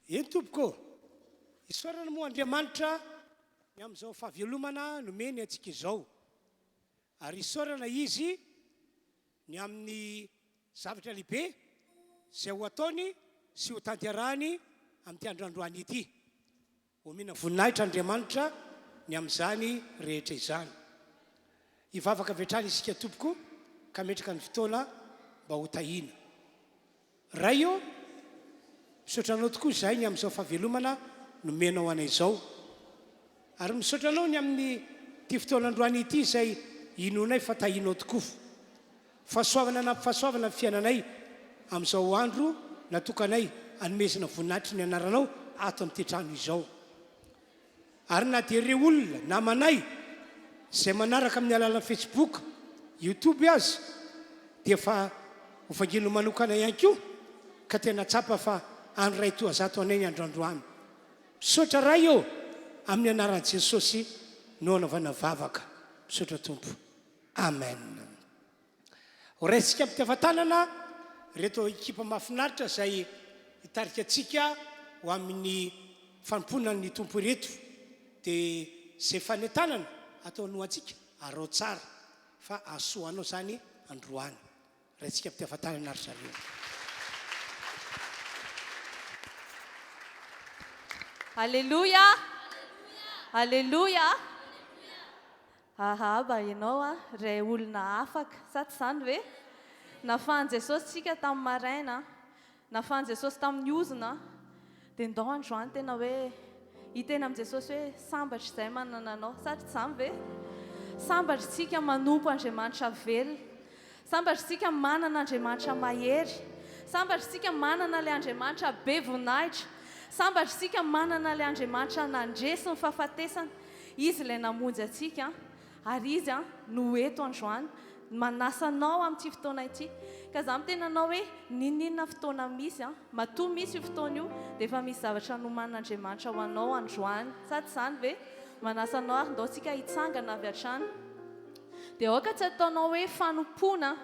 Eny tompoko ô! Isaorana moa Andriamanitra ny amin'izao fahavelomana nomeny antsika izao. Ary isaorana Izy ny amin'ny zavatra lehibe izay ho ataony sy ho tanterahany amin'ity andro androany ity. Omena voninahitra Andriamanitra ny amin'izany rehetra izany. Hivavaka avy hatrany isika tompoko ka hametraka ny fotoana mba ho tahiana. Ray ô, misaotra Anao tokoa izahay ny amin'izao fahavelomana nomenao anay izao. Ary misaotra Anao ny amin'ity fotoana androany ity izay inoanay fa tahianao tokoa. Fahasoavana anampy fahasoavana ny fiainanay amin'izao andro natokanay hanomezana voninahitry ny anaranao ato amin'ity trano izao. Ary na dia ireo olona namanay izay manaraka amin'ny alalan'ny Facebook, YouTube aza dia efa ho vangianao manokana ihany koa ka tena tsapa fa andro iray toa zato anay ny andro androany. Misaotra Ray ô! Amin'ny anaran'i Jesosy no anaovana vavaka. Misaotra Tompo. Amen. Ho raisintsika am-pitiavan-tanana ireto ekipa mahafinaritra izay hitarika antsika ho amin'ny fanompoana ny Tompo ireto. Dia izay fanentanana ataony ho antsika, araho tsara fa hahasoa anao izany androany. Raintsika am-pitiavan-tanana ry zareo. Aleloia! Aleloia! Arahaba ianao a, ray olona afaka, sa tsy izany ve? Nafahan'i Jesosy tsika tamin'ny maraina, nafahan'i Jesosy tamin'ny ozona, dia ndao androany tena hoe hiteny amin'i Jesosy hoe sambatra izay manana anao, sa tsy izany ve? Sambatra isika manompo Andriamanitra velona, sambatra isika manana Andriamanitra mahery, sambatra isika manana ilay Andriamanitra be voninahitra, sambatra isika manana ilay Andriamanitra nandresy ny fahafatesana. Izy ilay namonjy antsika ary Izy no eto androany manasa anao amin'ity fotoana ity. Ka za miteny anao hoe n'inon'inona fotoana misy, matoa misy io fotoana io dia efa misy zavatra nomanin'Andriamanitra ho anao androany. Sa tsy izany ve? Manasa anao ary ndao tsika hitsangana avy hatrany. Dia aoka tsy ataonao hoe fanompoana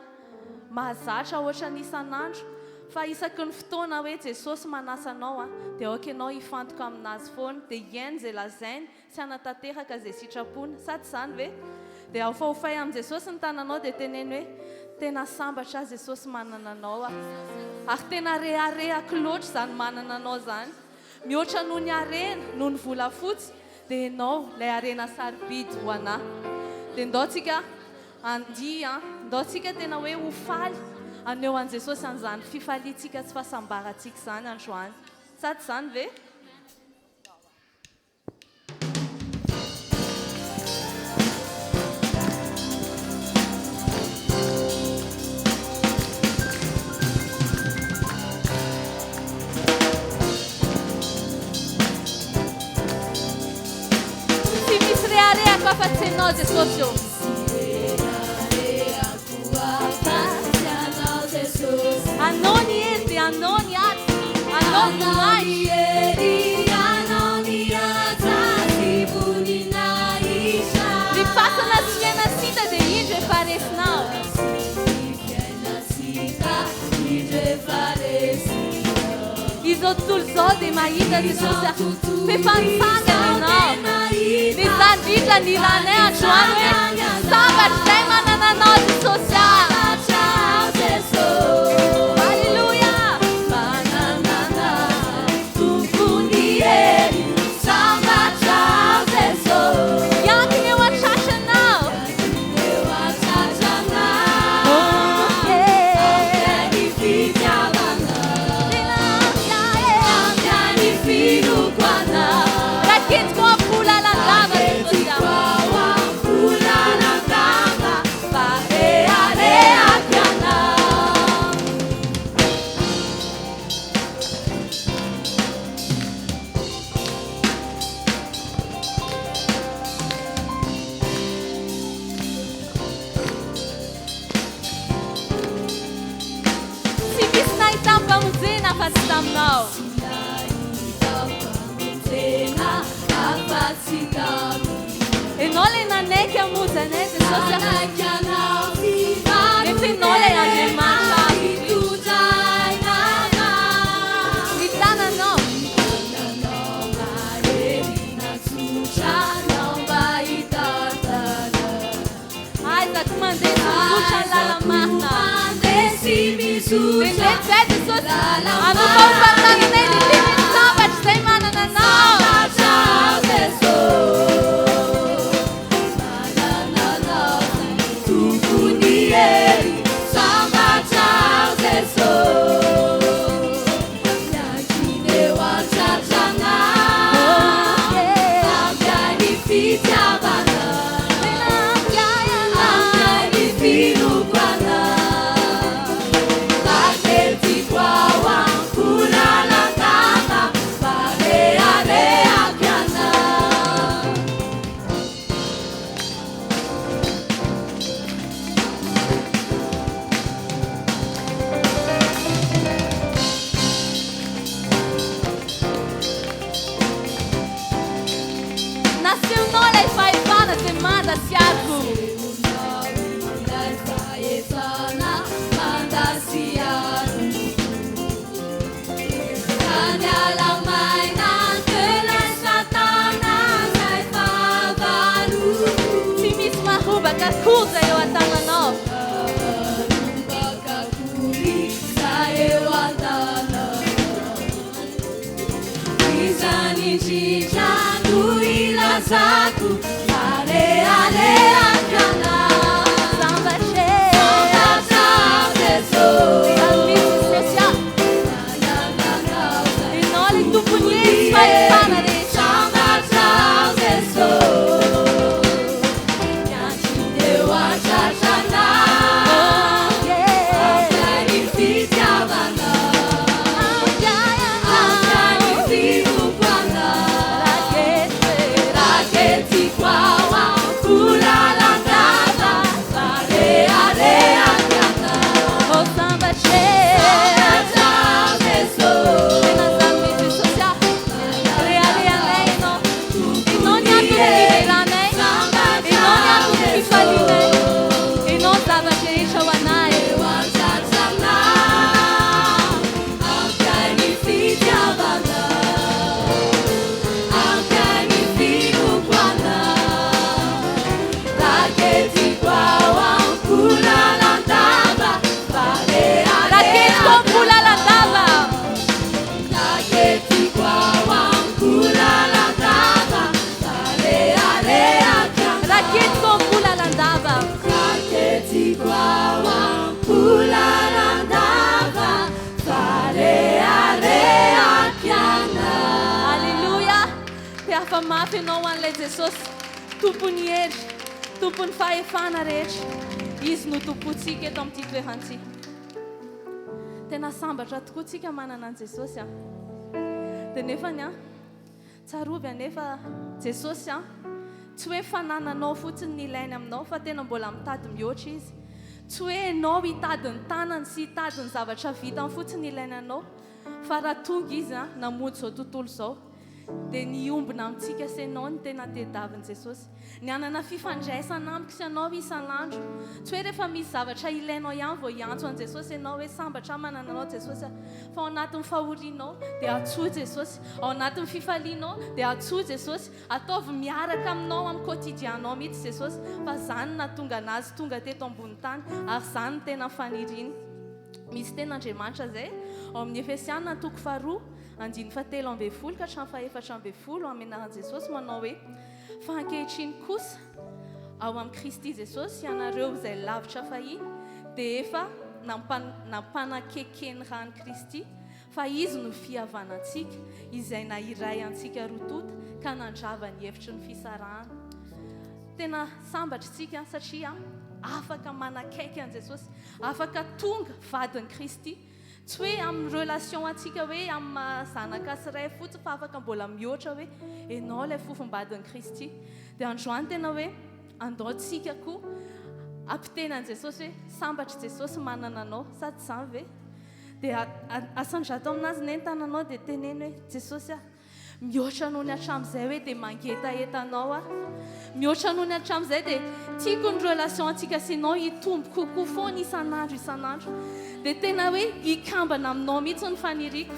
mahazatra ohatran'ny isan'andro fa isaky ny fotoana hoe Jesosy manasa anao dia aoka ianao hifantoka aminazy foana dia hihaino izay lazainy sy hanatanteraka izay sitrapony. Sa tsy izany ve? Dia aofaofay amin'i Jesosy ny tananao dia teneno hoe tena sambatra aho Jesosy manana anao aho. Ary tena reharehako loatra izany manana anao izany. Mihoatra noho ny harena, noho ny volafotsy, Dia ianao ilay harena sarobidy ho anà. Dia ndao tsika handihy an, ndao tsika tena hoe ho faly haneho an'i Jesosy an'izany fifaliantsika sy fahasambarantsika izany androany. Sa tsy izany ve? Tsy misy reharehako afa-tsy Ianao Jesosy ô. Anao ny hery dia Anao ny ady, Anao ny voninahitra. Ny fasana sy fiaina sita dia indro efa resinao. Izao tontolo izao dia mahita Jesosy a, f'efa nitsangana Ianao. Ny izany indrindra no ilanay androany hoe sambatra izay manana Anao Jesosy a. Aleloia. Miankina eo an-tratranao. Raketiko am-po lalandava Jesosy a. Tsy misy nahitam-pamonjena afa-tsy taminao. Ianao ilay nanaiky hamonjy anay Jesosy a. Nefa Ianao ilay Andriamanitra avo indrindra. Ny tananao. Aiza ko mandeha sy mizotra ny lala-marina. Dia mety izay Jesosy. Anofahofa ny tananay dia tena sambatra izay manana Anao. Nasehonao ilay fahefana izay manda sy aro. Tsy misy marombaka akory izay eo an-tananao. Sambatra e. Izany mihitsy Jesosy ah. Ianao ilay tompon'ny hery sy fahefana rehetra. Oh, sambatra e. Tena izany mihitsy Jesosy ah. Reharehanay Ianao. Ianao ny anton'ny fideranay. Ianao ny anton'ny fifalianay. Ianao ny zava-drehetra ho anay. Raketiko am-po lalandava. Raketiko am-po lalandava. Alléluia. Te hafa mafy ianao ho an'ilay Jesosy, Tompon'ny hery, Tompon'ny fahefana rehetra. Izy no Tompontsika eto amin'ity toerana ity. Tena sambatra tokoa tsika manana an'i Jesosy a. Dia nefany a, tsarovy anefa Jesosy a, tsy hoe fanananao fotsiny ny ilainy aminao fa tena mbola mitady mihoatra Izy. Tsy hoe ianao hitady ny tanany sy hitady ny zavatra vitany fotsiny ny ilainy anao fa raha tonga Izy a, namonjy izao tontolo izao dia ny hiombona amintsika sy ianao no tena tediavin'i Jesosy. Ny hanana fifandraisana amiko sy ianao isan'andro. Tsy hoe rehefa misy zavatra ilainao ihany vao hiantso an'i Jesosy ianao hoe sambatra aho manana anao Jesosy a. Fa ao anatin'ny fahorianao dia antsoy Jesosy. Ao anatin'ny fifalianao dia antsoy Jesosy. Ataovy miaraka aminao amin'ny quotidien-nao mihitsy Jesosy fa izany no nahatonga an'Azy tonga teto ambony tany ary izany no tena faniriany. Misy tenin'Andriamanitra izay ao amin'ny Efesiana toko faharoa andininy fahatelo ambin'ny folo ka hatramin'ny faha-14 amin'ny anaran'i Jesosy manao hoe: Fa ankehitriny kosa ao amin'i Kristy Jesosy ianareo izay lavitra fahiny dia efa nampanakeken'ny ran'i Kristy, fa Izy no fihavanantsika, izay nahiray antsika roa tonta ka nandrava ny efitry ny fisarahana. Tena sambatra isika satria afaka manakaiky an'i Jesosy, afaka tonga vadin'i Kristy. Tsy hoe amin'ny relation antsika hoe amin'ny maha zanaka sy ray fotsiny fa afaka mbola mihoatra hoe ianao ilay fofombadin'i Kristy. Dia androany tena hoe andao tsika koa ampiteny an'i Jesosy hoe sambatra Jesosy manana anao, sa tsy izany ve? Dia asandrato aminazy ne ny tananao dia teneno hoe Jesosy ah, mihoatra noho ny hatramin'izay hoe dia mangetaheta anao aho. Mihoatra noho ny hatramin'izay dia tiako ny relation antsika sy ianao hitombo kokoa foana isan'andro isan'andro. Dia tena hoe hikambana aminao mihitsy ny faniriako.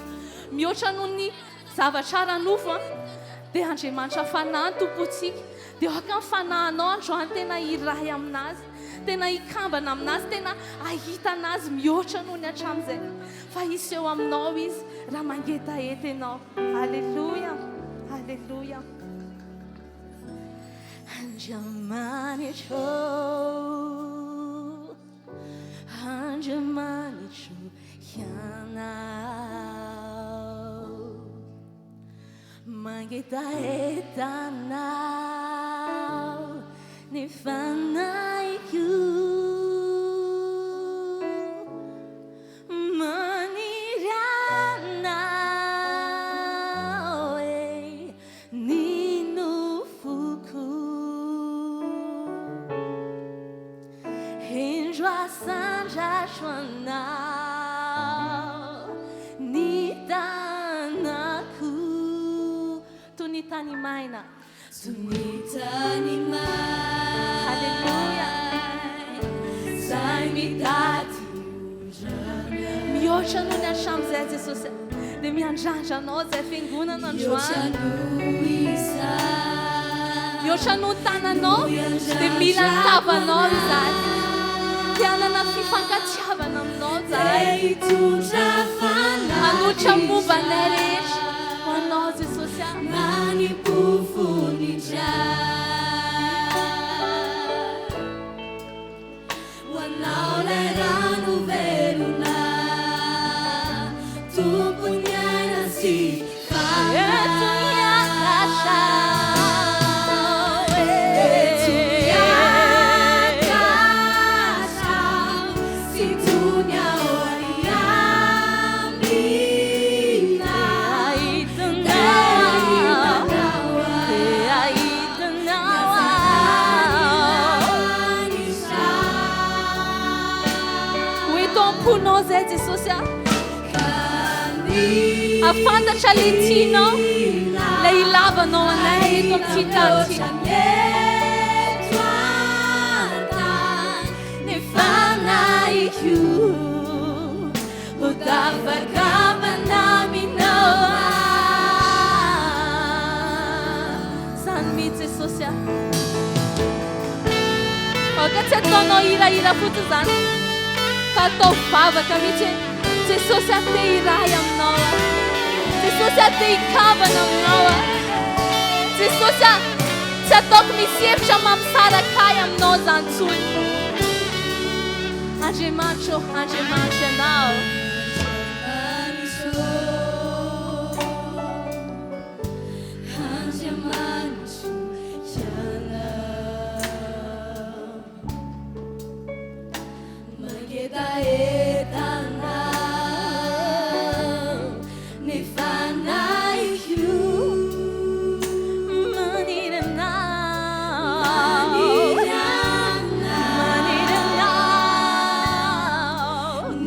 Mihoatra noho ny zavatra ara-nofo an. Dia Andriamanitra Fanahy ny Tompontsika. Dia aoka ny Fanahinao androany tena hiray aminazy, tena hikambana aminazy, tena hahita anazy mihoatra noho ny hatramin'izay. Fa hiseho aminao Izy raha mangetaheta ianao. Aleloia! Aleloia! Andriamanitro ô, Andriamanitro Ianao. Mangetaheta Anao ny fanahiko. Maniry Anao e, ny nofoko. Indro asandratro Anao ny tanako. Toy ny tany maina. Toy ny tany maina. Haleloia. Izay mitady orana. Mihoatra noho ny hatramin'izay Jesosy dia miandrandra Anao izay fiangonana androany. Mihoatra noho izany. Mihoatra noho ny tananao dia mila ny tavanao izahay. Te hanana fifankatiavana aminao izahay. Hanolotra ny momba anay rehetra ho anao Jesosy ah. Eto miakatra Ho eto am-ponao izay Jesosy ah. Hahafantatra ilay tianao, ilay ilavanao anay eto amin'ity tany ity. Izany mihitsy Jesosy ah. Aoka tsy ataonao hirahira fotsiny izany fa ataovy vavaka mihitsy hoe Jesosy aho te hiray aminao aho. Jesosy aho te hikambana aminao aho. Jesosy aho tsy ataoko misy hevitra mampisaraka ahy aminao izany intsony. Andriamanitra ô, Andriamanitra ianao. Andriamanitro ianao Mangetaheta anao ny fanahiko Maniry anao Maniry anao Maniry anao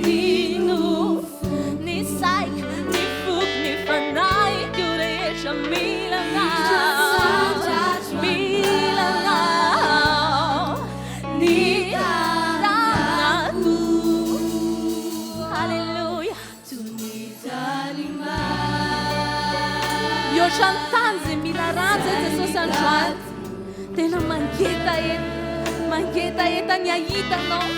Ny nofo Ny saiko, ny foko, ny fanahiko rehetra mila anao, mila anao, ny tanako. Alléluia. Mihoatra ny tany izay mila rano izay Jesosy androany. Tena mangetaheta, mangetaheta ny hahita Anao.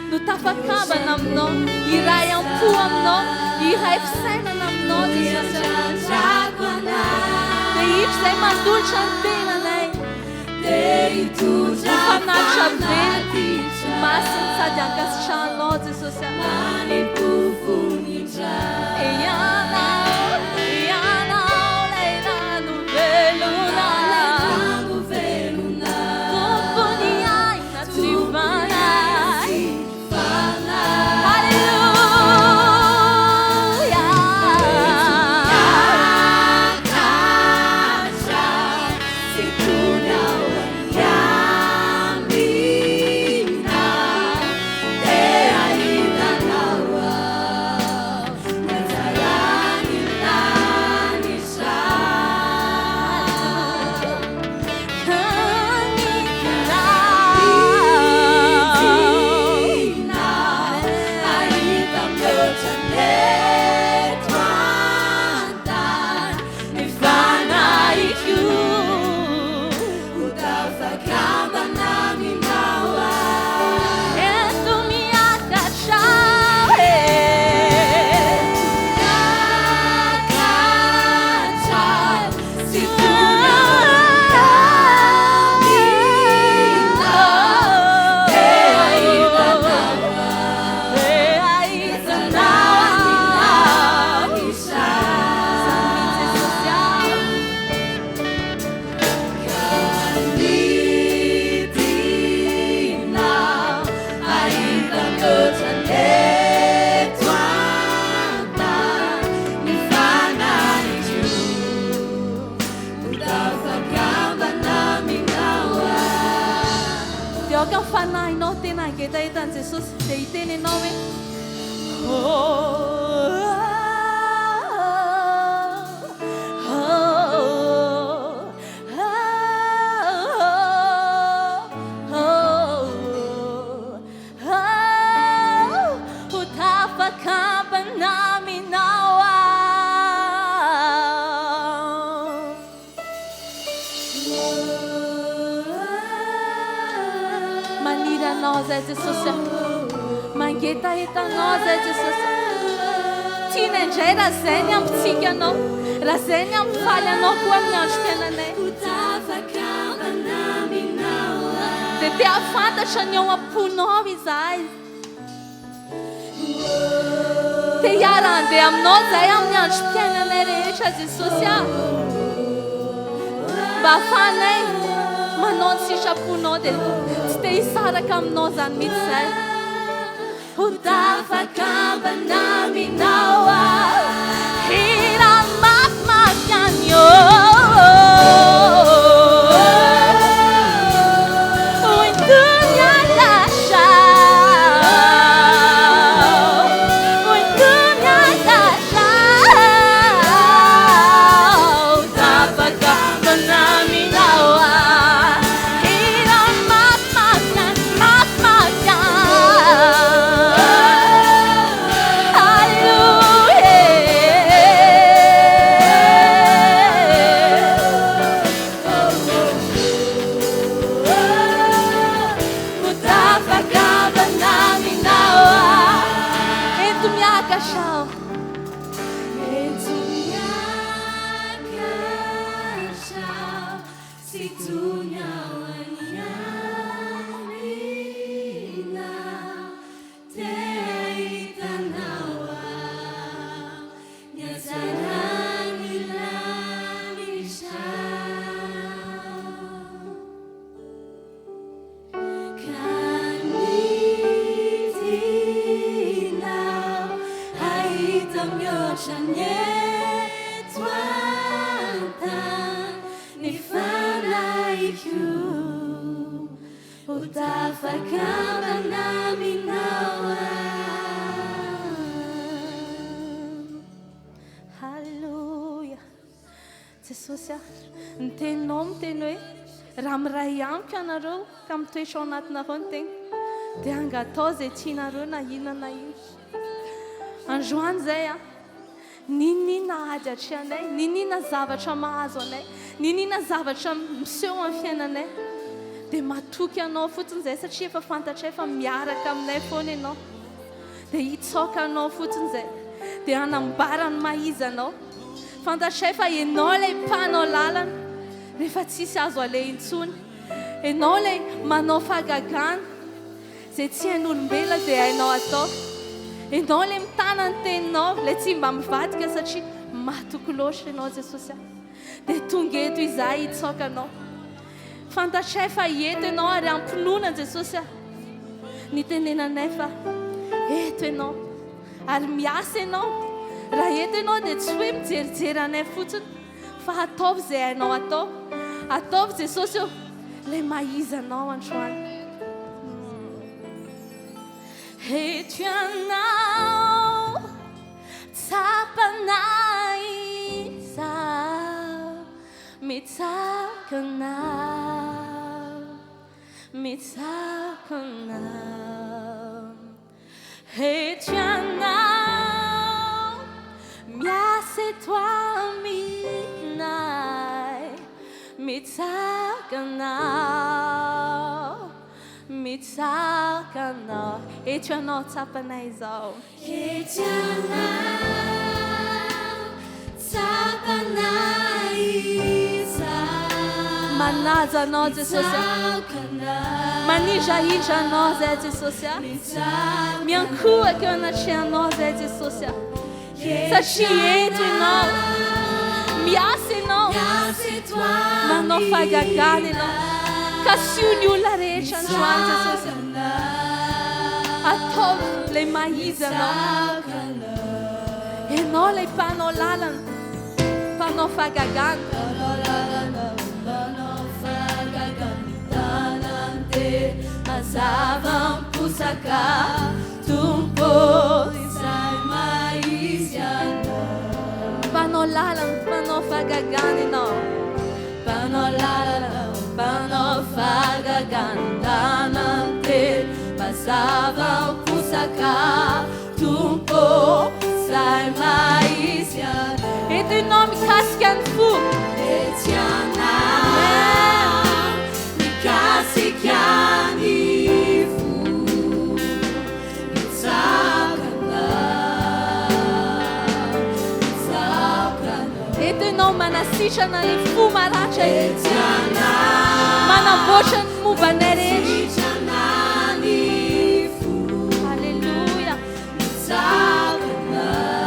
No tafakambana aminao, hiray am-po aminao, hiray fisainana aminao Jesosy. Dia indro izay manolotra ny tenanay. Ho fanatitra velona, masina sady ankasitrahanao Jesosy. Ianao, Ianao ilay rano velona. Tompony aina tsy fanahy. Haleloia. Aoka ny fanahinao tena hangetaheta an'i Jesosy dia hiteny ianao hoe, Oh, oh, oh, oh, oh, ho tafakambana aminao aho. Maniry Anao zay Jesosy a. Mangetaheta Anao zay Jesosy a. Tiana indray raha zay ny hampitsika Anao, raha zay ny hampifaly Anao koa amin'ny androm-piainanay. Dia te hahafantatra ny ao am-ponao izahay. Te hiara-handeha aminao izahay amin'ny androm-piainanay rehetra Jesosy ah. Mba ahafahanay manao ny sitraponao dia tsy te hisaraka aminao izany mihitsy izahay. Ho tafakambana aminao aho. Hira mafimafy any oh. Haleloia. Jesosy ah, ny teninao miteny hoe raha miray amiko ianareo ka mitoetra ao anatinareo ny teniko dia angatao izay tianareo na inona na inona. Androany izay ah, N'inon'inona ady atrehanay, n'inon'inona zavatra mahazo anay, n'inon'inona zavatra miseho amin'ny fiainanay, dia matoky Anao fotsiny izahay satria efa fantatray fa miaraka aminay foana Ianao. Dia hitsaoka Anao fotsiny izahay, dia hanambara ny maha izy Anao. Fantatray fa Ianao ilay mpanao lalana rehefa tsisy azo aleha intsony. Ianao ilay manao fahagagana. Izay tsy hain'olombelona dia hainao atao. Ianao ilay mitana ny teninao, ilay tsy mba mivadika satria matoky loatra ianao Jesosy ah. Dia tonga eto izahay hitsaoka anao. Fantatray fa eto ianao ary ampinoana Jesosy ah. Nitenenanay fa eto ianao ary miasa ianao. Raha eto ianao dia tsy hoe mijerijery anay fotsiny fa ataovy izay hainao atao. Ataovy Jesosy ô, ilay maha izy anao androany. Eto ianao, tsapanay izaho, mitsakana, mitsakana. Eto ianao, miasa eto aminay, mitsangana, mitsangana. Eto ianao, tsapanay izao. Eto ianao, tsapanay izao. Manaja anao Jesosy a. Manindrahindra anao zay Jesosy a. Miankohoka eo anatrehanao zay Jesosy a. Satria eto ianao. Miasa ianao. Manao fahagagana ianao. Kasio ny olona rehetra androany Jesosy a. Ataovy ilay maha izy anao. Ianao ilay mpanao lalana. Mpanao fahagagana. Tanan-telo mazava miposaka Tompo ô izay maha-izy Anao. Mpanao lalana, mpanao fahagagana Ianao. Mpanao lalana, mpanao fahagagana Tanan-telo mazava miposaka Tompo ô izay maha-izy Anao. Eto Ianao mikasika ny fo. Etsy anao mikasika ny fo Mitsaoka Anao, mitsaoka Anao. Eto Ianao manasitrana ny fo maratra Etsy anao Manamboatra ny momba anay rehetra. manasitrana ny fo Alléluia. Mitsaoka Anao,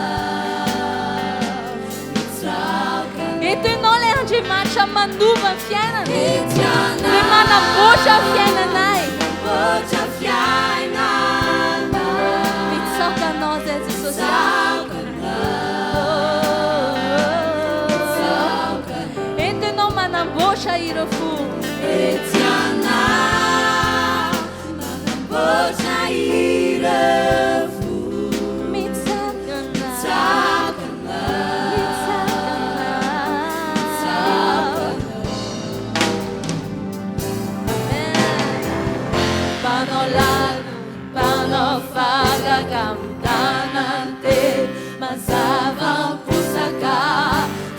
mitsaoka Anao. Eto Ianao ilay Andriamanitra manova ny fiainana. Etsy anao Ilay manamboatra ny fiainanay. manamboatra fiainana. Mitsaoka Anao izay Jesosy. Mitsaoka Anao, mitsaoka Anao. Eto Ianao manamboatra ireo fo. Etsy anao manamboatra ireo fo. Mitsaoka Anao. Mitsaoka Anao, Mitsaoka mitsaoka Anao. Anao. Mpanao lalana, mpanao fahagagana, tanan-telo mazava miposaka,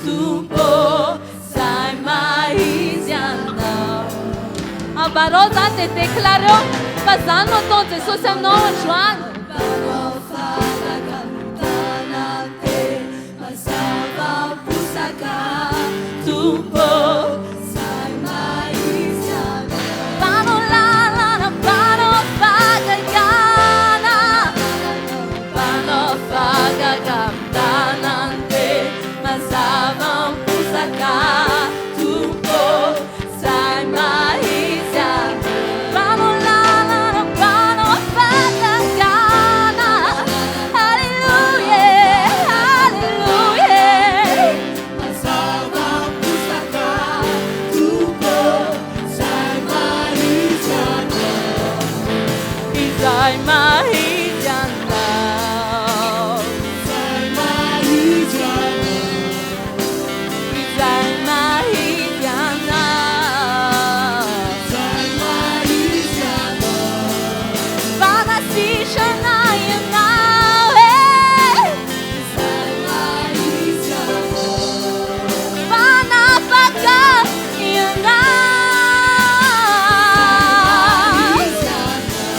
Tompo ô, izay maha-izy Anao. Ambarao izany dia déclareo fa izany no ataon'i Jesosy aminao androany. Mpanao fahagagana, tanan-telo mazava miposaka, Tompo ô, izay maha-izy Anao. Mpanao lalana, mpanao fahagagana, mpanao fahagagana, tanan-telo mazava miposaka, Tompo ô, izay maha-izy Anao. Mpanao lalana, mpanao fahagagana, Alléluia, Alléluia. Mazava miposaka, Tompo ô, izay maha-izy Anao. Izay maha-izy Anao. Izay maha-izy Anao. Izay maha-izy Anao. Izay maha-izy Anao. Fanasitrana Ianao, eh. Izay maha-izy Anao. Mpanafaka Ianao. Izy Anao.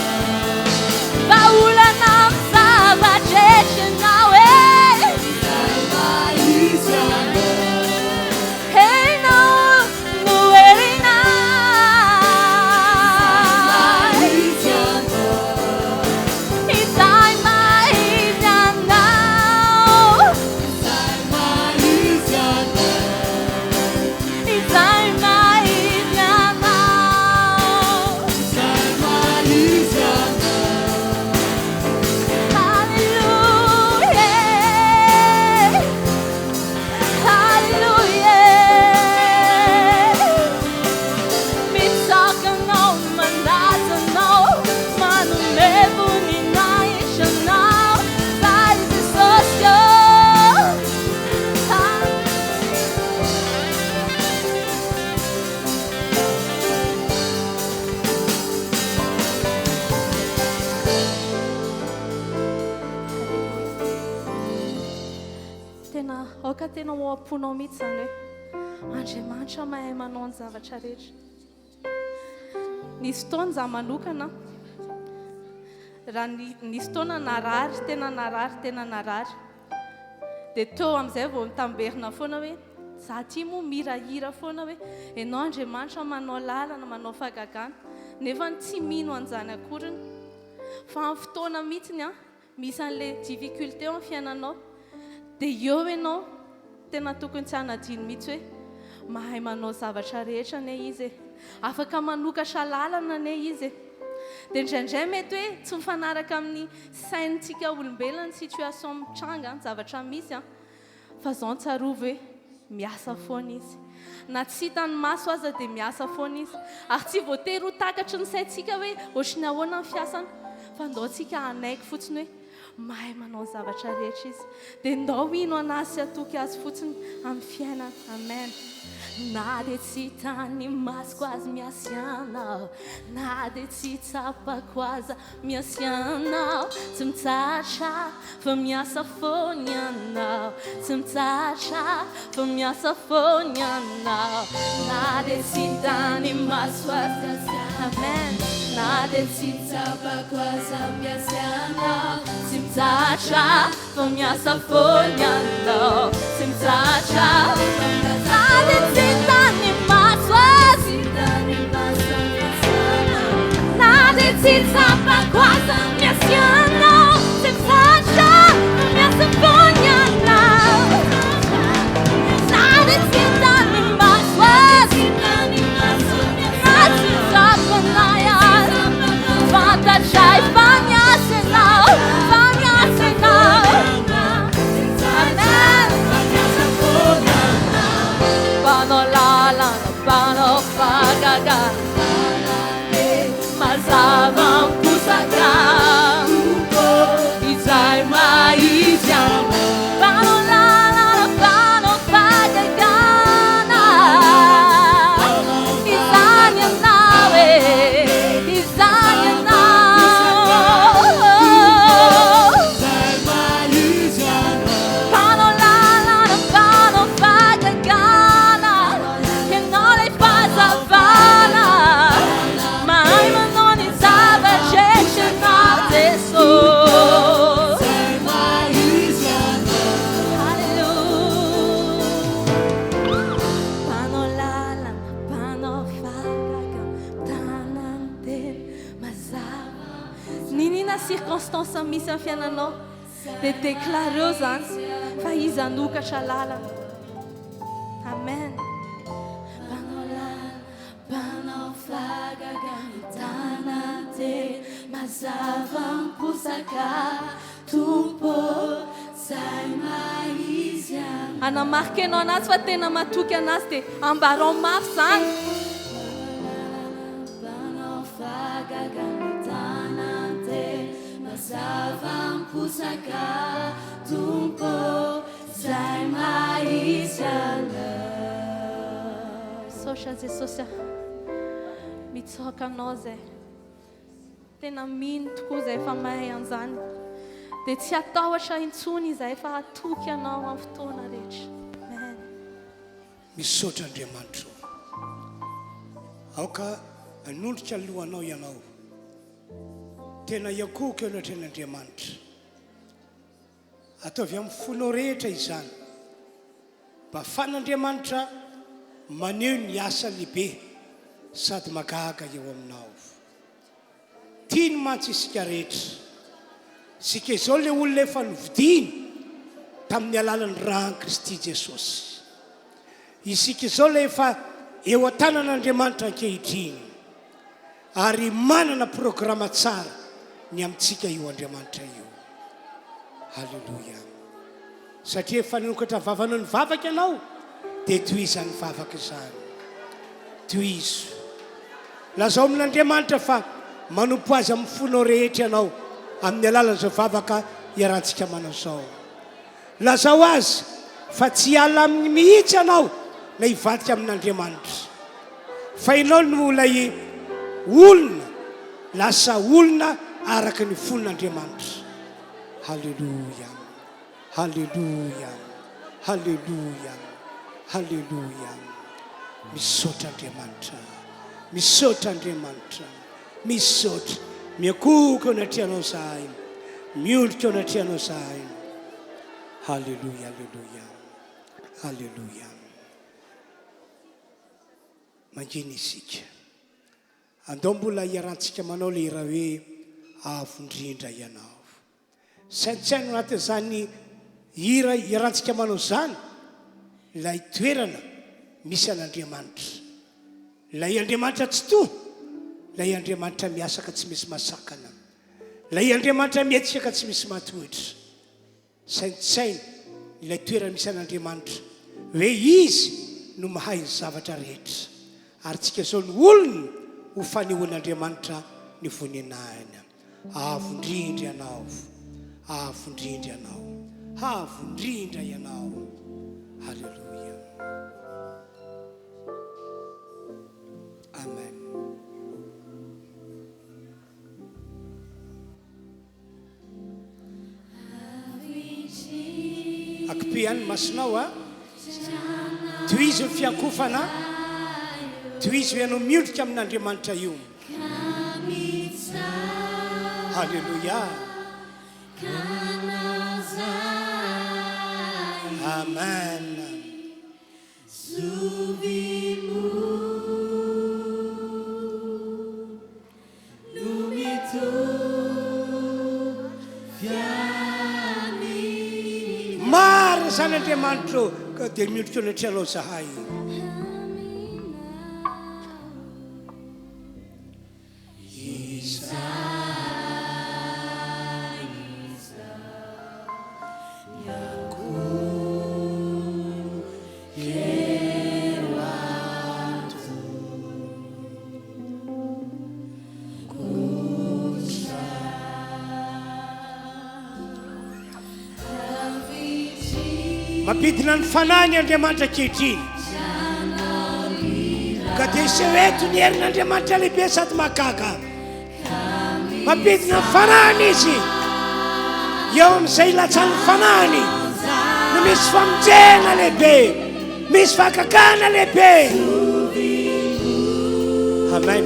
Vahaolana amin'ny zava-drehetra Ianao, eh. Izay maha-izy Anao. Ianao no herinay. Maha-izy Anao. Izay maha-izy Anao. Izay maha-izy Anao. Izay maha-izy Anao. Izay maha-izy Anao. Alléluia. Alléluia. Mitsaoka Anao, manaja Anao, manome voninahitra Anao, fa i Jesosy ô. Tena aoka tena ho ao am-ponao mihitsy izany hoe Andriamanitra mahay manao ny zavatra rehetra. Nisy fotoana izaho manokana raha nisy fotoana narary, tena narary, tena narary. Dia teo amin'izay vao mitamberina foana hoe za ty moa mihirahira foana hoe ianao Andriamanitra manao lalana, manao fahagagana. Nefa tsy mino an'izany akoriny. Fa amin'ny fotoana mihitsiny a, misy an'ilay difficulté eo amin'ny fiainanao. Dia eo ianao tena tokony tsy hanadino mihitsy hoe mahay manao zavatra rehetra anie izy e. Afaka manokatra lalana anie izy e. Dia indraindray mety hoe tsy mifanaraka amin'ny saintsika olombelona ny situation mitranga, ny zavatra misy a. Fa zao tsarovy hoe miasa foana izy. Na tsy hitan'ny maso aza dia miasa foana Izy. Ary tsy voatery ho takatry ny saintsika hoe ohatry ny ahoana ny fiasany, fa ndao tsika hanaiky fotsiny hoe mahay manao ny zavatra rehetra Izy. Dia ndao hino an'Azy sy hatoky Azy fotsiny amin'ny fiainana. Amen. Na dia tsy hitan'ny masoko aza miasa Ianao, na dia tsy tsapako aza Miasa ianao, tsy mitsahatra fa miasa foana ianao, tsy mitsahatra fa miasa foana ianao, na dia tsy hitan'ny maso aza, amen, na dia tsy tsapako aza miasa ianao, tsy mitsahatra fa miasa foana ianao, tsy mitsahatra fa miasa, na dia tsy hitan'ny maso aza, na dia tsy tsapako aza miasa ianao, tsy mitsahatra fa miasa foana ianao, na dia tsy hitan'ny maso aza, na tsy tsapanay aza, fantatray fa miasa ianao, fa miasa ianao. Amen. Mpanao lalana, mpanao fahagagana, mazava miposaka, izay maha-izy anao. Mpanao lalana, mpanao fahagagana, izany ianao e, izany ianao. Mpanao lalana, mpanao fahagagana, Ianao ilay fahazavana, mahay manao ny zava-drehetra Ianao Jesosy. Haleloia. Mpanao lalana, mpanao fahagagana, mitana ny teny mazava. N'inona circonstance misy amin'ny fiainanao, Dia declareo zany fa izy hanokatra lalana. Amen. Mpanao lalana, mpanao fahagagana, tanàn-teny mazava miposaka, Tompo zay maha-izy anao. Hanamarika ianao anazy fa tena matoky anazy dia ambarao mafy zany. Mpanao fahagagana, tanàn-teny Mazava miposaka Tompo zay maha-izy anao. Misaotra Jesosy a. Mitsaoka anao zay. Tena mino tokoa zay fa mahay an'izany. Dia tsy hatahotra intsony izahay fa hatoky anao amin'ny fotoana rehetra. Amen. Misaotra Andriamanitra o. Aoka hanondrika ny lohanao ianao. Tena hiankohoka eo anatrehan'Andriamanitra. Ataovy amin'ny fonao rehetra izany. Mba ahafahan'Andriamanitra maneho ny asa lehibe sady mahagaga eo aminao. Tiany mantsy isika rehetra. Isika izao ilay olona efa novidiany tamin'ny alalan'ny ran'i Kristy Jesosy. Isika izao ilay efa eo an-tanan'Andriamanitra ankehitriny. Ary manana programa tsara ny amintsika io Andriamanitra io. Haleloia. Satria efa nanokatra vavanao nivavaka ianao, dia tohizany vavaka izany. Tohizo. Lazao amin'Andriamanitra fa manompo Azy amin'ny fonao rehetra ianao amin'ny alalan'izao vavaka iarahantsika manao izao. Lazao Azy fa tsy hiala aminy mihitsy ianao na hivadika amin'Andriamanitra. Fa ianao no ilay olona lasa olona araka ny fon'Andriamanitra. Haleloia. Haleloia. Haleloia. Haleloia. Misaotra Andriamanitra. Misaotra Andriamanitra. Misaotra. Miankohoka eo anatrehanao izahay. Miondrika eo anatrehanao izahay. Haleloia, haleloia. Haleloia. Mangina isika. Andao mbola hiarantsika manao ilay hira hoe Avo indrindra Ianao. Saintsaino anatin'izany hira iarahantsika manao izany ilay toerana misy an'Andriamanitra. Ilay Andriamanitra Tsitoha, ilay Andriamanitra miasa ka tsy misy mahasakana, ilay Andriamanitra mihetsika ka tsy misy mahatohitra. Saintsaino ilay toerana misy an'Andriamanitra, hoe Izy. no mahay ny zavatra rehetra. Ary tsika izao no olony ho fanehoan'Andriamanitra ny voninahiny. Avo indrindra Ianao, avo indrindra Ianao, avo indrindra Ianao. Haleloia. Amen. Akipio ihany ny masonao a. Tohizo ny fiankofana. Tohizo ianao miondrika amin'Andriamanitra io. Haleloia. Amen. Marina izany Andriamanitra ô, ka dia miondrika eo anatrehanao izahay. Mampidina ny fanahiny Andriamanitra ankehitriny. Ka dia hiseho eto ny herin'Andriamanitra lehibe sady mahagaga. Mampidina ny fanahiny Izy. Eo amin'izay ilatsahan'ny fanahiny no misy famonjena lehibe, misy fahagagana lehibe. Amen.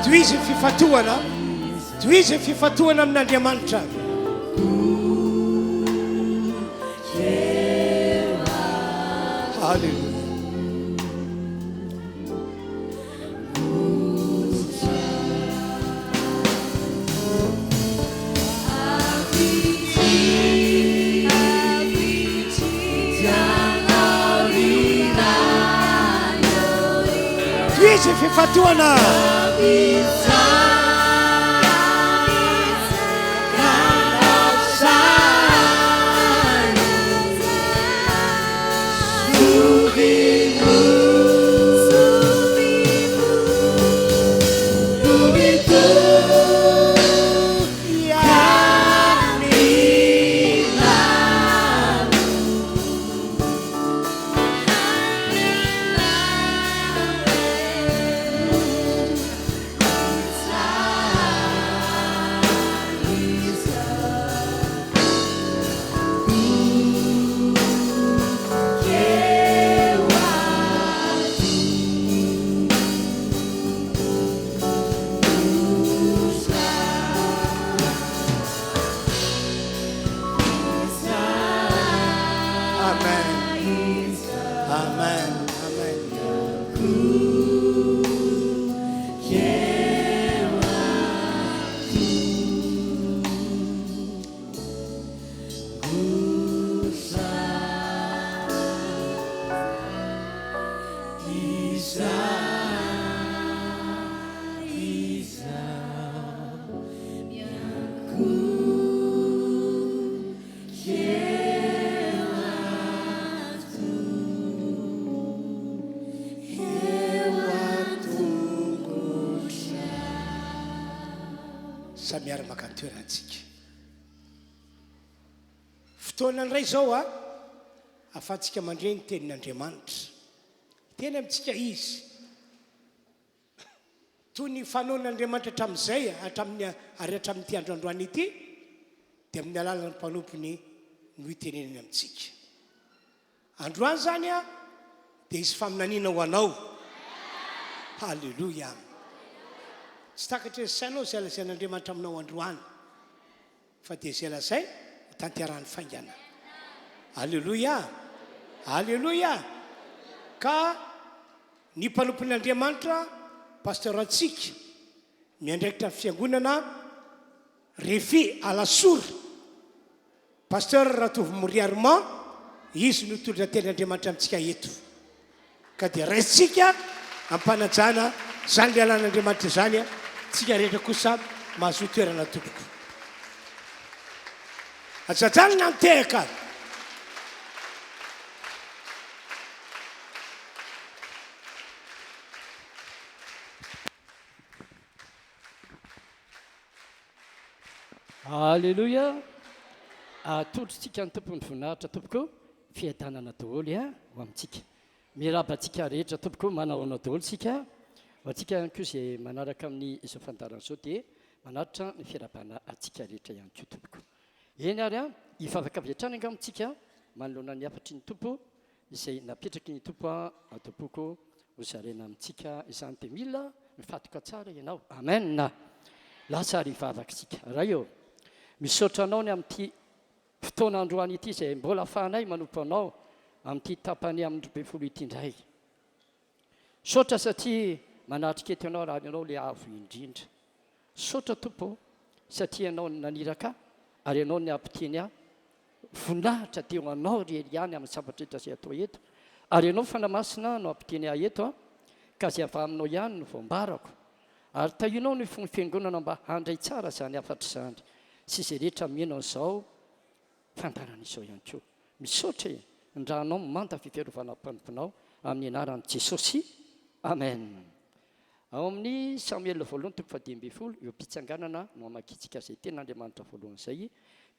Tohizo ny fifantohana, tohizo ny fifantohana amin'Andriamanitra. Haleloia. Tohizo ny fifantohana. Amen. Amen. Amen. Samy miara-maka ny toerantsika. Fotoana indray izao a, ahafahantsika mandre ny tenin'Andriamanitra. Hiteny amintsika Izy. Toy ny fanaon'Andriamanitra hatramin'izay, hatramin'ny ary hatramin'ity andro androany ity, dia amin'ny alalan'ny mpanompony no itenenany amintsika. Androany izany dia hisy faminaniana ho anao. Haleloia. Tsy takatry ny sainao izay lazain'Andriamanitra aminao androany, fa dia izay lazainy ho tanterahany faingana. Aleloia. Aleloia. Ka ny mpanompon'Andriamanitra, pasteur antsika, miandraikitra ny fiangonana Refi Alasora. Pasteur Ratovomoria Armand, izy no hitondra teny Andriamanitra amintsika eto. Ka dia raisintsika am-panajana izany lehilahin'Andriamanitra izany, tsika rehetra kosa mahazoa toerana tompoko. Aza ajanona ny tehaka. Alléluia! Atolotritsika ny Tompo ny voninahitra tompoko, fiadanana daholo a ho amintsika. Miarahaba antsika rehetra tompoko, manahoana daholo isika? Ho antsika ihany koa izay manaraka amin'ny izao fandaharana izao dia manatitra ny fiarahabana antsika rehetra ihany koa tompoko. Eny ary a, hivavaka avy hatrany angamba isika manoloana ny hafatry ny Tompo izay napetraky ny Tompo ato am-poko ho zaraina amintsika izany dia mila mifatoka tsara ianao. Amen! Lasa ary hivavaka isika. Ray ô, misaotra Anao ny amin'ity fotoana androany ity izay mbola afahanay manompo Anao amin'ity tapany amin'ny 12 ity indray. Misaotra satria manatrika eto Ianao ary Ianao ilay Avo Indrindra. Misaotra Tompo ô, satria Ianao no naniraka ahy ary Ianao no nampiteny ahy. Voninahitra dia ho Anao irery ihany amin'ny zavatra rehetra izay atao eto. Ary Ianao Fanahy Masina no hampiteny ahy eto an, ka izay avy Aminao ihany no voambarako. Ary tahianao ny fon'ny Fiangonana mba handray tsara izany hafatra izany sy izay rehetra mino an'izao fandaharana izao ihany koa. Misaotra e! Ny ranao manda fiverovana mpanomponao amin'ny anaran'i Jesosy. Amen. Ao amin'ny Samoela voalohany toko fahadimy ambin'ny folo, eo am-pitsanganana no hamakiantsika izay tenin'Andriamanitra voalohany izay,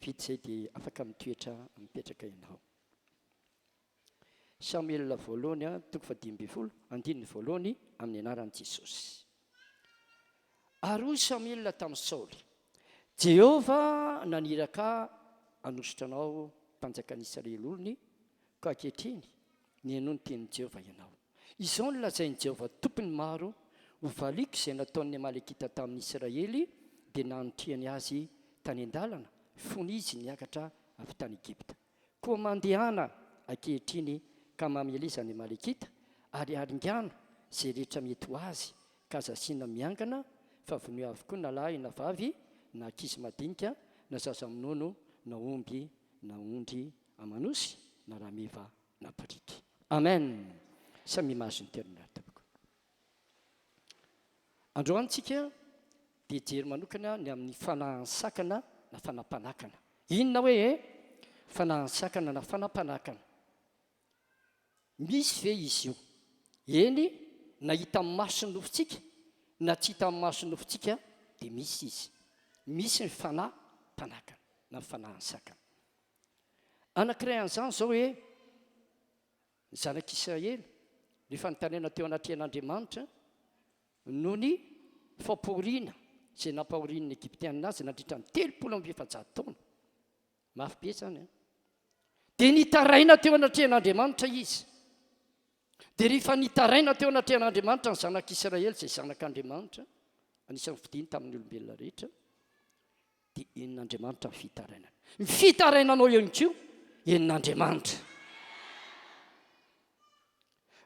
vita izay dia afaka mitoetra mipetraka ianao. Samoela voalohany toko fahadimy ambin'ny folo, andininy voalohany amin'ny anaran'i Jesosy. Ary hoy Samoela tamin'i Saoly, Jehovah naniraka ahy hanosotra anao mpanjakan'i Israely olony, koa ankehitriny mihainoa ny tenin'i Jehovah ianao. Izao no lazain'i Jehovah Tompon'ny maro, Hovaliako izay nataon'ny Amalekita tamin'ny Israely, dia nanotrihany azy tany an-dalana, fony izy niakatra avy tany Egypta. Koa mandehana ankehitriny ka mameleza ny Amalekita, ary aringano izay rehetra mety ho azy, ka aza asiana miangana, fa vonoy avokoa na lahy na vavy, na ankizy madinika, na zaza minono, na omby, na ondry aman'osy, na rameva, na boriky. Amen! Samia mahazo ny teniny ary tompoko. Androany tsika dia hijery manokana ny amin'ny fanahan-sakana na fanampanakana. Inona hoe e? Fanahan-sakana na fanampanakana. Misy ve izy io? Eny, na hitan'ny mason'ny nofontsika na tsy hitan'ny mason'ny nofontsika dia misy izy. Misy ny fanahy mpanakana na ny fanahan-sakana. Anankiray an'izany izao hoe ny zanak'Isiraely, rehefa nitaraina teo anatrehan'Andriamanitra noho ny fampahoriana izay nampahorian'ny Egyptiana azy nandritra ny 430 taona, mafy be izany an! Dia nitaraina teo anatrehan'Andriamanitra izy. Dia rehefa nitaraina teo anatrehan'Andriamanitra ny zanak'Isiraely, izay zanak'Andriamanitra, anisan'ny fidiny tamin'ny olombelona rehetra, Dia henon'Andriamanitra ny fitarainana. Ny fitarainanao ihany koa henon'Andriamanitra.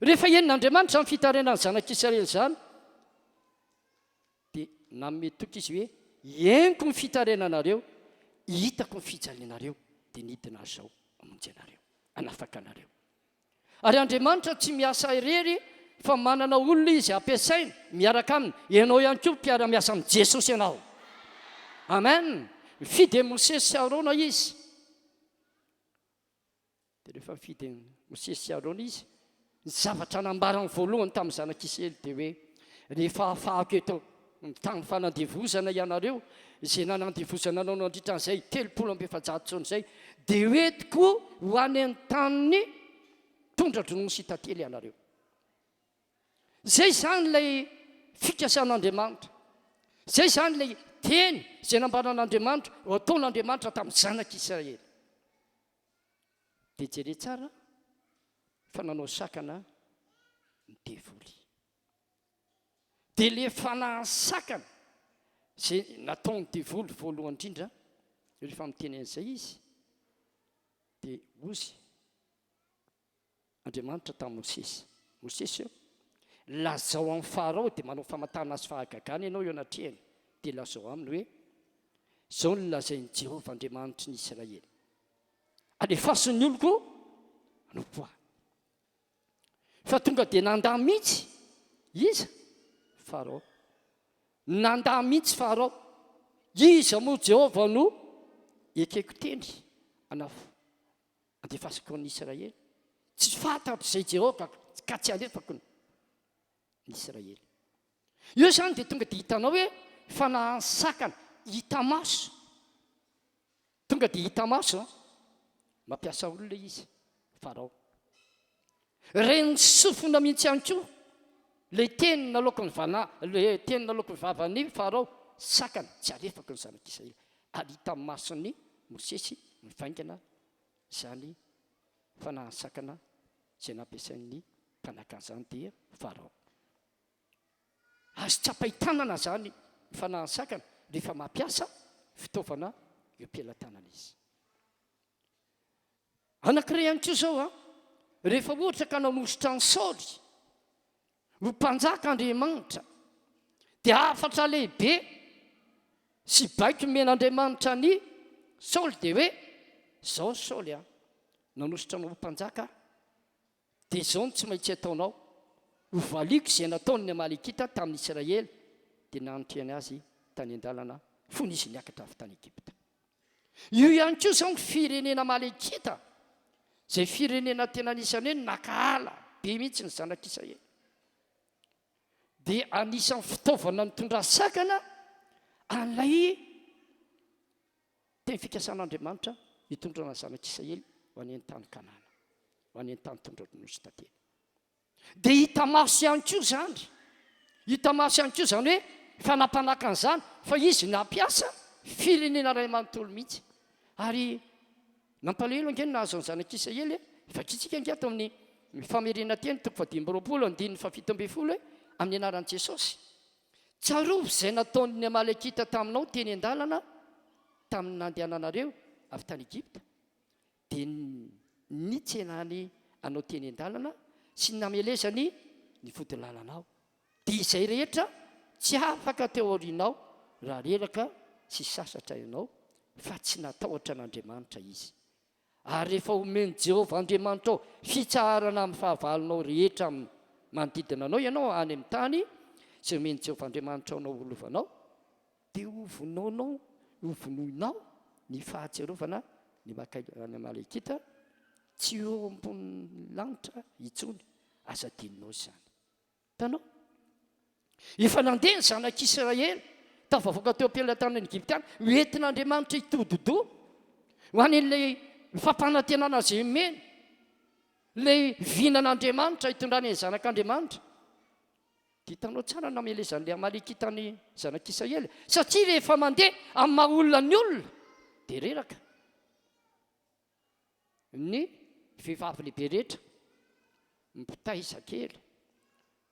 Rehefa henon'Andriamanitra ny fitarainan'ny zanak'Israely izany, dia nanome toky izy hoe, henoko ny fitarainanareo, hitako ny fijalianareo, dia nidina aho izao hamonjy anareo, hanafaka anareo. Ary Andriamanitra tsy miasa irery fa manana olona Izy ampiasainy miaraka aminy. Ianao ihany koa mpiara-miasa amin'i Jesosy ianao. Amen. Nifidy an'i Mosesy sy Arona Izy. Dia rehefa nifidy an'i Mosesy sy Arona Izy, ny zavatra nambarany voalohany tamin'ny zanak'Israely dia hoe, rehefa afahako eto ny tany fanandevozana ianareo, izay nanandevozana anao nandritra an'izay 430 taona izay, dia hoentiko ho any amin'ny tanin'ny tondra-dronono sy tantely ianareo. Izay izany ilay fikasan'Andriamanitra. Izay izany ilay teny izay nambaran'Andriamanitra ho ataon'Andriamanitra tamin'ny zanak'Israely. Dia jereo tsara fa nanao sakana ny devoly. Dia ilay fanahy sakana izay nataon'ny devoly voalohany indrindra, rehefa miteny an'izay izy, dia hozy Andriamanitra tamin'i Mosesy, Mosesy ô, lazao amin'i Farao, dia manao famantarana sy fahagagana ianao eo anatrehany, dia lazao aminy hoe, Izao no lazain'i Jehovah Andriamanitry ny Israely. Alefaso ny oloko hanompo Ahy. Fa tonga dia nandà mihitsy iza? Farao. Nandà mihitsy Farao. Iza moa Jehovah no ekeko teny anaf andefasako ny Israely? Tsy fantatro izay Jehovah ka tsy alefako ny Israely. Io izany dia tonga dia hitanao hoe fanahan-sakana hita maso. Tonga dia hita maso an! Mampiasa olona izy, Farao. Ren'ny sofina mihitsy ihany koa ilay teny naloaky ny vana, ilay teny naloaky ny vavan'i Farao, sakana, tsy alefako ny zanak'Israely. Ary hita mason'i Mosesy mivaingana izany fanahan-sakana izay nampiasain'ny mpanakana izany dia Farao. Azo tsapain-tanana izany ny fanahan-sakana rehefa mampiasa fitaovana eo am-pelatanana izy. Anankiray ihany koa izao an, rehefa ohatra ka nanositra an'i Saoly ho mpanjaka Andriamanitra, dia hafatra lehibe sy baiko nomen'Andriamanitra an'i Saoly dia hoe, izao Saoly an, nanositra anao ho mpanjaka aho, Dia izao no tsy maintsy ataonao, Hovaliako izay nataon'ny Amalekita tamin'ny Israely, dia nanotrehany azy tany an-dalana fony izy niakatra avy tany Egypta. Io ihany koa izao ny firenena Amalekita, izay firenena tena anisan'ny hoe nankahala be mihitsy ny zanak'Israely. Dia anisan'ny fitaovana nitondra sakana an'ilay Teny fikasan'Andriamanitra hitondrana ny zanak'Israely ho any an-tany Kanana, ho any an-tany tondra-dronono sy tantely. Dia hita maso ihany koa izany, hita maso ihany koa izany hoe fanapanakana izany, fa izy nampiasa firenena iray manontolo mihitsy. Ary nampalahelo ange ny nahazo ny zanak'Israely e. Vakintsika ange ato amin'ny Famerenan-teny toko fahadimy amby roapolo andininy fahafito ambin'ny folo hoe amin'ny anaran'i Jesosy. Tsarovy izay nataon'ny Amalekita taminao teny an-dalana tamin'ny nandehananareo avy tany Egypta, dia nitsenany anao teny an-dalana sy namelezany ny fodilalanao. Dia izay rehetra tsy afaka teo aorianao raha reraka sy sasatra ianao, fa tsy natahotra an'Andriamanitra izy. Ary rehefa homen'i Jehovah Andriamanitrao fitsaharana amin'ny fahavalonao rehetra manodidina anao ianao any amin'ny tany izay omen'i Jehovah Andriamanitrao anao ho lovanao, dia hovonoinao hovonoinao ny fahatsiarovana ny ny Amalekita tsy ho eo ambonin'ny lanitra intsony. Aza adinonao izany. Hitanao? Efa nandeha ny zanak'Israely, tafavoaka teo am-pelatanan'ny Egyptiana, hoentin'Andriamanitra hitodi-doha ho any amin'ilay fampanantenana izay omeny, ilay vinan'Andriamanitra hitondrany ny zanak'Andriamanitra. Dia hitanao tsara ny namelezan'ilay Amalekita ny zanak'Israely, satria rehefa mandeha amin'ny maha olona ny olona, dia reraka. Ny vehivavy lehibe rehetra, ny mpitaiza kely,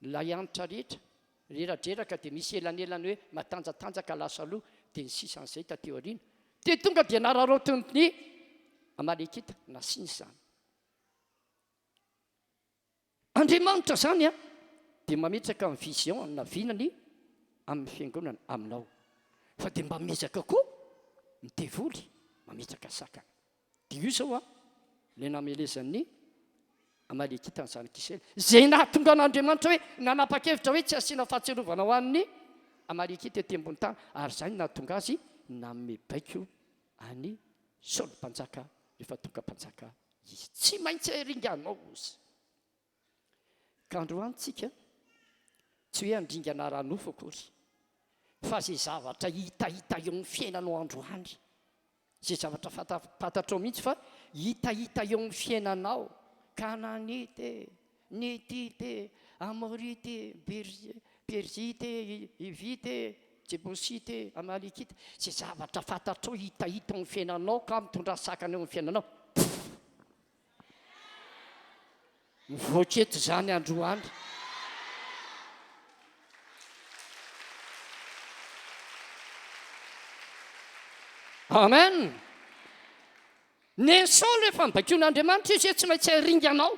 ny lahiantitra rehetra, reradreraka dia misy elanelany hoe matanjatanjaka lasa aloha dia ny sisan'izay taty aoriana dia tonga dia nararaotin'ny Amalekita nasiana izany. Andriamanitra izany an dia mametraka ny vision na vinany amin'ny fiangonana aminao fa dia mba miezaka koa ny devoly mametraka sakana. Dia io izao an ilay namelezan'ny Amalekita ny zanak'Israely izay nahatonga an'Andriamanitra hoe nanapa-kevitra hoe tsy asiana fahatsiarovana ho an'ny Amalekita ety ambony tany ary izany nahatonga azy nanome baiko an'i Saoly mpanjaka rehefa tonga mpanjaka Izy tsy maintsy haringanao ozy. Ka androany tsika tsy hoe handringana ara-nofo akory fa izay zavatra hitahita eo amin'ny fiainanao androany, izay zavatra fantatrao mihitsy fa hitahita eo amin'ny fiainanao, Kananita e, Netita e, Amorita e, Perizita e, Hivita e, Jebosita e, Amalekita, izay zavatra fantatrao hitahita eo amin'ny fiainanao ka mitondra sakana eo amin'ny fiainanao. Pff! Mivoaka eto izany androany. Amen! Nen'i Saoly efa nobaikoin'Andriamanitra izy hoe tsy maintsy haringanao.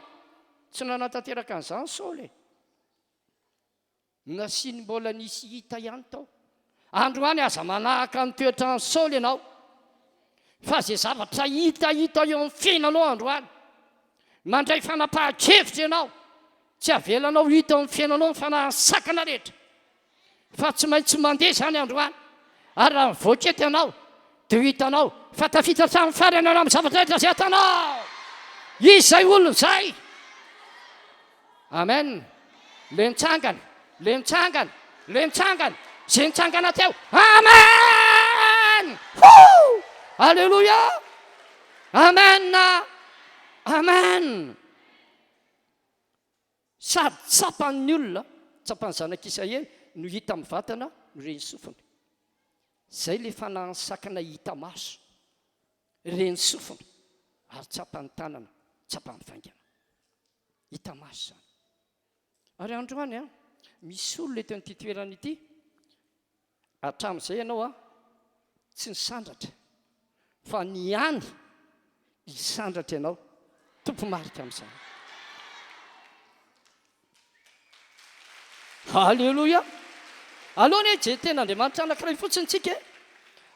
Tsy nanatanteraka an'izany Saoly e. Nasiany mbola nisy hita ihany tao. Androany aza manahaka ny toetran'i Saoly ianao. Fa izay zavatra hitahita eo amin'ny fiainanao androany, mandray fanapahan-kevitra ianao, tsy avelanao hita eo amin'ny fiainanao ny fanahin'ny sakana rehetra. Fa tsy maintsy mandeha izany androany. Ary raha mivoaka eto ianao, dia ho hitanao fa tafita hatramin'ny farany ianao amin'ny zavatra rehetra izay ataonao. Izay olona izay. Amen. Le nitsangana, le nitsangana, le nitsangana, izay nitsangana teo. Amen! Woo! Alléluia! Amen! Amen! Sady tsapan'ny olona, tsapan'ny zanak'Israely no hita amin'ny vatana no ren'ny sofina. Izay ilay fanahin'ny sakana hita maso, ren'ny sofina ary tsapan'ny tanana, tsapan'ny vaingana. Hita maso izany. Ary androany an, misy olona eto amin'ity toerana ity, Hatramin'izay ianao a, tsy nisandratra fa ny ihany hisandratra ianao, tompo-marika amin'izany. Haleloia! Aleo anie hijery tenin'Andriamanitra anankiray fotsiny tsika e!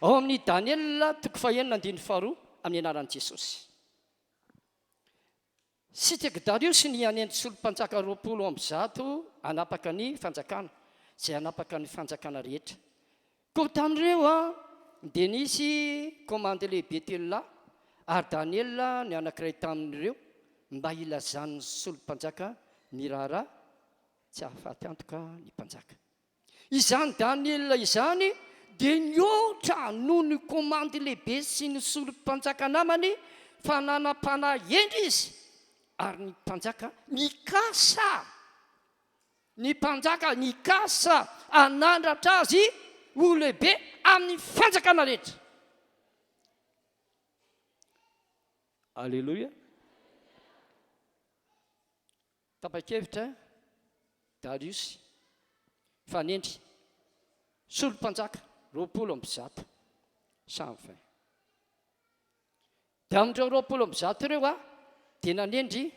Ao amin'ny Daniela toko fahenina andininy faharoa amin'ny anaran'i Jesosy. Sitraky Dariosy ny hanendry solom-panjaka 120 hanapaka ny fanjakana, izay hanapaka ny fanjakana rehetra. Koa tamin'ireo dia nisy komandy lehibe telo lahy, ary Daniela no anankiray tamin'ireo, mba hilazan'ny solom-panjaka ny raharaha tsy hahafaty antoka ny mpanjaka. Izany Daniela izany dia nihoatra noho ny komandy lehibe sy ny solom-panjaka namany, fa nanam-panahy hendry izy, ary ny mpanjaka nikasa, ny mpanjaka nikasa hanandratra azy ho lehibe amin'ny fanjakana rehetra. Aleloia. Tapa-kevitra Dariosy fa hanendry solom-panjaka 120, 120. Dia amin'ireo 120 ireo dia nanendry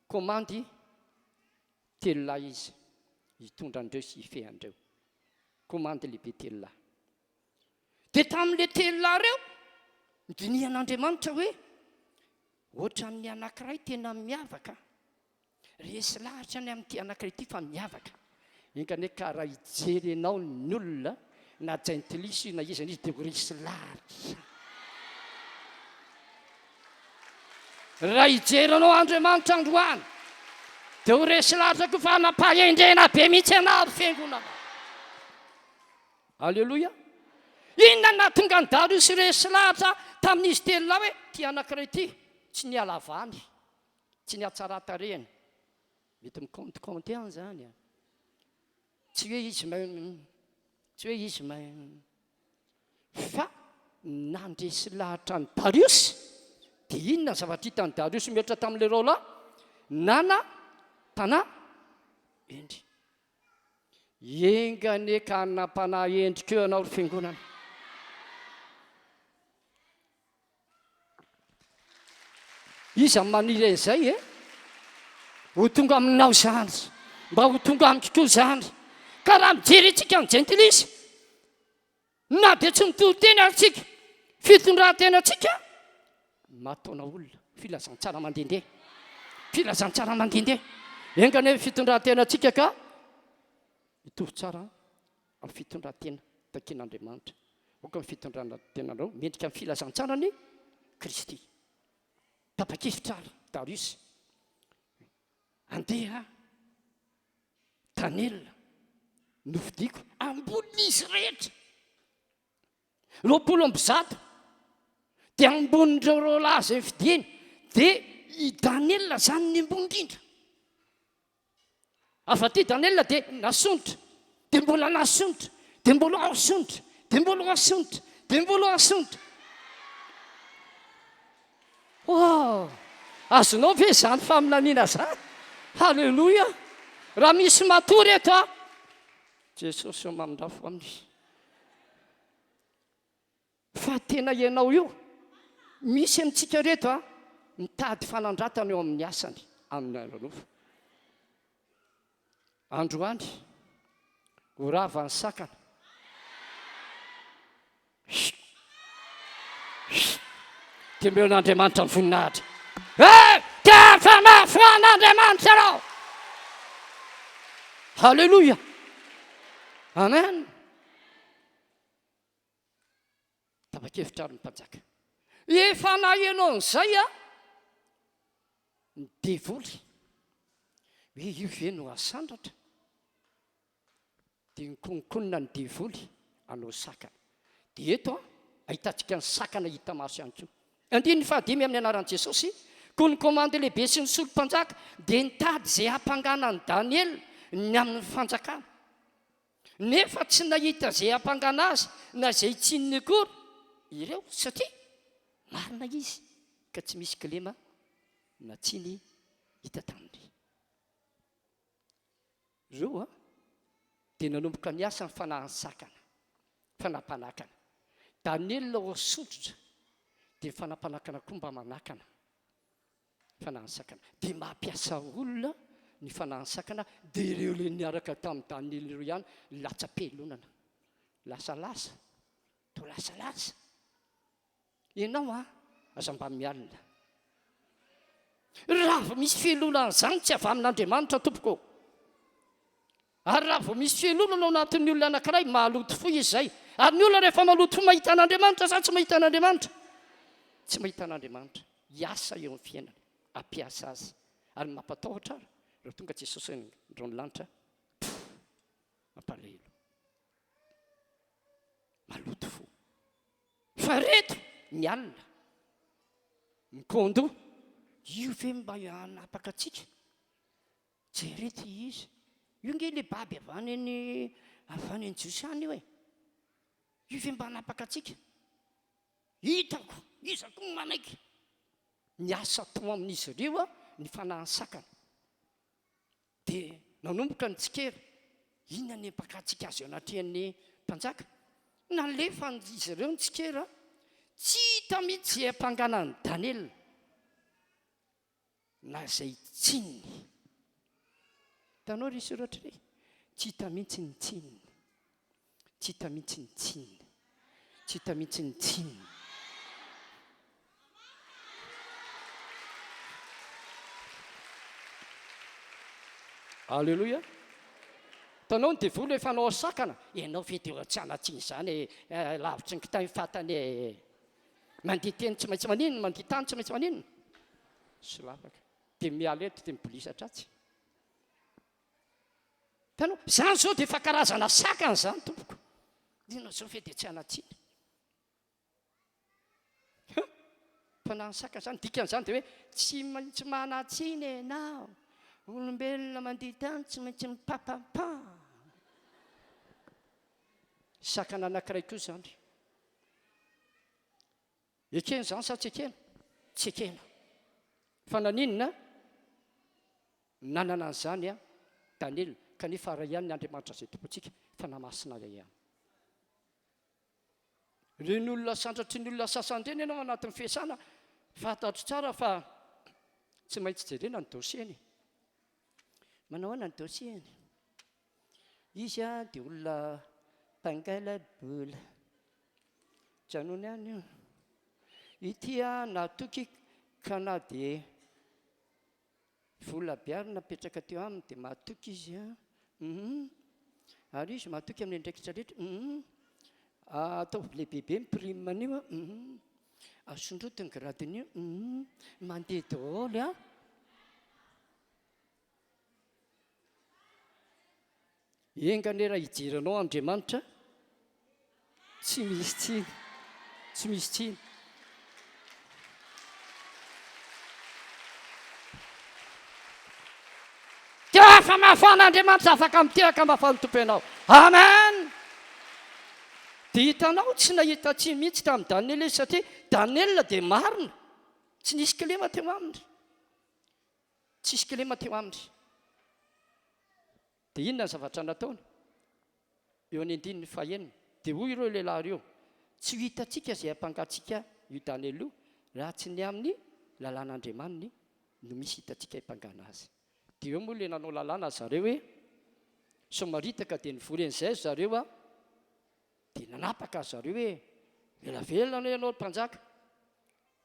komandy telo lahy izy hitondra an'ireo sy hifehy an'ireo. Komandy lehibe telo lahy. Dia tamin'ilay telo lahy ireo, nodinihan'Andriamanitra hoe Ohatran'ny anankiray tena miavaka. Resy lahatra ny amin'ity anankiray ity fa miavaka. Enga anie ka raha hijery anao ny olona na jentilisa io na iza na iza dia ho resy lahatra. Raha hijery anao Andriamanitra androany dia ho resy lahatra koa fa hanam-pahendrena be mihitsy ianao ry fiangonana. Aleloia! Inona no nahatonga an'i Dariosy resy lahatra tamin'izy telo lahy hoe ity anankiray ity tsy ny halavany, tsy ny hatsaran-tarehiny. Mety mi-compte-compte ihany izany an. Tsy hoe izy mahay, tsy hoe izy mahay. Fa nandresy lahatra an'i Dariosy, dia inona ny zavatra hitan'i Dariosy mihoatra tamin'ilay roa lahy? Nana mpanahy hendry. Enga anie ka hanam-panahy hendry koa ianao ry fiangonana. Iza no maniry an'izay e? Ho tonga aminao izany, mba ho tonga amiko koa izany. Ka raha mijery antsika ny jentilisa, na dia tsy mitory teny ary tsika, fitondran-tenantsika mahataona olona, filazantsara mandehandeha, filazantsara mandehandeha. Enga anie ny fitondran-tenantsika ka hitovy tsara amin'ny fitondran-tena takian'Andriamanitra. Aoka ny fitondran-tenanao mendrika ny filazantsaran'i Kristy. Tapa-kevitra ary Darius andeha Daniela nofidiko ambonin'izy rehetra. 120 dia ambonin'ireo roa lahy izay nofidiny dia i Daniela izany ny ambony indrindra. Avy aty Daniela dia nasondrotra, dia mbola nasondrotra, dia mbola asondrotra, dia mbola asondrotra, dia mbola asondrotra. Oh! Azonao ve izany faminaniana izany? Haleloia! Raha misy matory eto aho, Jesosy ô mamindrafo aminy. Fa tena ianao io, misy amintsika ireto a, mitady fanandratana eo amin'ny asany, amin'ny ara-nofo. Androany, ho rava ny sakana. Chut! Chut! Dia omeo an'Andriamanitra ny voninahitra. Eh! Tefa mafy ho an'Andriamanitra ianao! Haleloia! Amen! Tapa-kevitra ary ny mpanjaka. Efa naheno an'izay aho, ny devoly, hoe io ve no hasandratra? Dia nikononkonona ny devoly hanao sakana. Dia eto ahitantsika ny sakana hita maso ihany koa. Andininy fahadimy amin'ny anaran'i Jesosy, Koa ny komandy lehibe sy ny solom-panjaka dia nitady izay hampangana an'i Daniela ny amin'ny fanjakana. Nefa tsy nahita izay hampangana azy na izay tsininy akory ireo, satria marina izy ka tsy misy kilema na tsiny hita taminy. Ireo dia nanomboka niasa ny fanahin'ny sakana, fanampanakana. Daniela ho asondrotra dia ny fanampanakana koa mba manakana, fanahin'ny sakana. Dia mampiasa olona ny fanahin'ny sakana, dia ireo ilay niaraka tamin'i Daniela ireo ihany latsa-pialonana. Lasalasa, toa lasalasa. Ianao an, aza mba mialona. Raha vao misy fialonana izany tsy avy amin'Andriamanitra tompoko ô. Ary raha vao misy fialonana ao anatin'ny olona anankiray, maloto fo izy izay. Ary ny olona rehefa maloto fo mahita an'Andriamanitra sa tsy mahita an'Andriamanitra? Tsy mahita an'Andriamanitra. Hiasa eo amin'ny fiainany, hampiasa azy. Ary ny mampatahotra ary, raha tonga Jesosy any ny lanitra, pff, mampalahelo. Maloto fo. Fa reto ny alina, ny condo, io ve mba hanapaka antsika? Jereo ity izy, io nge le baby avy any any avy any any Jiosy any io e! Io ve mba hanapaka antsika? Hitako, iza koa no manaiky? Niasa tao amin'izy ireo ny fanahin'ny sakana. Dia nanomboka ny tsikera, Inona ny ampakantsika azy eo anatrehan'ny mpanjaka? Nalefan'izy ireo ny tsikera, tsy hita mihitsy izay hampangana an'i Daniela na izay tsininy. Hitanao ry soratra ry? Tsy hita mihitsy ny tsininy. Tsy hita mihitsy ny tsininy. Tsy hita mihitsy ny tsininy. Alléluia. Hitanao ny devoly efa hanao sakana, ianao ve dia tsy hanatsiny izany e, eh, lavitry ny kitay ny fatany e. Mandia teny tsy maintsy maninona, mandia tany tsy maintsy maninona. Solafaka. Dia miala eto dia mibolisatra atsy. Hitanao? Izany izao dia efa karazana sakana izany tompoko. Inona izao ve dia tsy hanatsiny. Fanahy saka izany, dikan'izany dia hoe tsy maintsy manan-tsiny ianao. Olombelona mandia tany tsy maintsy mipapapa. Sakana anankiray koa izany. Ekena izany sa tsy ekena? Tsy ekena. Fa naninona? Nanana an'izany a Daniela, kanefa iray ihany ny Andriamanitra izay Tompontsika, Fanahy Masina iray ihany. Ireny olona sandratry ny olona sasany ireny ianao anatin'ny fiasana, fantatro tsara fa tsy maintsy jerena ny dossier-ny. Manao ahoana ny dossier-ny? Izy dia olona mpangala-bola. Janony ihany io. Ity natoky ka na dia Vola be ary napetraka teo aminy dia mahatoky izy an! Hum! Ary izy mahatoky amin'ny andraikitra rehetra hum! Ataovy lehibebe ny prime an'io an! Hum! Asondroty ny grade-n'io hum! Mandeha daholo an! Enga anie raha hijery anao Andriamanitra tsy misy tsiny, tsy misy tsiny. Teo afa mafana Andriamanitra afaka mitehaka mafana Tompo ianao. Amen. Dia hitanao tsy nahita tsiny mihitsy tamin'i Daniela izy satria Daniela dia marina. Tsy nisy kilema teo aminy. Tsisy kilema teo aminy. Dia inona ny zavatra nataony? Eo amin'ny andininy fahenina, dia hoy ireo lehilahy ireo, Tsy ho hitantsika izay hampangatsiaka io Daniela io, raha tsy ny amin'ny lalàn'Andriamaniny no misy hitantsika hiampangana azy. Dia eo moa ilay nanao lalàna ry zareo hoe, Somaritaka dia nivory an'izay ry zareo an, dia nanapaka ry zareo hoe, Ela velona anie ianao ry mpanjaka.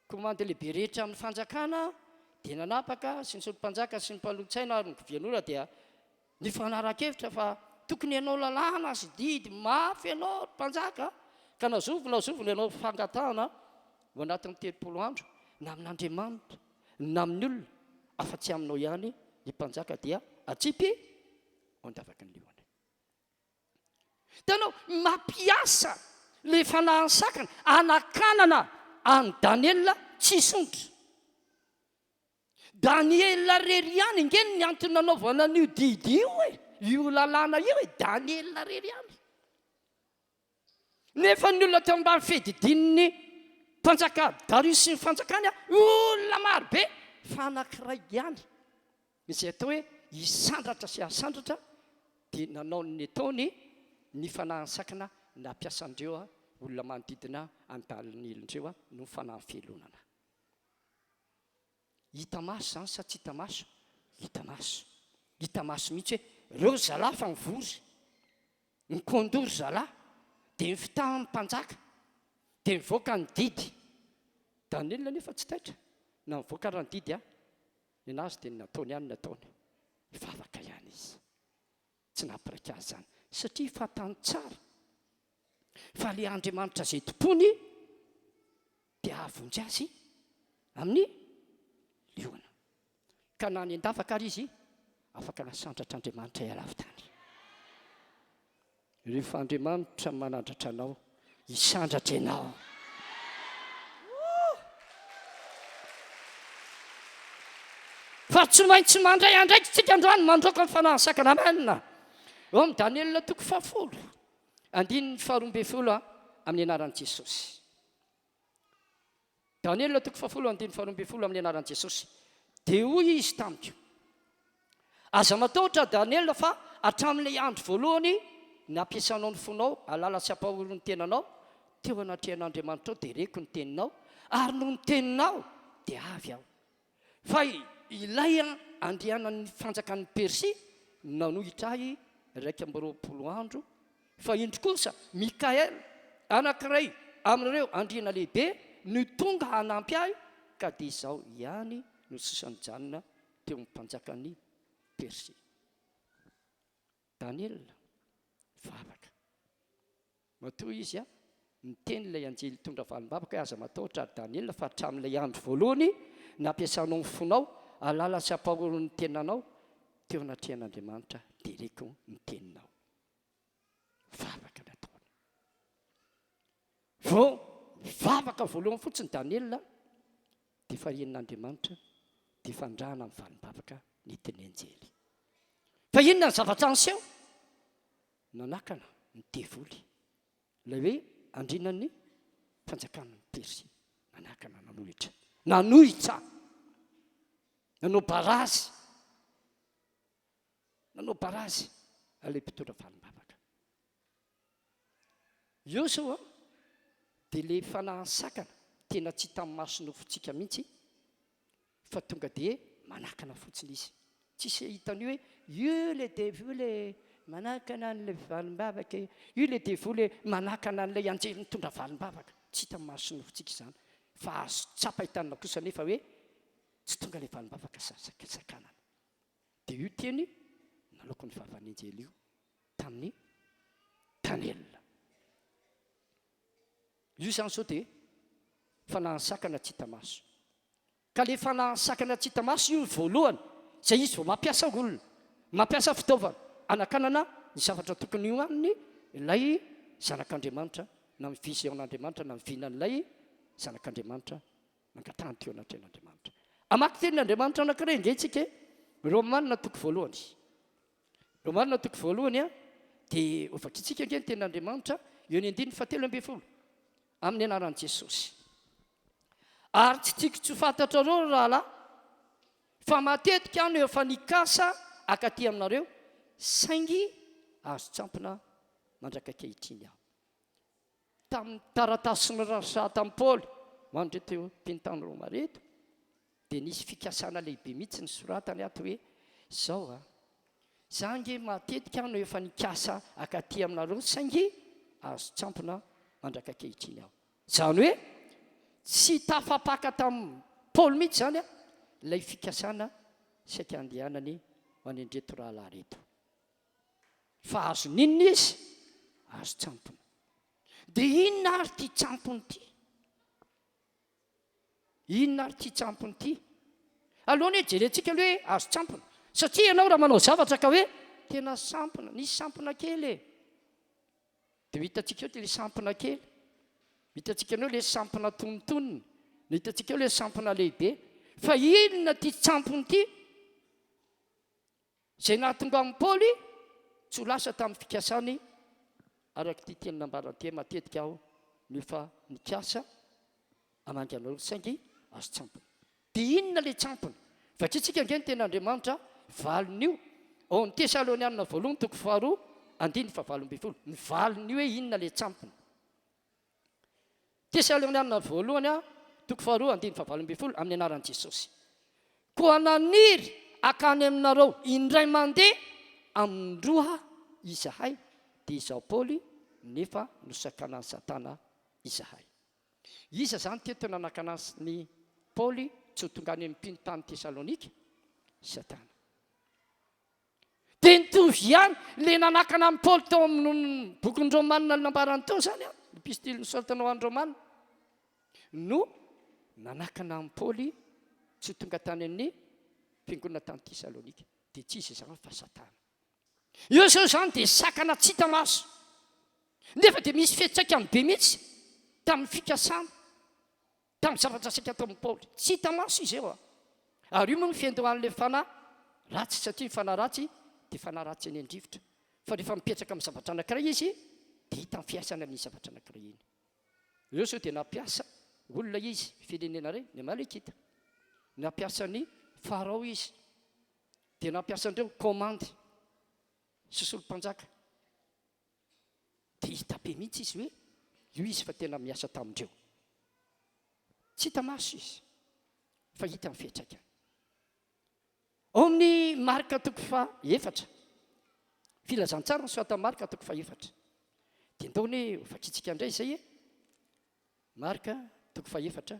Komandy lehibe rehetra amin'ny fanjakana dia nanapaka sy ny solom-panjaka sy ny mpanolotsaina ary ny governora dia nifanara-kevitra fa tokony hanao lalàna sy didy mafy ianao ry mpanjaka ka na zovy na zovy ny hanao fangatahana ho anatin'ny 30 andro na amin'Andriamanitra na amin'ny olona afa-tsy aminao ihany ny mpanjaka dia atsipy ao an-davaky ny liona. Hitanao, mampiasa ilay fanahin'ny sakana hanakanana an'i Daniela tsy hisondrotra. Daniela irery ihany ange ny antony nanaovana an'io didy io e, io lalàna io e, Daniela irery ihany. Nefa ny olona teo ambany fiadidian'ny mpanjaka Dariosy sy ny fanjakany, olona maro be, fa anankiray ihany izay atao hoe hisandratra sy hasandratra dia nanao ny nataony ny fanahin'ny sakana nampiasa an'ireo olona manodidina an'i Daniela ireo no fanahin'ny fialonana. Hita maso izany sa tsy hita maso? Hita maso. Hita maso mihitsy hoe ireo zalahy fa mivory, mikondory zalahy, dia nifitahan'ny mpanjaka, dia nivoaka ny didy. Daniela anefa tsy taitra, na nivoaka ary ny didy an, Nenazy dia ny nataony ihany ny nataony. Nivavaka ihany izy. Tsy nampiraika azy izany. Satria fantany tsara fa ilay Andriamanitra izay tompoiny dia hahavonjy azy amin'ny liona. Ka na any an-davaka ary izy, afaka nasandratr'Andriamanitra hiala avy tany. Rehefa Andriamanitra manandratra anao, hisandratra ianao. Fa tsy maintsy mandray andraikitra tsika androany mandroaka ny fanahy sakana. Amen. Eo amin'ny Daniela toko fahafolo, andininy faharoa ambin'ny folo amin'ny anaran'i Jesosy. Daniela toko fahafolo andininy faharoa ambin'ny folo amin'ny anaran'i Jesosy. Dia hoy izy tamiko, Aza matahotra Daniela fa hatramin'ilay andro voalohany nampiasanao ny fonao halala sy hampahory ny tenanao teo anatrehan'Andriamanitrao dia reko ny teninao ary noho ny teninao dia avy aho. Fa ilay andrianan'ny fanjakan'i Persia nanohitra ahy 21 andro, fa indro kosa Mikaela, anankiray amin'ireo andriana lehibe, no tonga hanampy ahy, ka dia izaho ihany no sisa nijanona teo amin'ny mpanjakan'i Persia. Daniela, vavaka. Matoa izy niteny ilay anjely nitondra valim-bavaka hoe aza matahotra ry Daniela fa hatramin'ilay andro voalohany nampiasanao ny fonao hahalala sy hampahory ny tenanao teo anatrehan'Andriamanitra dia reko ny teninao. Vavaka nataony. Vao mivavaka voalohany fotsiny Daniela dia efa henon'Andriamanitra dia efa andrahana ny valim-bavaka nentin'ny anjely. Fa inona ny zavatra niseho? Nanakana ny devoly, ilay hoe andrianan'ny fanjakan'i Persia. Nanakana, nanohitra. Nanohitra! Nanao barazy. Nanao barazy ilay mpitondra valim-bavaka. Eo izao an, dia ilay fanahin'ny sakana tena tsy hitan'ny maso nofontsika mihitsy fa tonga dia manakana fotsiny izy. Tsisy hahita an'io hoe io ilay devoly e, manakana an'ilay valim-bavaka e, io ilay devoly e, manakana an'ilay anjely mitondra valim-bavaka. Tsy hitan'ny maso nofontsika izany fa azo tsapain-tanana kosa anefa hoe tsy tonga ilay valim-bavaka sakanana. Dia io teny naloaky ny vavan'ny anjely io tamin'i Daniela. Io izany sao dia fanahin'ny sakana tsy hita maso. Ka le fanahin'ny sakana tsy hita maso io voalohany, izay izy vao mampiasa olona, mampiasa fitaovana hanakanana ny zavatra tokony ho aminy ilay zanak'Andriamanitra na ny vision-n'Andriamanitra na ny vinan'ilay zanak'Andriamanitra nangatahany teo anatrehan'Andriamanitra. Hamaky tenin'Andriamanitra anankiray ange isika e! Romana toko voalohany. Romana toko voalohany a, dia hovakintsika ange ny tenin'Andriamanitra eo ny andininy fahatelo ambin'ny folo amin'ny anaran'i Jesosy. Ary tsy tiako tsy ho fantatrareo ry rahalahy fa matetika aho no efa nikasa hakaty aminareo, saingy azon-tsampona mandrak'ankehitriny aho. Tamin'ny taratasy norasaha tamin'i Paoly ho an'ireto mpino tany Roma ireto, dia nisy fikasana lehibe mihitsy nosoratany ato hoe, Izao a, za ange matetika aho no efa nikasa hakaty aminareo, saingy azon-tsampona mandrak'ankehitriny aho. Izany hoe, Tsy tafapaka tamin'i Paoly mihitsy izany ilay fikasana saika handehanany ho any an'ireto rahalahy ireto. Fa azon'inona izy? Azon-tsampona. Dia inona ary ity tsampona ity? Inona ary ity tsampona ity? Aleo anie jerentsika aloha hoe azon-tsampona. Satria ianao raha manao zavatra ka hoe tena sampona, nisy sampona kely e. Dia ho hitantsika eo ilay sampona kely. Ho hitantsika eo ilay sampona tonontonony. Ho hitantsika eo ilay sampona lehibe. Fa inona ity tsampona ity? Izay nahatonga an'i Paoly tsy ho lasa tamin'ny fikasany araka ity teny nambarany ity, Matetika aho no efa nikasa hamangy anareo, saingy azo tsampona. Dia inona ilay tsampona? Vakintsika ange ny tenin'Andriamanitra, valin'io, ao amin'ny Tesalonianina voalohany toko faharoa andininy fahavalo ambin'ny folo. Ny valin'io hoe inona ilay tsampona. Tesalonianina voalohany toko faharoa andininy fahavalo ambin'ny folo amin'ny anaran'i Jesosy. Koa naniry hakany aminareo indray mandeha amin-droa izahay, dia izaho Paoly, nefa nosakanan'i Satana izahay. Iza izany teto nanakana an'i Paoly tsy ho tonga any amin'ny mpino tany Tesalonika? Satana. Dia nitovy ihany ilay nanakana an'i Paoly tao amin'ny bokin'ny Romana nambarany teo izany, ny epistily nosoratana ho an'ny Romana, no nanakana an'i Paoly tsy ho tonga tany amin'ny fiangonana tany Tesalonika. Dia tsy iza izany fa Satana. Io izao izany dia sakana tsy hita maso. Nefa dia misy fiantraikany be mihitsy tamin'ny fikasana. Tamin'ny zavatra saika ataon'i Paoly. Tsy hita maso izy eo. Ary io moa no fiandohan'ilay fanahy ratsy, satria ny fanahy ratsy dia fanahy ratsy eny an-drivotra. Fa rehefa mipetraka amin'ny zavatra anankiray izy, dia hita ny fiasany amin'iny zavatra anankiray iny. Ireo izao dia nampiasa olona izy, firenena iray, ny Amalekita. Nampiasa ny Farao izy. Dia nampiasa an'ireo komandy sy solom-panjaka. Dia hita be mihitsy izy hoe io izy fa tena miasa tamindreo. Tsy hita maso izy fa hita ny fiantraikany. Ao amin'ny Marka toko faha efatra, filazantsara ny soratan'i Marka toko faha efatra. Dia ndao anie ho vakintsika indray izay e. Marka toko faha efatra.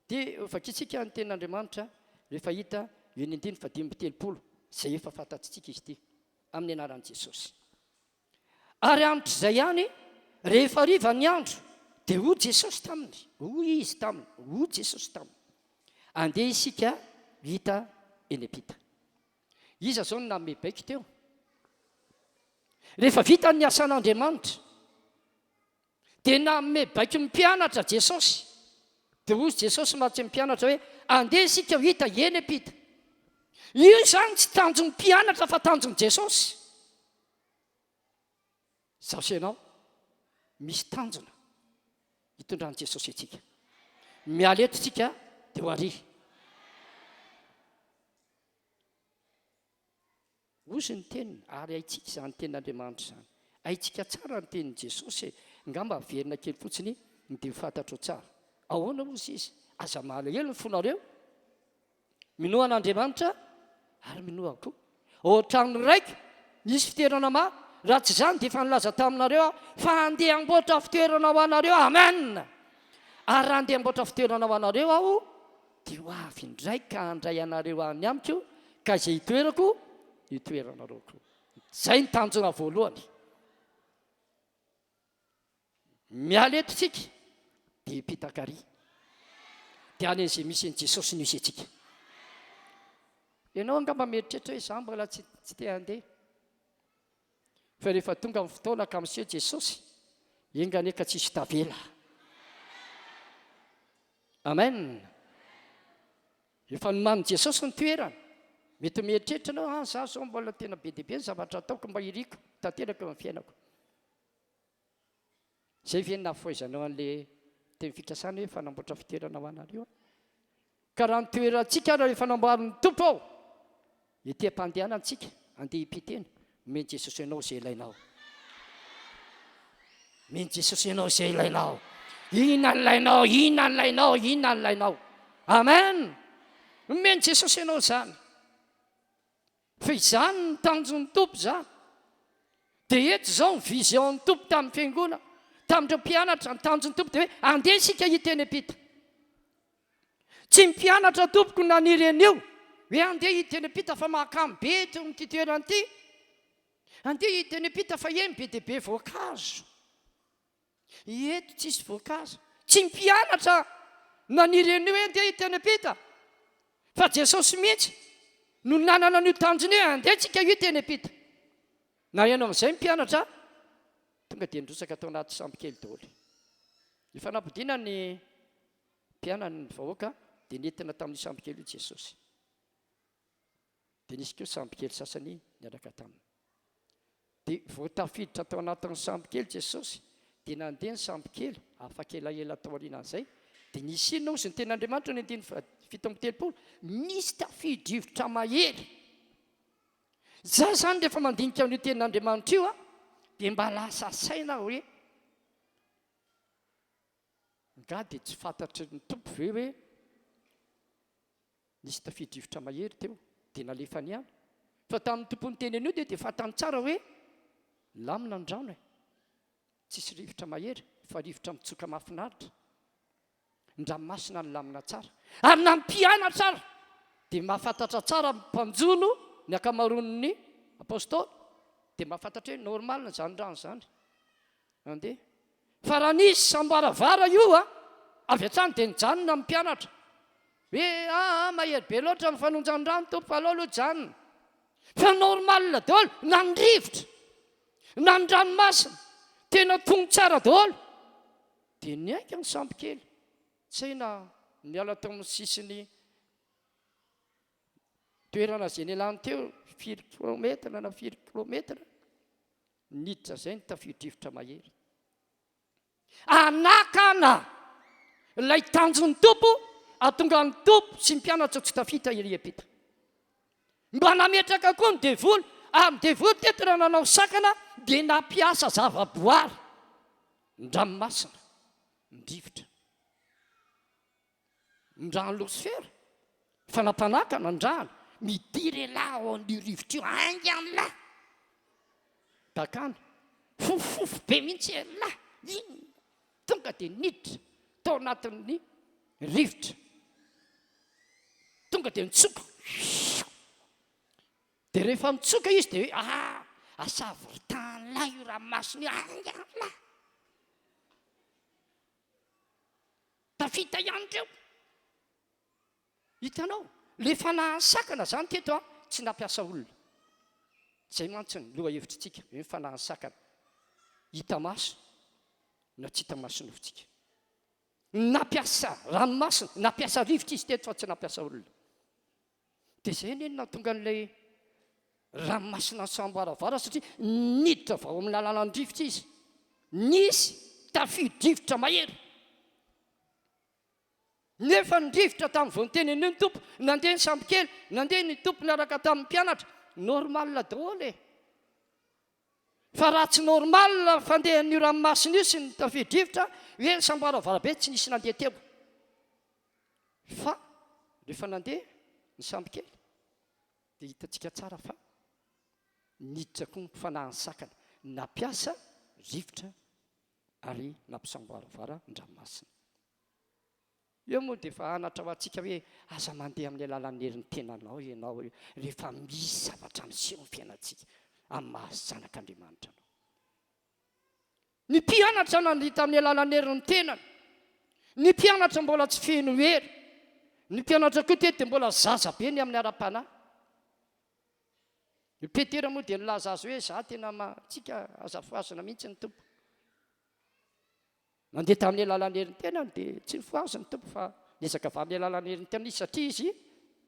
Dia ho vakintsika ny tenin'Andriamanitra rehefa hita eo ny andininy faha 35 izay efa fantatsika izy ity amin'ny anaran'i Jesosy. Ary androtr'izay ihany, rehefa hariva ny andro, dia hoy Jesosy taminy, hoy Izy taminy, hoy Jesosy taminy, Andeha isika hita eny am-pita. Iza izao no nanome baiko teo? Rehefa vita ny asan'Andriamanitra, dia nanome baiko ny mpianatra Jesosy. Dia hoy Jesosy mantsy ny mpianatra hoe, Andeha isika ho hita eny am-pita. Io izany tsy tanjon'ny mpianatra fa tanjon'i Jesosy. Izaho sy ianao, misy tanjona hitondran'i Jesosy antsika. Miala eto isika dia ho ary. Hozy ny teniny, ary haintsika izany tenin'Andriamanitra izany. Haintsika tsara ny tenin'i Jesosy e. Angamba averina kely fotsiny dia ho fantatrao tsara. Ahoana hozy izy? Aza malahelo ny fonareo. Minoa an'Andriamanitra ary minoa ahy koa. Ao an-trano raiko misy fitoerana maro, raha tsy izany dia efa nilaza taminareo aho fa handeha hamboatra fitoerana ho anareo aho. Amen! Ary raha handeha hamboatra fitoerana ho anareo aho, dia ho avy indray ka handray anareo any amiko, ka izay hitoerako, hitoeranareo koa. Izay ny tanjona voalohany. Miala eto isika dia hipitaka ary. Dia any amin'izay misy an'i Jesosy no hisy antsika. Ianao angamba mieritreritra hoe izaho mbola tsy tsy te handeha. Fa rehefa tonga ny fotoana ka miseho Jesosy, enga anie ka tsisy tavela. Amen. Efa nomanin'i Jesosy ny toerana. Mety mieritreritra ianao, ah, izaho izao mbola tena be dia be ny zavatra ataoko mba iriko tanteraka eo amin'ny fiainako. Zay ve ny nahafohezanao an'le teny fikasana hoe fanamboatra fitoerana ho anareo aho? Ka raha ny toerantsika ary efa namboarin'ny Tompo ao, ety am-pandehanantsika, andeha himpiteny, omen'i Jesosy anao izay ilainao. Omen'i Jesosy anao izay ilainao. Inona ny ilainao, inona ny ilainao, inona ny ilainao. Amen! Omen'i Jesosy anao izany. Fa izany ny tanjon'ny Tompo izany. Dia eto izao ny vision-n'ny Tompo tamin'ny fiangonana, tamin'ireo mpianatra, ny tanjon'ny Tompo dia hoe andeha isika hiteny am-pita. Tsy ny mpianatra tompoko no naniry an'io hoe andeha hiditra eny am-pita fa mahakamo be eto amin'ity toerana ity. Andeha hiditra eny am-pita fa eny be dia be voankazo. Eto tsisy voankazo. Tsy ny mpianatra naniry an'io hoe andeha hiditra eny am-pita fa Jesosy mihitsy no nanana an'io tanjona io hoe andeha tsika hiditra eny am-pita. Naheno an'izay ny mpianatra, tonga dia nirotsaka tao anaty sambokely daholo. Efa nampodiana ny mpianany ny vahoaka dia nentina tamin'io sambokely io Jesosy. Dia nisy koa sambokely sasany niaraka taminy. Dia vao tafiditra tao anatin'ny sambokely Jesosy, dia nandeha ny sambokely, afaka elaela taorianan'izay, dia nisy inona hozy ny tenin'Andriamanitra ny andininy faha 37, nisy tafio-drivotra mahery. Za zany rehefa mandinika an'io tenin'Andriamanitra io aho dia mba lasa saina aho hoe nga dia tsy fantatry ny Tompo ve hoe nisy tafio-drivotra mahery teo dia nalefany ihany? Fa tamin'ny Tompo niteny an'io dia dia fantany tsara hoe lamina ny rano e, tsisy rivotra mahery fa rivotra mitsoka mahafinaritra. Ny ranomasina nilamina tsara. Ary na ny mpianatra ary dia mahafantatra tsara ny mpanjono, ny ankamaroan'ny apostoly dia mahafantatra hoe normal izany rano izany. Andeha. Fa raha nisy sambaravara io a, avy hatrany dia nijanona ny mpianatra. Hoe aa mahery be loatra ny fanonjan-drano Tompo fa aleo aloha hijanona. Fa normal daholo na ny rivotra, na ny ranomasina, tena tony tsara daholo. Dia niainga ny sambo kely. Tsy hay na niala teo amin'ny sisin'ny toerana izay nialany teo, firy kilometatra na firy kilometatra, niditra izay ny tafio-drivotra mahery. Hanakana ilay tanjon'ny Tompo, hahatonga ny Tompo sy ny mpianatra tsy tafita ery am-pita. Mba nametraka koa ny devoly, ary ny devoly teto raha nanao sakana dia nampiasa zava-boary. Ny ranomasina, ny rivotra, ny rano losifera, fanampanakana ny rano, midira elah ao amin'io rivotra io, haingana lah! Dakana, fofofofo be mihitsy elah, inona? Tonga dia niditra tao anatin'ny rivotra, tonga dia nitsoka. Dia rehefa mitsoka izy dia hoe ah, asavoritahany io ranomasina io, haingana! Tafita ihany ireo. Hitanao, ilay fanahin'ny sakana izany teto an, tsy nampiasa olona. Izay mantsy ny lohahevitritsika, hoe ny fanahin'ny sakana. Hita maso na tsy hita maso nofontsika. Nampiasa ranomasina, nampiasa rivotra izy teto fa tsy nampiasa olona. Dia izay anie no nahatonga an'ilay ranomasina nisamboaravara satria niditra avy ao amin'ny lalanan-drivotra izy. Nisy tafio-drivotra mahery. Nefa ny rivotra tamin'ny vao niteny an'io ny Tompo, nandeha ny sambokely, nandeha ny Tompo niaraka tamin'ny mpianatra. Normal daholo e. Fa raha tsy normal ny fandehan'io ranomasina io sy ny tafio-drivotra, hoe ny samboaravara be tsy nisy nandeha teo. Fa rehefa nandeha ny sambokely dia hitantsika tsara fa niditra koa ny fanahin'ny sakana, nampiasa rivotra ary nampisamboaravara ny ranomasina. Eo moa dia efa anatra ho antsika hoe aza mandeha amin'ny alalan'ny herin'ny tenanao ianao rehefa misy zavatra miseho ny fiainantsika amin'ny maha zanak'Andriamanitra anao. Ny mpianatra nandeha tamin'ny alalan'ny herin'ny tenany. Ny mpianatra mbola tsy feno hery. Ny mpianatra koa teto dia mbola zaza be ny amin'ny ara-panahy. I Petera moa dia nilaza azy hoe za tena tsika aza fohazina mihitsy ny Tompo. Nandeha tamin'ny alalan'ny herin'ny tenany dia tsy nifohazina ny Tompo fa niezaka avy amin'ny alalan'ny herin'ny tenany izy satria izy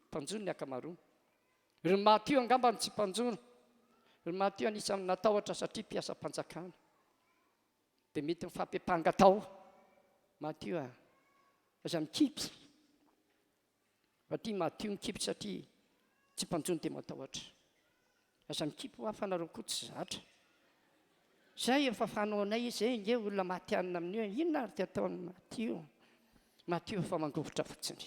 mpanjono ny ankamaroany. Ry Matio angamba no tsy mpanjono. Ry Matio anisan'ny natahotra satria mpiasam-panjakana. Dia mety mifampiampanga tao. Matio a, aza mikipy. Fa ty Matio mikipy satria tsy mpanjono dia matahotra. Aza mikipy hoa fa nareo koa tsy zatra. Zay efa fanaonay izay ange olona matihanina amin'io e. Inona ary ty ataon'i Matio? Matio efa mangovitra fotsiny.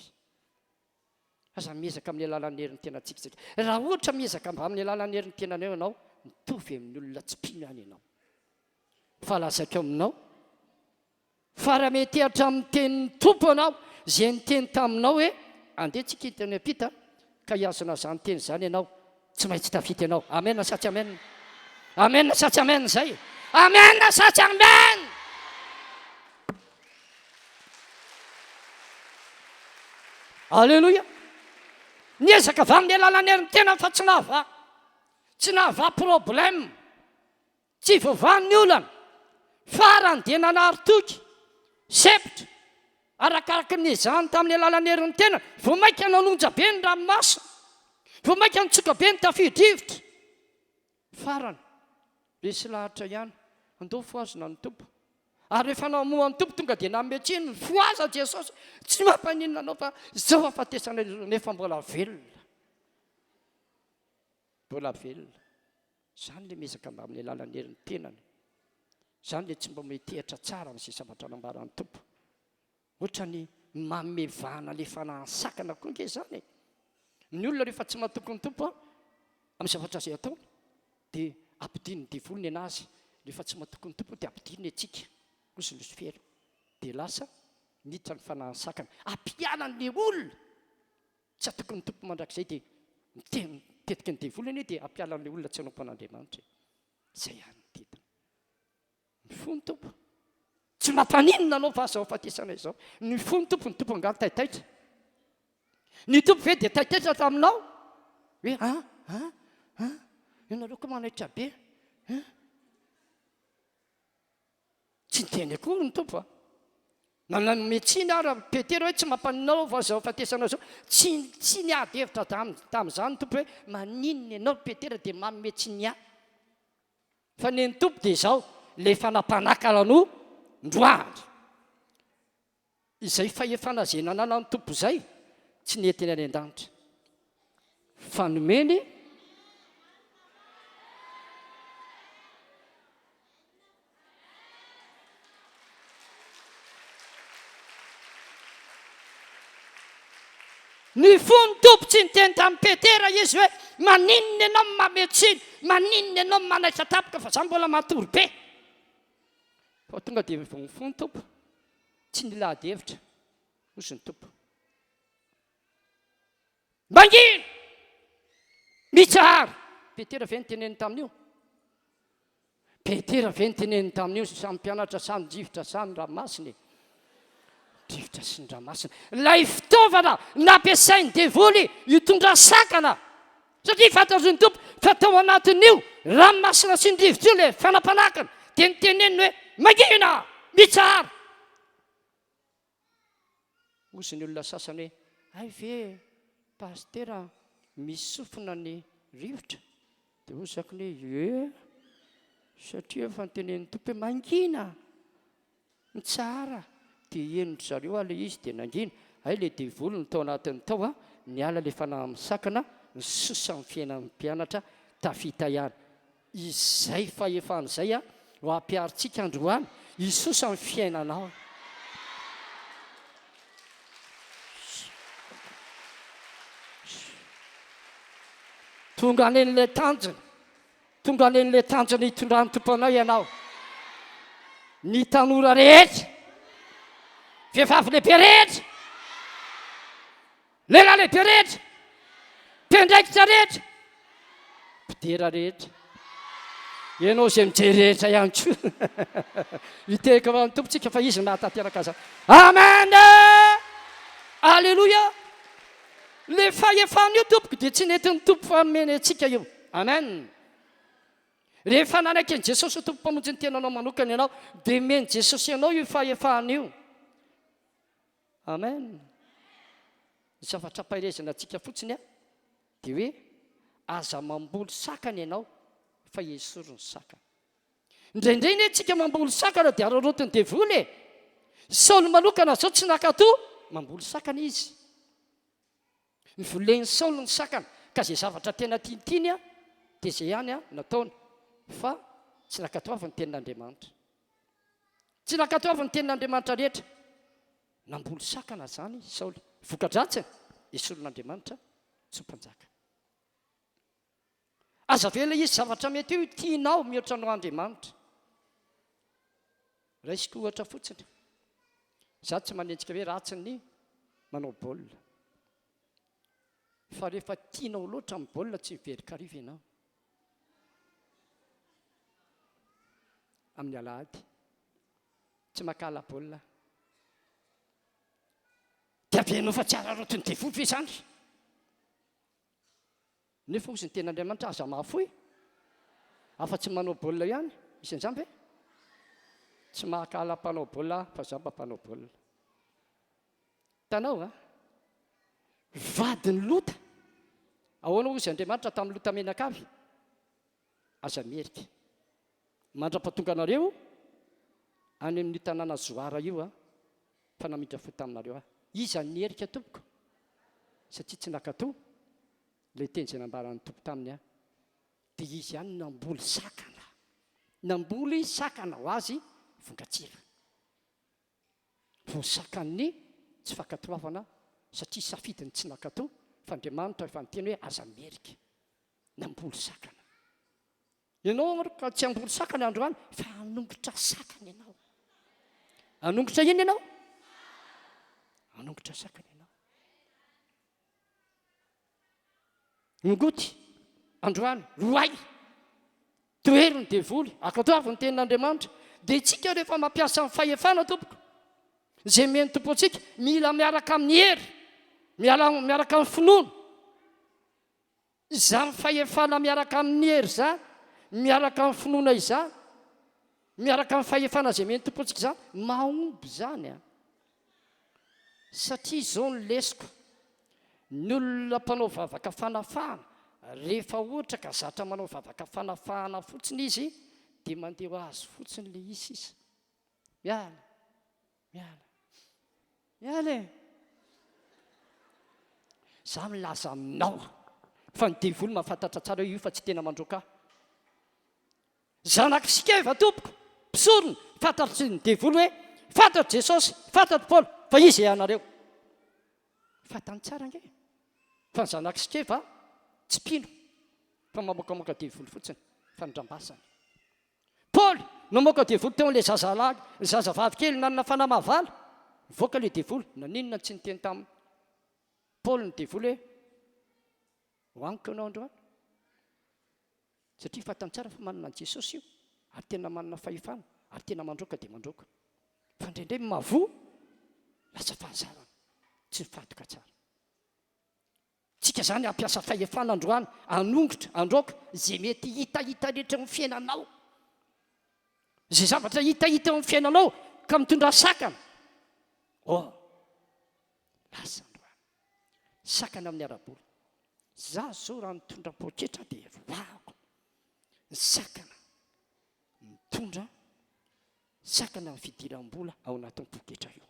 Aza miezaka amin'ny alalan'ny herin'ny tenantsika isika. Raha ohatra miezaka mba amin'ny alalan'ny herin'ny tenanao ianao, mitovy amin'ny olona tsy mpino ihany ianao. Fa lazaiko aminao, fa raha mety hatramin'ny tenin'ny Tompo ianao, Izay niteny taminao hoe, Andeha tsika hiteny am-pita, ka hihazona izany teny izany ianao, tsy maintsy tafita ianao. Amen sa tsy amen? Amen sa tsy amen izay? Amen sa tsy amen? Aleloia! Niezaka avy amin'ny alalan'ny herin'ny tenany fa tsy nahavaha. Tsy nahavaha problème. Tsy voavaha ny olana. Farany dia nanary toky, sempotra, arakaraky ny niezahany tamin'ny alalan'ny herin'ny tenany. Vao mainka nanonja be ny ranomasina. Vao mainka nitsoka be ny tafio-drivotra. Farany, resy lahatra ihany. Andao fohazina ny Tompo. Ary rehefa namoha ny Tompo tonga dia nanome tsiny, mifohaza Jesosy, tsy mampaninona anao fa izao fahafatesana izao nefa mbola velona. Mbola velona. Izany ilay miezaka mba amin'ny alalan'ny herin'ny tenany. Izany ilay tsy mba metehatra tsara amin'izay zavatra nambaran'ny Tompo. Ohatrany manome vahana ilay fanahy sakana koa ange izany e. Ny olona rehefa tsy matoky ny Tompo amin'ny zavatra izay ataony dia ampidinin'ny devoly ny anazy. Rehefa tsy matoky ny Tompo dia ampidininy antsika, hozy Losifera. Dia lasa miditra ny fanahy sakana. Ampialany ilay olona tsy hatoky ny Tompo mandrakizay dia miteny mitetiky ny devoly anie dia hampiala an'ilay olona tsy hanompo an'Andriamanitra e. Izay ihany ny tetiny. Ny fo ny Tompo. Tsy mampaninona anao va izao fahafatesana izao? Ny fo ny Tompo, ny Tompo angaha taitaitra? Ny Tompo ve dia taitaitra taminao? Hoe an, an, an, ianareo koa manaitra be. An? Tsy niteny akory ny Tompo a! Na nanome tsiny ara Petera hoe tsy mampaninona anao va izao fahafatesana izao? Tsy tsy niady hevitra taminy tamin'izany ny Tompo hoe maninona ianao ry Petera dia manome tsiny ahy? Fa ny an'ny Tompo dia izao, ilay fanampanakana no ndroahany. Izay fahefana izay nananan'ny Tompo izay tsy nentiny any an-danitra fa nomeny. Ny fon'ny Tompo tsy niteny tamin'i Petera izy hoe maninona ianao no mamehy tsiny, maninona ianao no manaitra tampoka fa za mbola matory be. Fa tonga dia vao nifoha ny Tompo, tsy nila ady hevitra, hozy ny Tompo. Mangina! Mitsahara! Petera ve niteneniny tamin'io? Petera ve niteneniny tamin'io? Samy mpianatra, samy drivotra, samy ranomasina e. Drivotra sy ny ranomasina. Ilay fitaovana nampiasain'ny devoly hitondra sakana. Satria fantatry ny Tompo fa tao anatin'io ranomasina sy ny rivotra io ilay fanapanakana, dia niteneniny hoe, Mangina! Mitsahara! Hozy ny olona sasany hoe, Hay ve Pasitera misy sofina ny rivotra? Dia hoy zakiny hoe, Ie, satria efa notenenin'ny Tompo hoe, Mangina! Mitsahara! Dia henon-dry zareo aho ilay izy dia nangina. Hay ilay devoly no tao anatiny tao a! Niala ilay fanahy misakana, nisosa ny fiainan'ny mpianatra, tafita ihany. Izay fahefana izay a, no hampiharintsika androany, hisosa ny fiainanao. Tonga any an'ilay tanjona. Tonga any an'ilay tanjona hitondran'ny Tompo anao ianao. Ny tanora rehetra, vehivavy lehibe rehetra, lehilahy lehibe rehetra, mpiandraikitra rehetra, mpidera rehetra, ianao izay mijery rehetra ihany koa. Hitehaka ho an'ny Tompo tsika fa Izy no mahatanteraka azy. Amen! Alléluia! Le fahefana io tompoko dia tsy nentin'ny Tompo fa nomeny antsika io. Amen. Rehefa nanaiky an'i Jesosy ho Tompo Mpamonjy ny tenanao manokana ianao dia omen'i Jesosy anao io fahefana io. Amen. Ny zavatra ampaherezana antsika fotsiny dia hoe aza mamboly sakana ianao fa esory ny sakana. Indraindray anie tsika mamboly sakana dia araraotin'ny devoly e! Saoly manokana zao tsy nakato mamboly sakana izy. Novolen'i Saoly ny sakana ka izay zavatra tena tiantiany dia izay ihany nataony fa tsy nankatoaviny ny tenin'Andriamanitra. Tsy nankatoaviny ny tenin'Andriamanitra rehetra. Namboly sakana izany Saoly. Voka-dratsiny, esorin'Andriamanitra tsy ho mpanjaka. Aza avela hisy zavatra mety ho tianao mihoatra noho Andriamanitra. Raisiko ohatra fotsiny. Izaho tsy manenjika hoe ratsy ny. manao baolina. Fa rehefa tianao loatra ny baolina tsy miverin-kariva ianao. Amin'ny alahady. Tsy mankahala baolina aho. Dia averinao fa tsy araraotin'ny devoly ve izany? Nefa hozy ny tenin'Andriamanitra aza mahafoy afa-tsy manao baolina ihany. Misy an'izany ve? Tsy mahakala mpanao baolina aho fa za mba mpanao baolina. Hitanao a? Vadin'i Lota. Ahoana hozy Andriamanitra tamin'i Lota mianakavy? Aza mierika. Mandra-pahatonga anareo any amin'io tanàna Zoara io aho, fa namindra fo taminareo aho. Iza no nierika tompoko? Satria tsy nankatò ilay teny izay nambaran'ny Tompo taminy aho. Dia izy ihany no namboly sakana. Namboly sakana ho azy vongatsira. Voasakan'ny tsy fankatoavana satria safidiny tsy nankatò fa Andriamanitra efa niteny hoe aza mierika. Namboly sakana. Ianao ary ka tsy hamboly sakana androany fa hanongotra sakana ianao. Hanongotra inona ianao? Hanongotra sakana ianao. Ongoty androany, roay, tohero ny devoly, ankatoavy ny tenin'Andriamanitra. Dia isika rehefa mampiasa ny fahefana tompoko, izay omen'ny Tompo antsika, mila miaraka amin'ny hery, miala miaraka amin'ny finoana. Izany fahefana miaraka amin'ny hery izany, miaraka amin'ny finoana izany, miaraka amin'ny fahefana izay omen'ny Tompo antsika izany, mahomby izany an! Satria izao ny lesoko, ny olona mpanao vavaka fanafahana, rehefa ohatra ka zatra manao vavaka fanafahana fotsiny izy, dia mandeha ho azy fotsiny ilay izy sisa. Miala, miala. Miala e! Za milaza aminao fa ny devoly mahafantatra tsara hoe io fa tsy tena mandroaka ahy. Zanak'i Sikeva tompoko, mpisorona, fantatry ny devoly hoe fantatro Jesosy, fantatro Paoly, fa iza ianareo? Fantany tsara ange fa ny zanak'i Sikeva tsy mpino fa mamoakamoaka devoly fotsiny, fandrambasana. Paoly namoaka devoly teo amin'ilay zazalahy, zazavavy kely nanana fanahy mahavalo. Nivoaka ilay devoly. Naninona no tsy niteny tamin'i Paoly ny devoly hoe, Ho amiko ianao androany? Satria fantany tsara fa manana an'i Jesosy io, ary tena manana fahefana, ary tena mandroaka dia mandroaka. Fa indraindray mahavoa, lasa fahazarana, tsy mifantoka tsara. Tsika zany hampiasa fahefana androany hanongotra, handroaka ze mety hitahita rehetra eo amin'ny fiainanao. Ze zavatra hitahita eo amin'ny fiainanao ka mitondra sakana. Oh, lasa androany. Sakana amin'ny ara-bola. Za zao raha nitondra poketra dia roahako. Ny sakana mitondra sakana amin'ny fidiram-bola ao anatin'ny poketra io.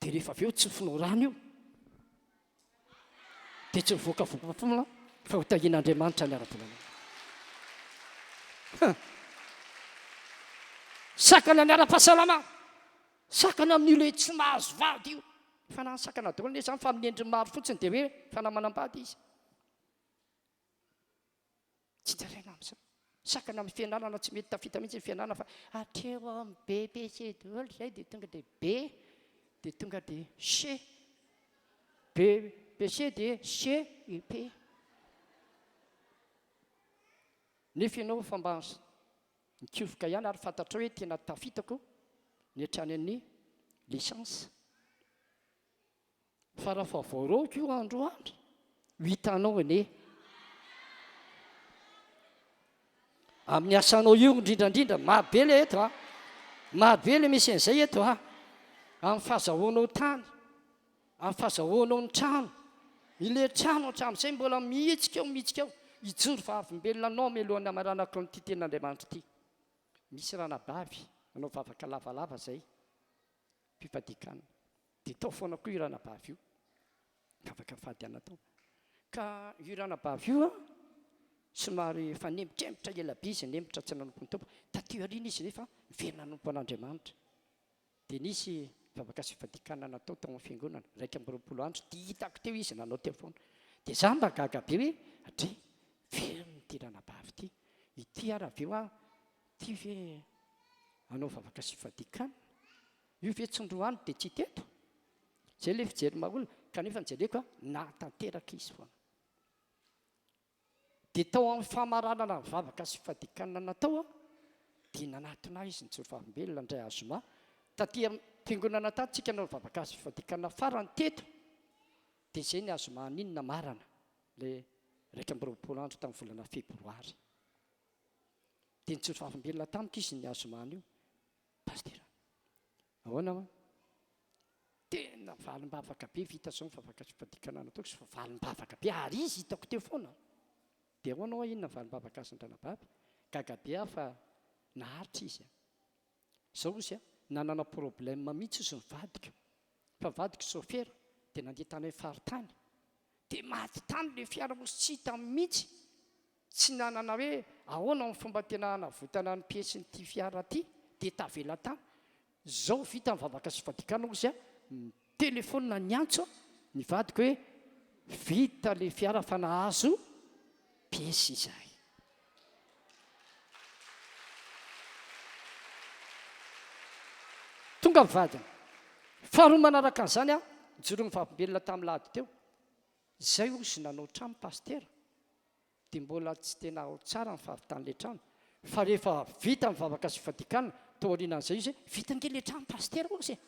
Dia rehefa avy eo tsofinao rano io, dia tsy mivoaka voka-foana fa ho tahian'Andriamanitra ny ara-bolanao. Sakana ny ara-pahasalamana, sakana amin'io ilay tsy mahazo vady io. Efa nahasakana daholo anie izany fa amin'ny endriny maro fotsiny dia hoe efa namanam-bady izy. Tsy taraina amin'izany. Sakana amin'ny fianarana tsy mety tafita mihitsy ny fianarana fa hatreo amin'ny BPC daholo izay dia tonga dia B dia tonga dia C. BPC dia C U P. Nefa ianao efa mba nikofoka ihany ary fantatrao hoe tena tafitako ny hatrany amin'ny licence. Fa raha fa voaraoka io androany, ho hitanao anie. Amin'ny asanao io indrindra indrindra, maro be le eto a. Maro be le misy an'izay eto a. Amin'ny fahazahoanao tany, amin'ny fahazahoanao ny trano. Ilay trano hatramin'izay mbola mihetsika eo, mihetsika eo. Hijoro vavolombelona anao mialohan'ny hamaranako an'ity tenin'Andriamanitra ity. Misy ranabavy nanao vavaka lavalava izay, fifadian-kanina. Dia tao foana koa io ranabavy io. Vavaka fifadiana tao. Ka io ranabavy io an, somary efa nembotrembotra ela be izy, nembotra tsy nanompo ny Tompo. Taty aoriana izy nefa niverina nanompo an'Andriamanitra. Dia nisy vavaka sy fifadian-kanina natao tao amin'ny fiangonana, 21 andro, dia hitako teo izy nanao teo foana. Dia za mba gaga be hoe, dry, velona ity ranabavy ity. Ity ary avy eo aho, ity ve hanao vavaka sy fifadian-kanina? Io ve tsindroany dia tsy teto? Zay le fijery maha olona, kanefa ny jereko a, nahatanteraka izy foana. Dia tao amin'ny famaranana ny vavaka sy fadikanana natao a, dia nanatona ahy izy nijoro vavolombelona indray azoma, taty am-piangonana tato tsika nanao vavaka sy fadikanana farany teto, dia izay ny azoma an'iny namarana ilay 21 andro tamin'ny volana febroary. Dia nijoro vavolombelona tamiko izy ny azoma an'io, Pasitera, ahoana hoa? Tena valim-bavaka be vita zao ny vavaka sy fadikana nataoko sy valim-bavaka be ary izy hitako teo foana. Dia ahoana hoa inona valim-bavaka azon-dranabavy? Gaga be aho fa naharitra izy a. Zao ozy a, nanana problème mihitsy ozy ny vadiko fa vadiko sôfera dia nandeha tany amin'ny faritany dia maty tany le fiara ozy tsy hita mihitsy Tsy nanana hoe ahoana ny fomba tena hanavotana ny pièce-n'ity fiara ity dia tavela tany. Zao vita ny vavaka sy fadikana ozy a, nitelefaonina niantso ny vadiko hoe vita le fiara fa nahazo pièce izahay. Tonga ny vadiny. Faharoa manaraka an'izany aho, nijoro ny vavolombelona tamin'ny lahady teo. Izay ozy nanao trano pasitera dia mbola tsy tena ao tsara ny fahavitan'ilay trano fa rehefa vita ny vavaka sy fadikanina tao aorianan'izay izy hoe vita ange ilay trano pasitera ozy e!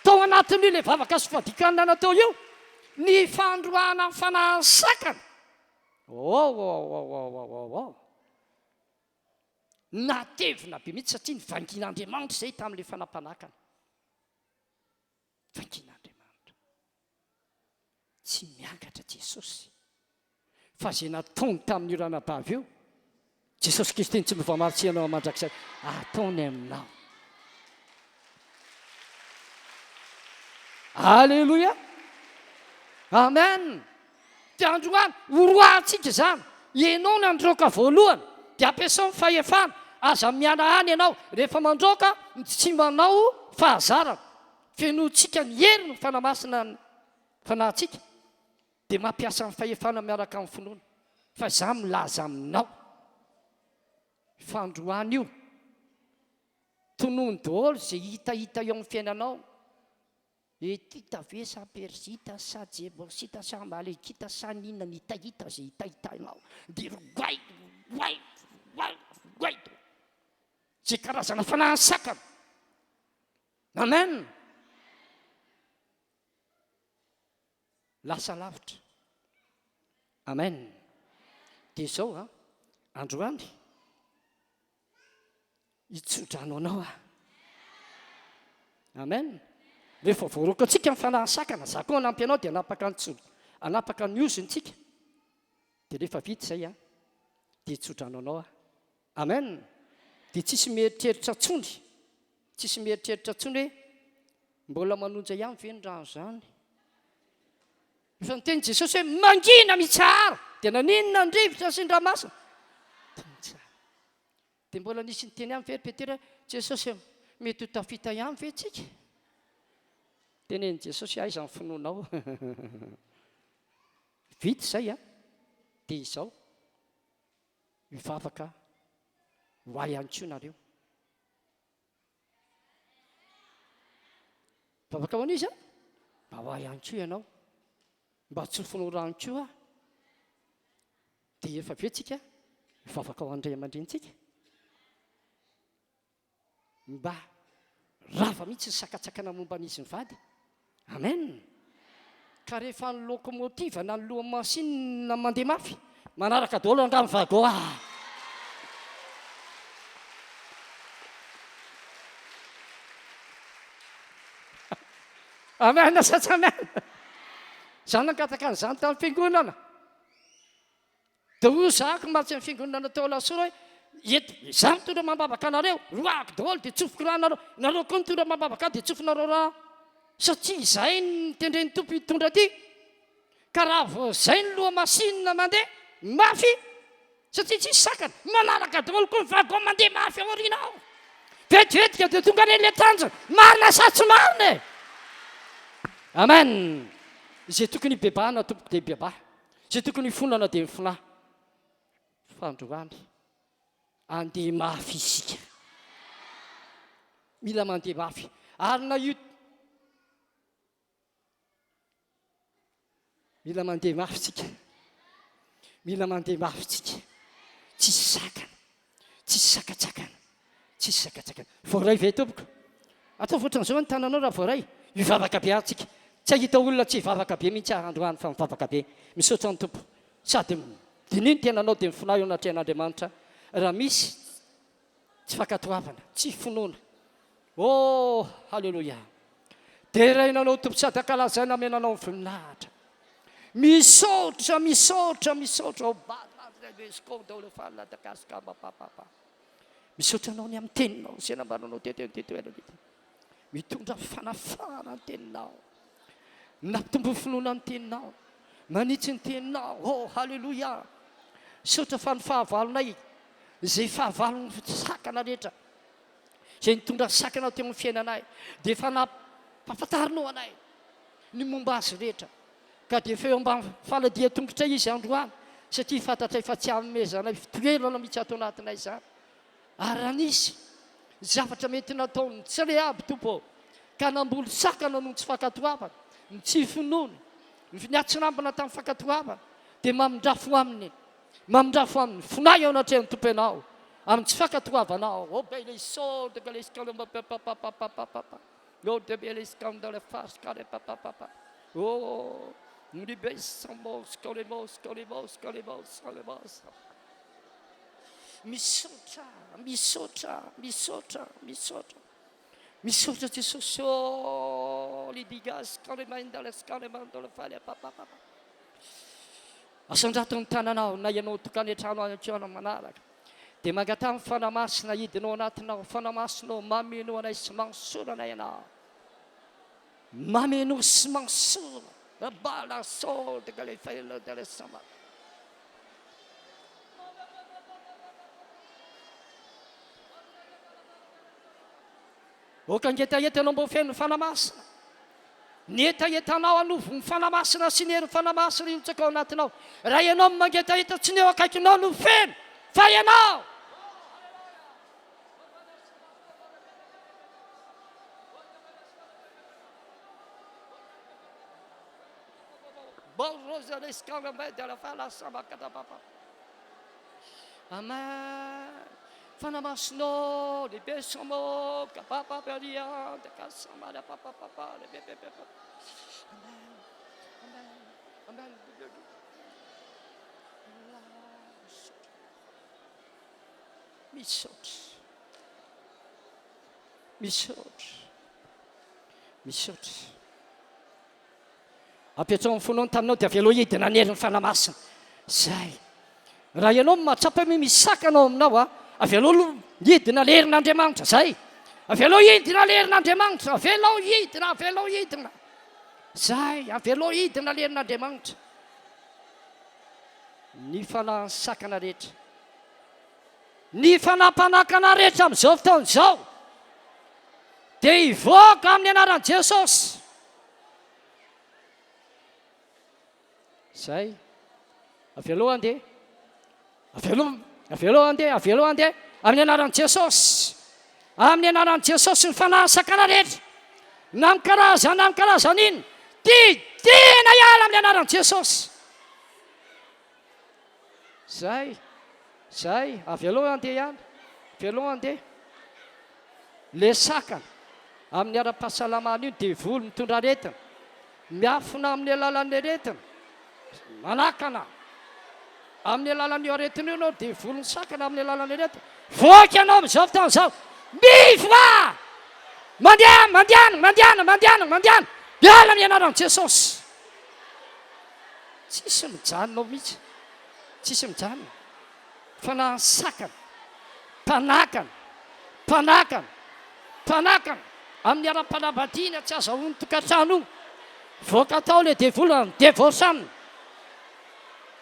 Tao anatin'io ilay vavaka sy fadikanina natao io ny fandroahana ny fanahin'ny sakana oh Natevina be mihitsy satria nivangian'Andriamanitra izay tamin'ilay fanampanakana. Vangian'Andriamanitra. Tsy miangatra Jesosy fa izay nataony tamin'io ranabavy io, Jesosy Kristy no tsy miova maro anao mandrakizay, ataony aminao. Alléluia. Amen. Dia androany horoahantsika izany. Ianao no handroaka voalohany, dia ampiasao ny fahefana. Aza miala any ianao. Rehefa mandroaka, tsy manao fahazarana. Fenointsika ny hery ny Fanahy Masina ny fanahintsika, dia mampiasa ny fahefana miaraka amin'ny finoana. Fa izaho milaza aminao, fa androany io, tonony daholo izay hitahita eo amin'ny fiainanao, Hetita ve sa Perzita sa Jebosita sa Amalekita sa n'inona ny hitahita izay hitahitainao, dia roahy, roahy, roahy, roahy daholo. Izay karazana fanahin'ny sakana. Amen. Lasa lavitra. Amen. Dia izao an, androany hitsodrano anao aho. Amen. Rehefa voaroaka antsika ny fanahy sakana, za koa hanampy anao dia hanapaka ny tso, hanapaka ny ozontsika. Dia rehefa vita izay an, dia hitsodrano anao aho. Amen! Dia tsisy mieritreritra tsony, tsisy mieritreritra tsony hoe mbola manonja ihany ve ny rano izany? Efa niteny Jesosy hoe mangina mitsahara! Dia naninona ny rivotra sy ny ranomasina? Tony tsara. Dia mbola nisy niteny ihany ve ry Petera hoe Jesosy ô, mety ho tafita ihany ve tsika? Tenenin'i Jesosy aiza ny finoanao? Vita izay an, dia izao. Mivavaka ho ahy ihany koa nareo. Mivavaka ho an'iza? Mba ho ahy ihany koa ianao. Mba tsofinao rano koa aho. Dia efa avy eo tsika mivavaka ho an'ny ray aman-drenintsika. Mba rava mihitsy ny sakantsakana momba an'izy mivady. Amen! Ka rehefa ny locomotive na ny lohamasinina mandeha mafy, manaraka daholo angaha ny wagon ah! Amen sa tsy amen? Za nangataka an'izany tamin'ny fiangonana. Dia hoy zahako mantsy ny fiangonana tao Alasora hoe, eto, izaho mitondra amam-bavaka anareo, roahako daholo dia tsofiko rà nareo, nareo koa mitondra amam-bavaka ahy dia tsofinareo rà aho. Satria izahay no notendren'ny Tompo hitondra aty. Ka raha vao izay ny lohamasinina mandeha mafy, satria tsisy sakana, manaraka daholo koa ny wagon mandeha mafy ao aoriana ao. Vetivetika dia tonga any ilay tanjona. Marina sa tsy marina e? Amen. Izay tokony hibebahana tompoko dia hibebaha. Izay tokony hifonana dia mifonà. Fa androany, andeha mafy isika. Mila mandeha mafy. Ary na io Mila mandeha mafy tsika. Mila mandeha mafy tsika. Tsisy sakana. Tsisy sakatsakana. Tsisy sakatsakana. Voaray ve tompoko? Ataovy ohatran'izao ny tananao raha voaray. Hivavaka be ary tsika. Tsy hahita olona tsy hivavaka be mihitsy aho androany fa mivavaka be. Misaotra ny Tompo. Sady diniho ny tenanao dia mifonahy eo anatrehan'Andriamanitra raha misy tsy fankatoavana, tsy finoana. Oh, haleloia! Deraina Anao Tompo sady ankalazaina amena Anao ny voninahitra. Misaotra, misaotra, misaotra. Oh, Misaotra Anao ny amin'ny teninao izay nambaranao teto ity toerana ity. Mitondra fanafahana ny teninao. Nampitombo finoana ny teninao. Manitsy ny teninao. Oh, haleloia! Misaotra fa ny fahavalonay izay fahavalon'ny sakana rehetra izay nitondra sakana teo amin'ny fiainanay dia efa nampahafantarinao anay ny momba azy rehetra ka dia efa eo ambany faladian-tongotray izy androany satria fantatray fa tsy hanomezanay fitoerana mihitsy ato anatinay izany ary raha nisy zavatra mety nataon'ny tsy rehaby Tompo ô ka namboly sakana noho ny tsy fankatoavana ny tsy finoana ny atsirambina tamin'ny fankatoavana dia mamindrafo aminy Mamindrafo amin'ny finahy eo anatrehan'ny Tompo ianao, amin'ny tsy fankatoavanao. Misaotra, misaotra, misaotra, misaotra. Misaotra Jesosy ô, Asandrato ny tananao na ianao tokany an-trano any an-trano manaraka dia mangataha ny Fanahy Masina hidina ao anatinao. Fanahy Masina ô, mamenoa anay sy mansora anay Ianao. Mamenoa sy mansora. Bala sol de galefela de la sama. Aoka hangetaheta ianao mba ho feno ny Fanahy Masina. Ny hetahetanao hanovo ny Fanahy Masina sy ny herin'ny Fanahy Masina hirotsaka ao anatinao. Raha ianao no mangetaheta, tsy ny eo akaikinao no feno, fa ianao. Amen. Fanahy Masina ô, lehibe somo, kapapa peria, kasama la papa papa, lehibe bebe. Amen. Amen. Amen. Misaotra. Misaotra. Misaotra. Apetraho amin'ny fonao ny taninao dia avelao hidina ny herin'ny Fanahy Masina. Izay. Raha ianao no mahatsapa hoe misy sakana ao aminao, a, avelao aloha hidina ny herin'Andriamanitra. Izay. Avelao hidina ny herin'Andriamanitra. Avelao hidina, avelao hidina. Izay, avelao hidina ny herin'Andriamanitra. Ny fanahin'ny sakana rehetra. Ny fanahy-mpanakana rehetra amin'izao fotoana izao dia hivoaka amin'ny anaran'i Jesosy. Zay. Avelao handeha. Avelao, avelao handeha, avelao handeha. Amin'ny anaran'i Jesosy. Amin'ny anaran'i Jesosy ny fanahy sakana rehetra. Na amin'ny karazana, na amin'ny karazana inona. Didina hiala amin'ny anaran'i Jesosy. Zay, zay, avelao handeha ihany, avelao handeha. Le sakana amin'ny ara-pahasalamana io, devoly mitondra aretina, miafina amin'ny alalan'ny aretina, manakana amin'ny alalan'io aretina io ianao, devoly misakana amin'ny alalan'ny aretina. Voaka ianao amin'izao fotoana izao, mivoaha! Mandehana, mandehana, mandehana, mandehana, mandehana, miala amin'ny anaran'i Jesosy. Tsisy mijanona ao mihitsy, tsisy mijanona fa na sakana, mpanakana, mpanakana, mpanakana amin'ny ara-panambadiana tsy azahoan'ny tokantrano io. Voaka tao ilay devoly ny divorce aminy.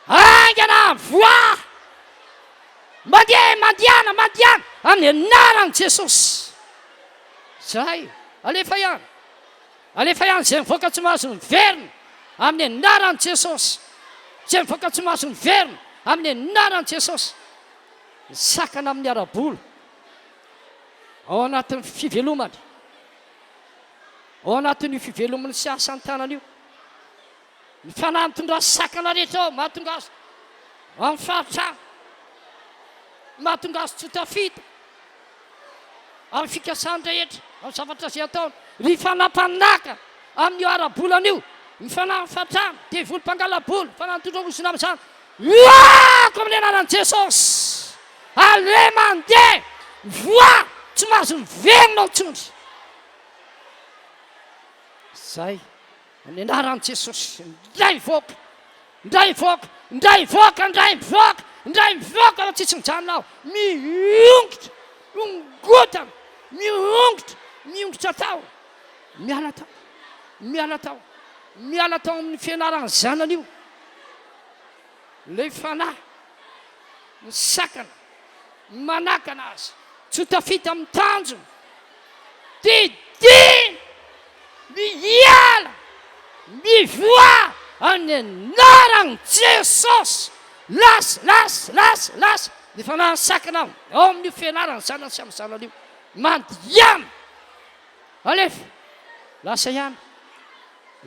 Haingana voa! Mandeha, mandehana, mandehana amin'ny anaran'i Jesosy. Zay, alefa ihany. Alefa ihany izay mivoaka tsy mahazo miverina amin'ny anaran'i Jesosy. Izay mivoaka tsy mahazo miverina amin'ny anaran'i Jesosy. Ny sakana amin'ny ara-bola ao anatin'ny fivelomana. Ao anatin'io fivelomany sy asan'ny tanana io. Ny fanahy mitondra sakana rehetra ao, mahatonga azy amin'ny faritra any, mahatonga azy tsy ho tafita amin'ny fikasany rehetra, amin'ny zavatra izay ataony. Ry fanahy mpanaka amin'io ara-bolana io, ny fanahy mifatrana, devoly mpangala-bola, fanahy mitondra ozona amin'izany, Miako amin'ny anaran'i Jesosy! Allez mandeha! Mivoaha! Tsy mahazo miverina ao intsony! Zay, amin'ny anaran'i Jesosy, indray mivoaka, indray mivoaka, indray mivoaka, indray mivoaka, indray mivoaka fa tsisy mijanona ao. Miongotra, mongotana, miongotra, miongotra tao, miala tao, miala tao, miala tao amin'ny fianaran'ny zanany io. Ilay fanahy misakana, manakana azy tsy ho tafita amin'ny tanjony. Didiana, miala, mivoaha amin'ny anaran'i Jesosy. Lasa, lasa, lasa, lasa ny fanahy misakana ao amin'io fianarana zanany sy amin'ny zanany io. Mandiana, alefa, lasa ihany.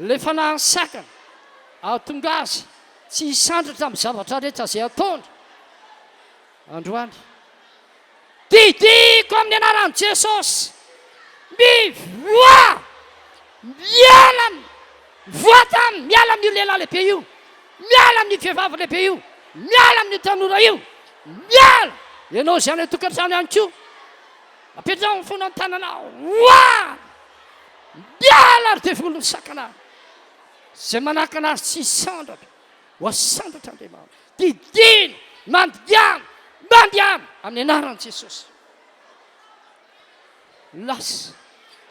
Ilay fanahy nisakana hahatonga azy tsy hisandratra amin'ny zavatra rehetra izay ataony androany. Didiko amin'ny anaran'i Jesosy, mivoaha! Miala aminy! Mivoaha taminy! Miala amin'io lehilahy lehibe io! Miala amin'io vehivavy lehibe io! Miala amin'io tanora io! Miala! Ianao izay any an-tokantrano ihany koa, apetraho ny fonao ny tananao, ho any! Miala ry devoly misakana ahy. Izay manakana azy tsy hisandratra, ho asandratra Andriamanitra. Didino, mandehana, mandehana amin'ny anaran'i Jesosy. Lasa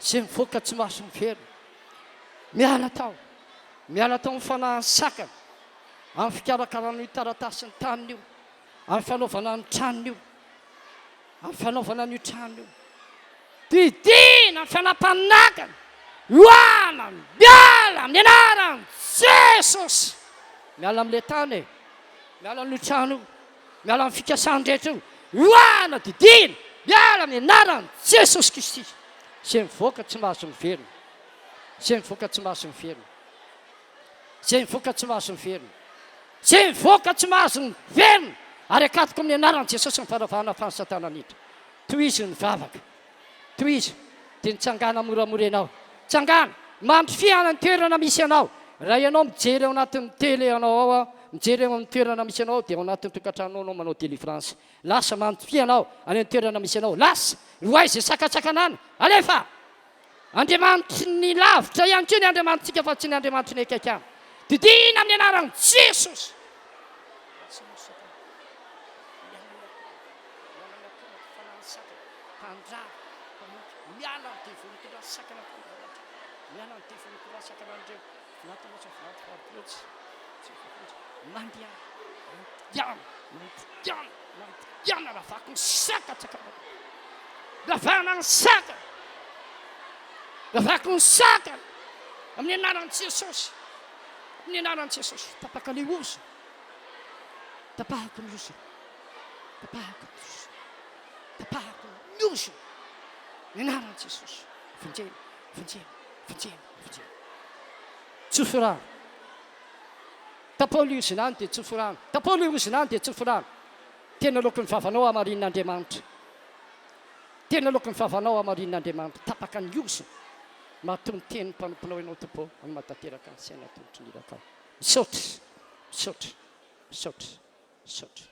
izay mivoaka tsy mahazo miverina. Miala tao, miala tao amin'ny fanahin'ny sakana, amin'ny fikarakarana io taratasin'ny taniny io, amin'ny fanaovana ny tranony io. Amin'ny fanaovana an'io trano io. Didiana ny fanapanakana, Oana, miala amin'ny anaran'i Jesosy! Miala amin'ilay tany e! Miala amin'io trano io, miala amin'ny fikasany rehetra io. Oana, didiana, miala amin'ny anaran'i Jesosy Kristy! Izay mivoaka tsy mahazo miverina. Izay mivoaka tsy mahazo miverina. Izay mivoaka tsy mahazo miverina. Izay mivoaka tsy mahazo miverina. Ary akatoko amin'ny anaran'i Jesosy ny faravahana afahan'i Satana niditra. Tohizo ny vavaka. Tohizo. Dia mitsangàna moramora ianao. Tsangàna. Mandrifihana ny toerana misy anao. Raha ianao mijery ao anatin'ny télé anao ao, mijery eo amin'ny toerana misy anao dia ao anatin'ny tokantranonao anao manao délivrance. Lasa mandrifihana ao any amin'ny toerana misy anao. Lasa. Roahy izay sakantsakana any. Alefa! Andriamanitry ny lavitra ihany koa ny Andriamanitsika fa tsy ny Andriamanitry ny akaiky ihany. Didiana amin'ny anaran'i Jesosy. Ravana ny sakana. Ravako ny sakana. Amin'ny anaran'i Jesosy. Amin'ny anaran'i Jesosy. Tapaka ilay ozona. Tapahako ny ozona. Tapahako ny ozona. Tapahako ny ozona. Ny anaran'i Jesosy. Vonjena, vonjena, vonjena, vonjena. Tsofy rano. Tapaho ilay ozona any dia tsofy rano. Tapaho ilay ozona any dia tsofy rano. Tena aloaky ny vavanao hamarin'Andriamanitra. Tena aloaky ny vavanao hamarin'Andriamanitra. Tapaka ny ozona. Matoa miteny ny mpanomponao ianao Tompo ô, amin'ny mahatanteraka ny saina atolotry ny irakao. Misaotra, misaotra, misaotra, misaotra.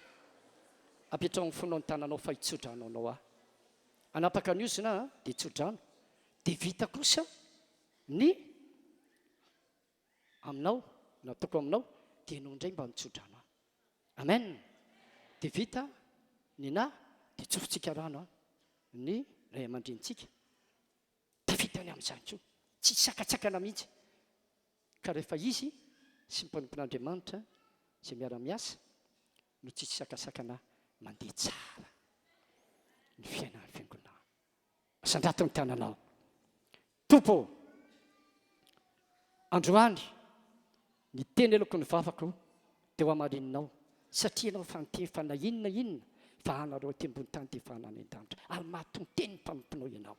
Apetraho amin'ny fonao ny tananao fa hitsodrano anao aho. Hanapaka ny ozona aho dia hitsodrano. Dia vita kosa ny aminao, nataoko aminao, dia ianao indray mba mitsodrano ahy. Amen! Dia vita ny na dia tsofintsika rano an ny ray aman-drenintsika. Tafita ny amin'izany koa. Tsy hisakatsakana mihitsy. Ka rehefa izy sy ny mpanompon'Andriamanitra izay miara-miasa no tsy hisakasakana mandeha tsara ny fiainan'ny fiangonana. Asandrato ny tananao. Tompo ô, androany ny teny aloky ny vavako dia ho hamarininao, satria Ianao efa niteny fa na inona inona vahanareo aty ambony tany dia vahana any an-danitra, ary mahaton'ny teny ny mpanomponao Ianao.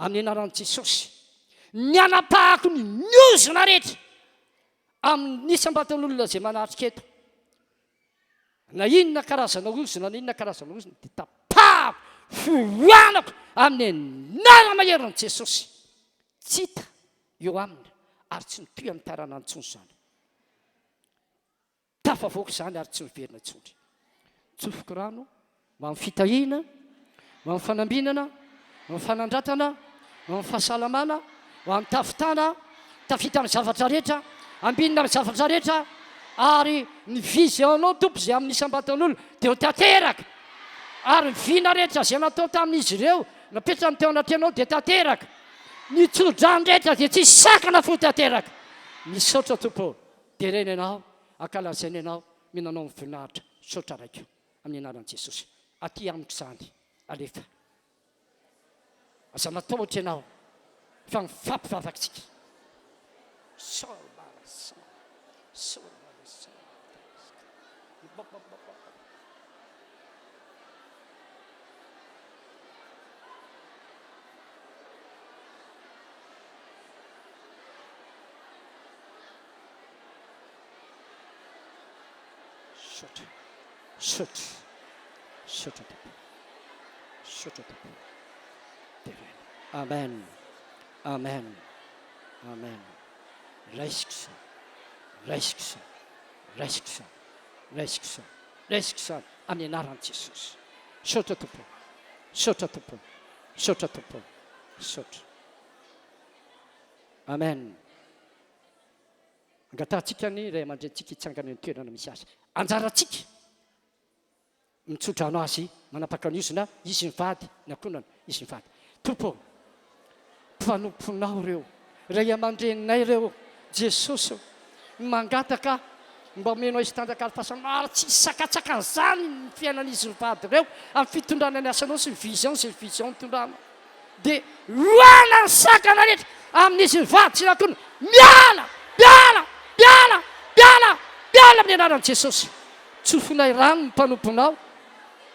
Amin'ny anaran'i Jesosy. Ny hanapahako ny ozona rehetra amin'ny isam-batan'olona izay manatrika eto. Na inona karazana ozona na inona karazana ozona dia tapahako, foanako amin'ny anarana maherin'i Jesosy. Tsy hita eo aminy ary tsy mitohy amin'ny taranany intsony izany. Tafavoaka izany ary tsy miverina intsony. Tsofiko rano ho amin'ny fitahiana, ho amin'ny fanambinana, ho amin'ny fanandratana, ho amin'ny fahasalamana, ho amin'ny tafitana, tafita amin'ny zavatra rehetra, ambinina amin'ny zavatra rehetra, ary ny vision-nao Tompo izay amin'ny isam-batan'olona dia ho tanteraka, ary ny vina rehetra izay natao tamin'izy ireo, napetrany teo anatrehanao dia tanteraka, ny tso-drano rehetra dia tsy hisy sakana fa ho tanteraka. Misaotra Tompo ô. Deraina ianao, ankalazaina ianao, mino anao ny voninahitra. Misaotra Raiko. Amin'ny anaran'i Jesosy. Aty amiko izany. Alefa. Aza matahotra ianao fa mifampivavaka isika. Misaotra. Misaotra. Misaotra Tompo. Misaotra Tompo. Deraina. Amen. Amen. Amen. Raisiko izany. Raisiko izany. Raisiko izany. Raisiko izany. Raisiko izany amin'ny anaran'i Jesosy. Misaotra Tompo. Misaotra Tompo. Misaotra Tompo. Misaotra. Amen. Angatahantsika ny ray aman-drenintsika hitsangana eo an-toerana misy azy. Anjarantsika mitsodrano azy, manapaka ny ozona, izy mivady, ny ankohonany, izy mivady. Tompo ô, mpanomponao ireo, ray aman-dreninay ireo, Jesosy ô, mangataka mba omeno azy tanjaka ary fahasalamana, ary tsy hisy sakantsakana izany ny fiainan'izy mivady ireo amin'ny fitondrana ny asanao sy ny vision izay vision nitondranao. Dia roahina ny sakana rehetra amin'izy mivady sy ny ankohonany. Miala! Miala! Miala! Miala! Miala amin'ny anaran'i Jesosy. Tsofinay rano ny mpanomponao,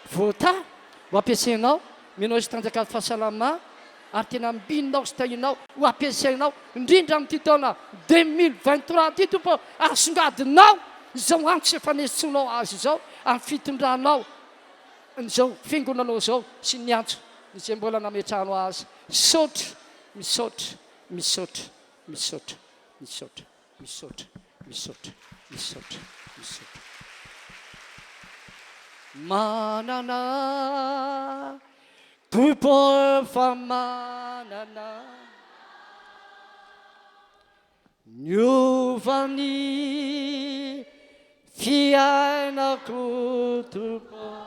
voatahy ho ampiasainao, omenao izy tanjaka ary fahasalamana, ary tena ambininao sy tahinao ho ampiasainao, indrindra amin'ity taona 2023 ity, Tompo ô, asongadinao izao antso efa niantsoanao azy izao amin'ny fitondranao an'izao fiangonanao izao sy ny antso izay mbola nametrahanao azy. Misaotra, misaotra, misaotra, misaotra, misaotra, misaotra, misaotra, misaotra, misaotra. Manana Tompo fa manana Niova ny fiainako Tompo.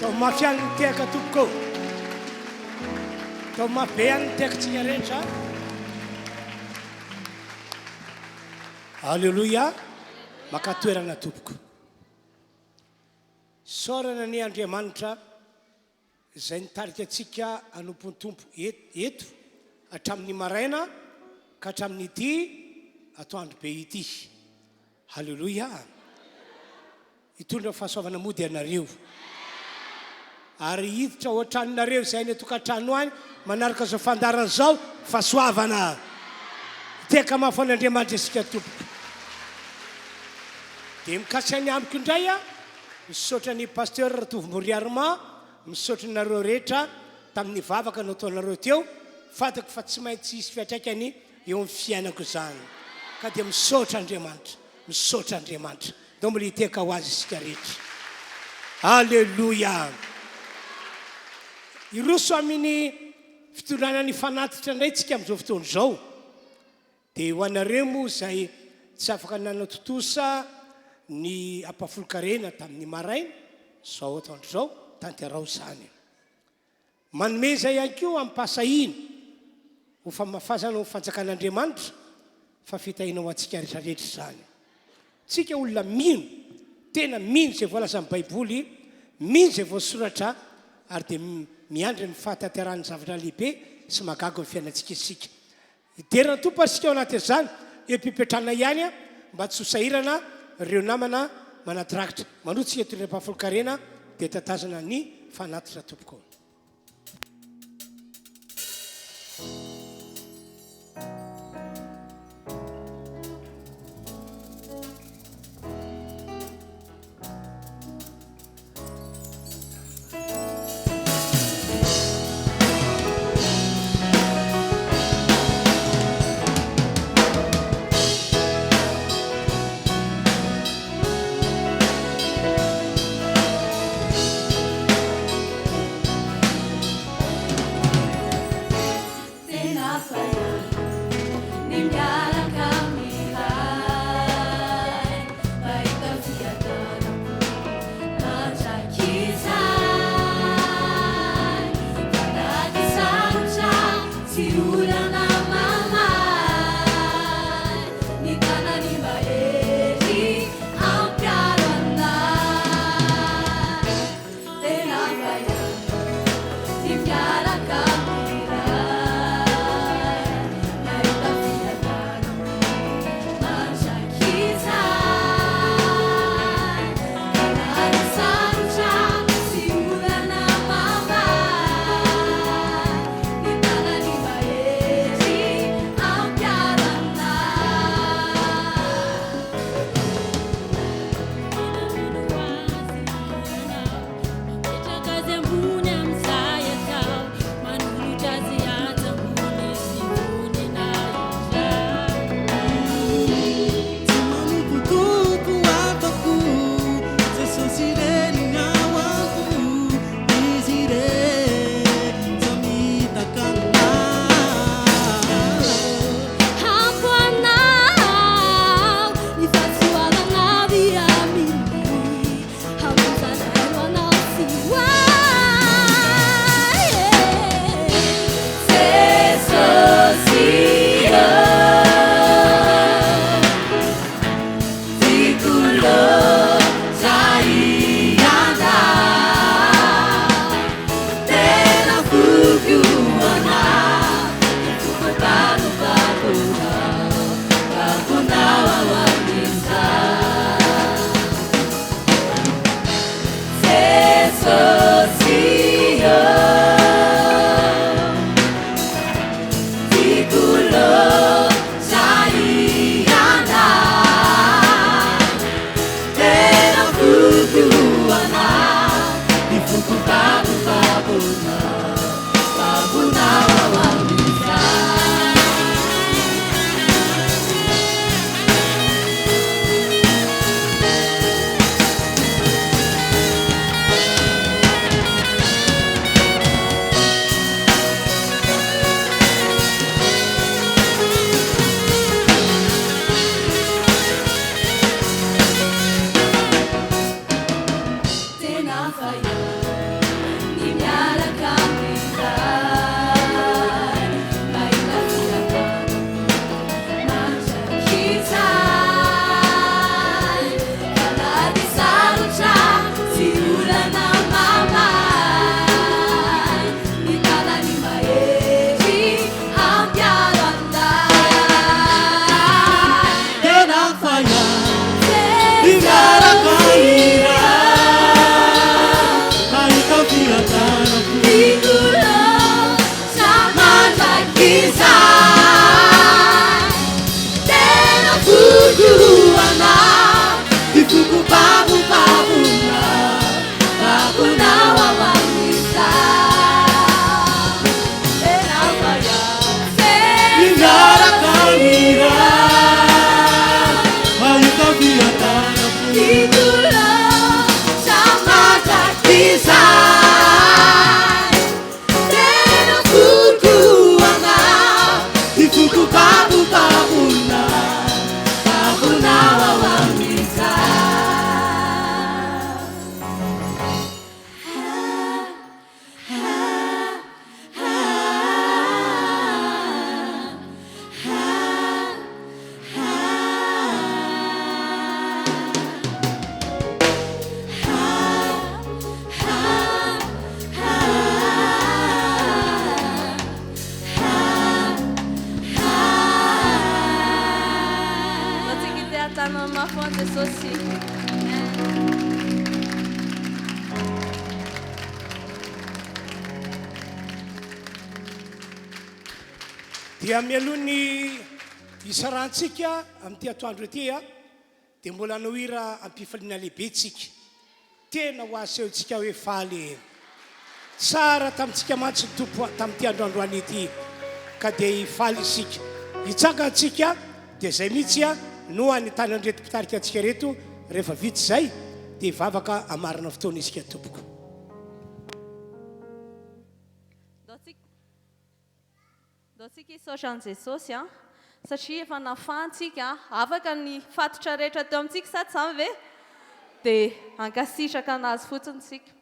Tao mafy ihany ny tehaka tompoko ô. Tao mafy be ihany ny tehakantsika rehetra. Alléluia. Maka toerana tompoko. Isaorana anie Andriamanitra izay nitarika antsika hanompo ny Tompo eto hatramin'ny maraina ka hatramin'ity atoandro be ity. Haleloia! Hitondra fahasoavana mody ianareo. Ary hiditra ao an-tranonareo izay any an-tokantrano any manaraka izao fandaharana izao, fahasoavana. Hitehaka mafy an'Andriamanitra isika tompoko. Dia mikasika ny amiko indray aho, misaotra ny Pasteur Ratovomboriy Armand, misaotra anareo rehetra tamin'ny vavaka nataonareo teo, fantako fa tsy maintsy hisy fiantraikany eo amin'ny fiainako izany. Ka dia misaotra Andriamanitra, misaotra Andriamanitra. Ndao mbola hitehaka ho Azy isika rehetra. Aleloia! Hiroso amin'ny fitondrana ny fanatitra indray tsika amin'izao fotoana izao. Dia ho anareo moa izay tsy afaka nanatontosa ny ampahafolon-karena tamin'ny maraina, izao atoandro izao, tanteraho izany. Manomeza ihany koa amim-pahasahiana ho famafazana ny fanjakan'Andriamanitra fa fitahiana ho antsika rehetra rehetra izany. Tsika olona mino, tena mino izay voalazan'ny Baiboly, mino izay voasoratra ary dia miandry ny fahatanterahan'ny zavatra lehibe sy mahagaga eo amin'ny fiainantsika isika. Hidera ny Tompo ary isika ao anatin'izany eo am-pipetrahana ihany mba tsy ho sahirana ireo namana manaty rakitra. Manohy tsika toy ny ampahafolon-karena dia tatazana ny fanatitra tompoko. Tanana mafy ho an'i Jesosy. Dia mialoha ny hisarahantsika amin'ity atoandro ity dia mbola hanao hira am-pifaliana lehibe tsika. Tena ho asehontsika hoe faly e! Tsara tamintsika mantsy ny Tompo tamin'ity andro androany ity ka dia hifaly isika. Hitsangana tsika dia izay mihitsy no hanentanan'ireto mpitarika antsika ireto rehefa vita izay dia hivavaka hamarana fotoana isika tompoko. Ndao tsika hisaotra an'i Jesosy an, satria efa nafahantsika, afaka ny fatotra rehetra teo amintsika sa tsy izany ve? Dia hankasitraka an'Azy fotsiny isika.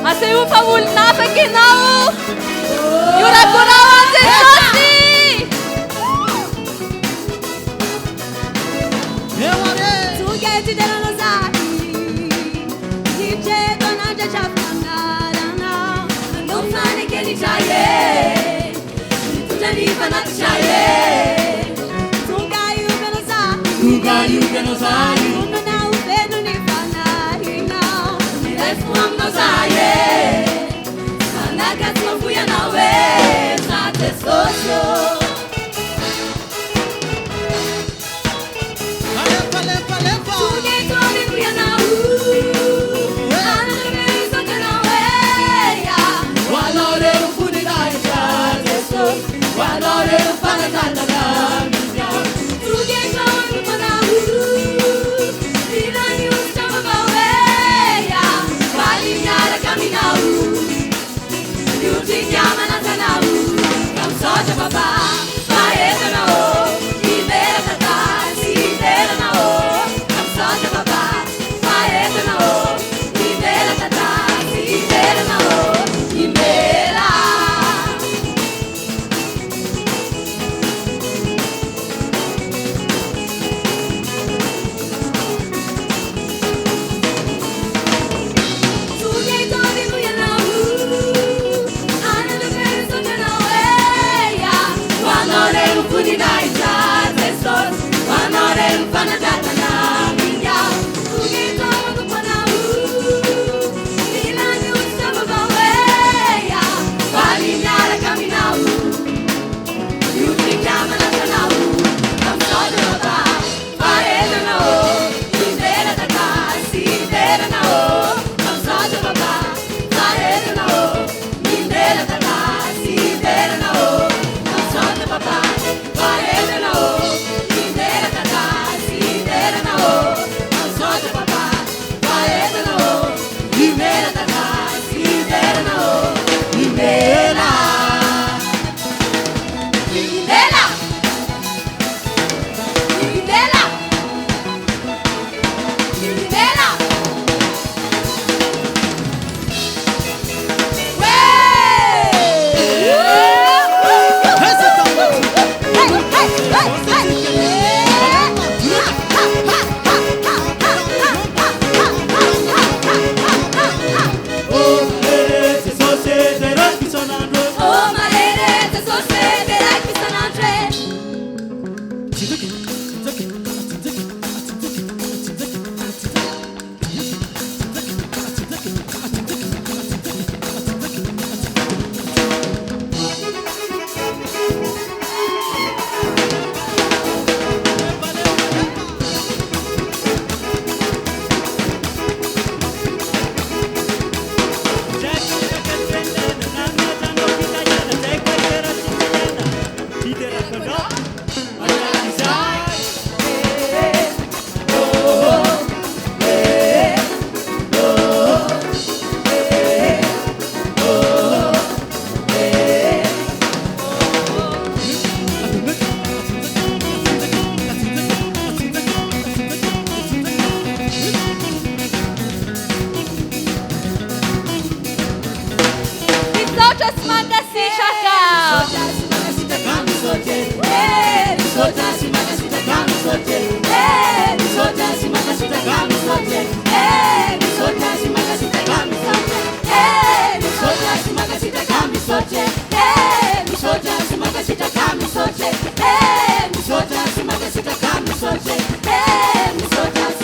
Asehoy fa olona afaka ianao. Miorakoraho an'i Jesosy. Misaotra sy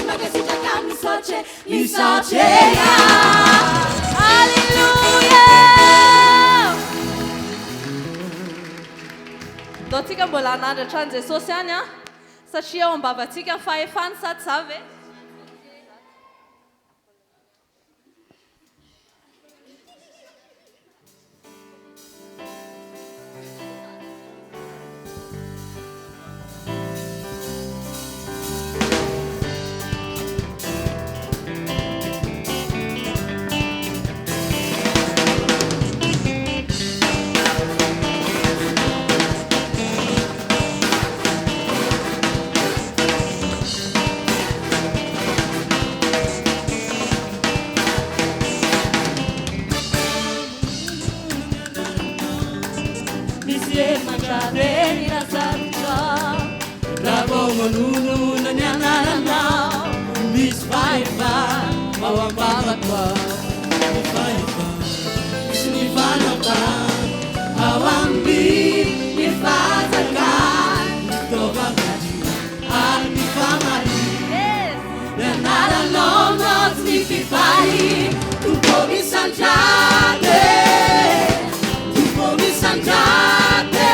mankasitraka. Alléluia. Ndao tsika mbola hanandratra an'i Jesosy ihany an, satria ao am-bavantsika ny fahefany sa tsy izany ve? Misy hery mandrare ny raha sarotra Raha vao manonona ny anaranao Misy fahefana ao am-bavako ao Ny fahefana sy ny fanapahana Ao amin'ny ny fanjakana Ny fitaovam-piadiana ary ny famaliana Ny anaranao no tsy ny fifaliana Tompo misandrata e Tompo misandrata e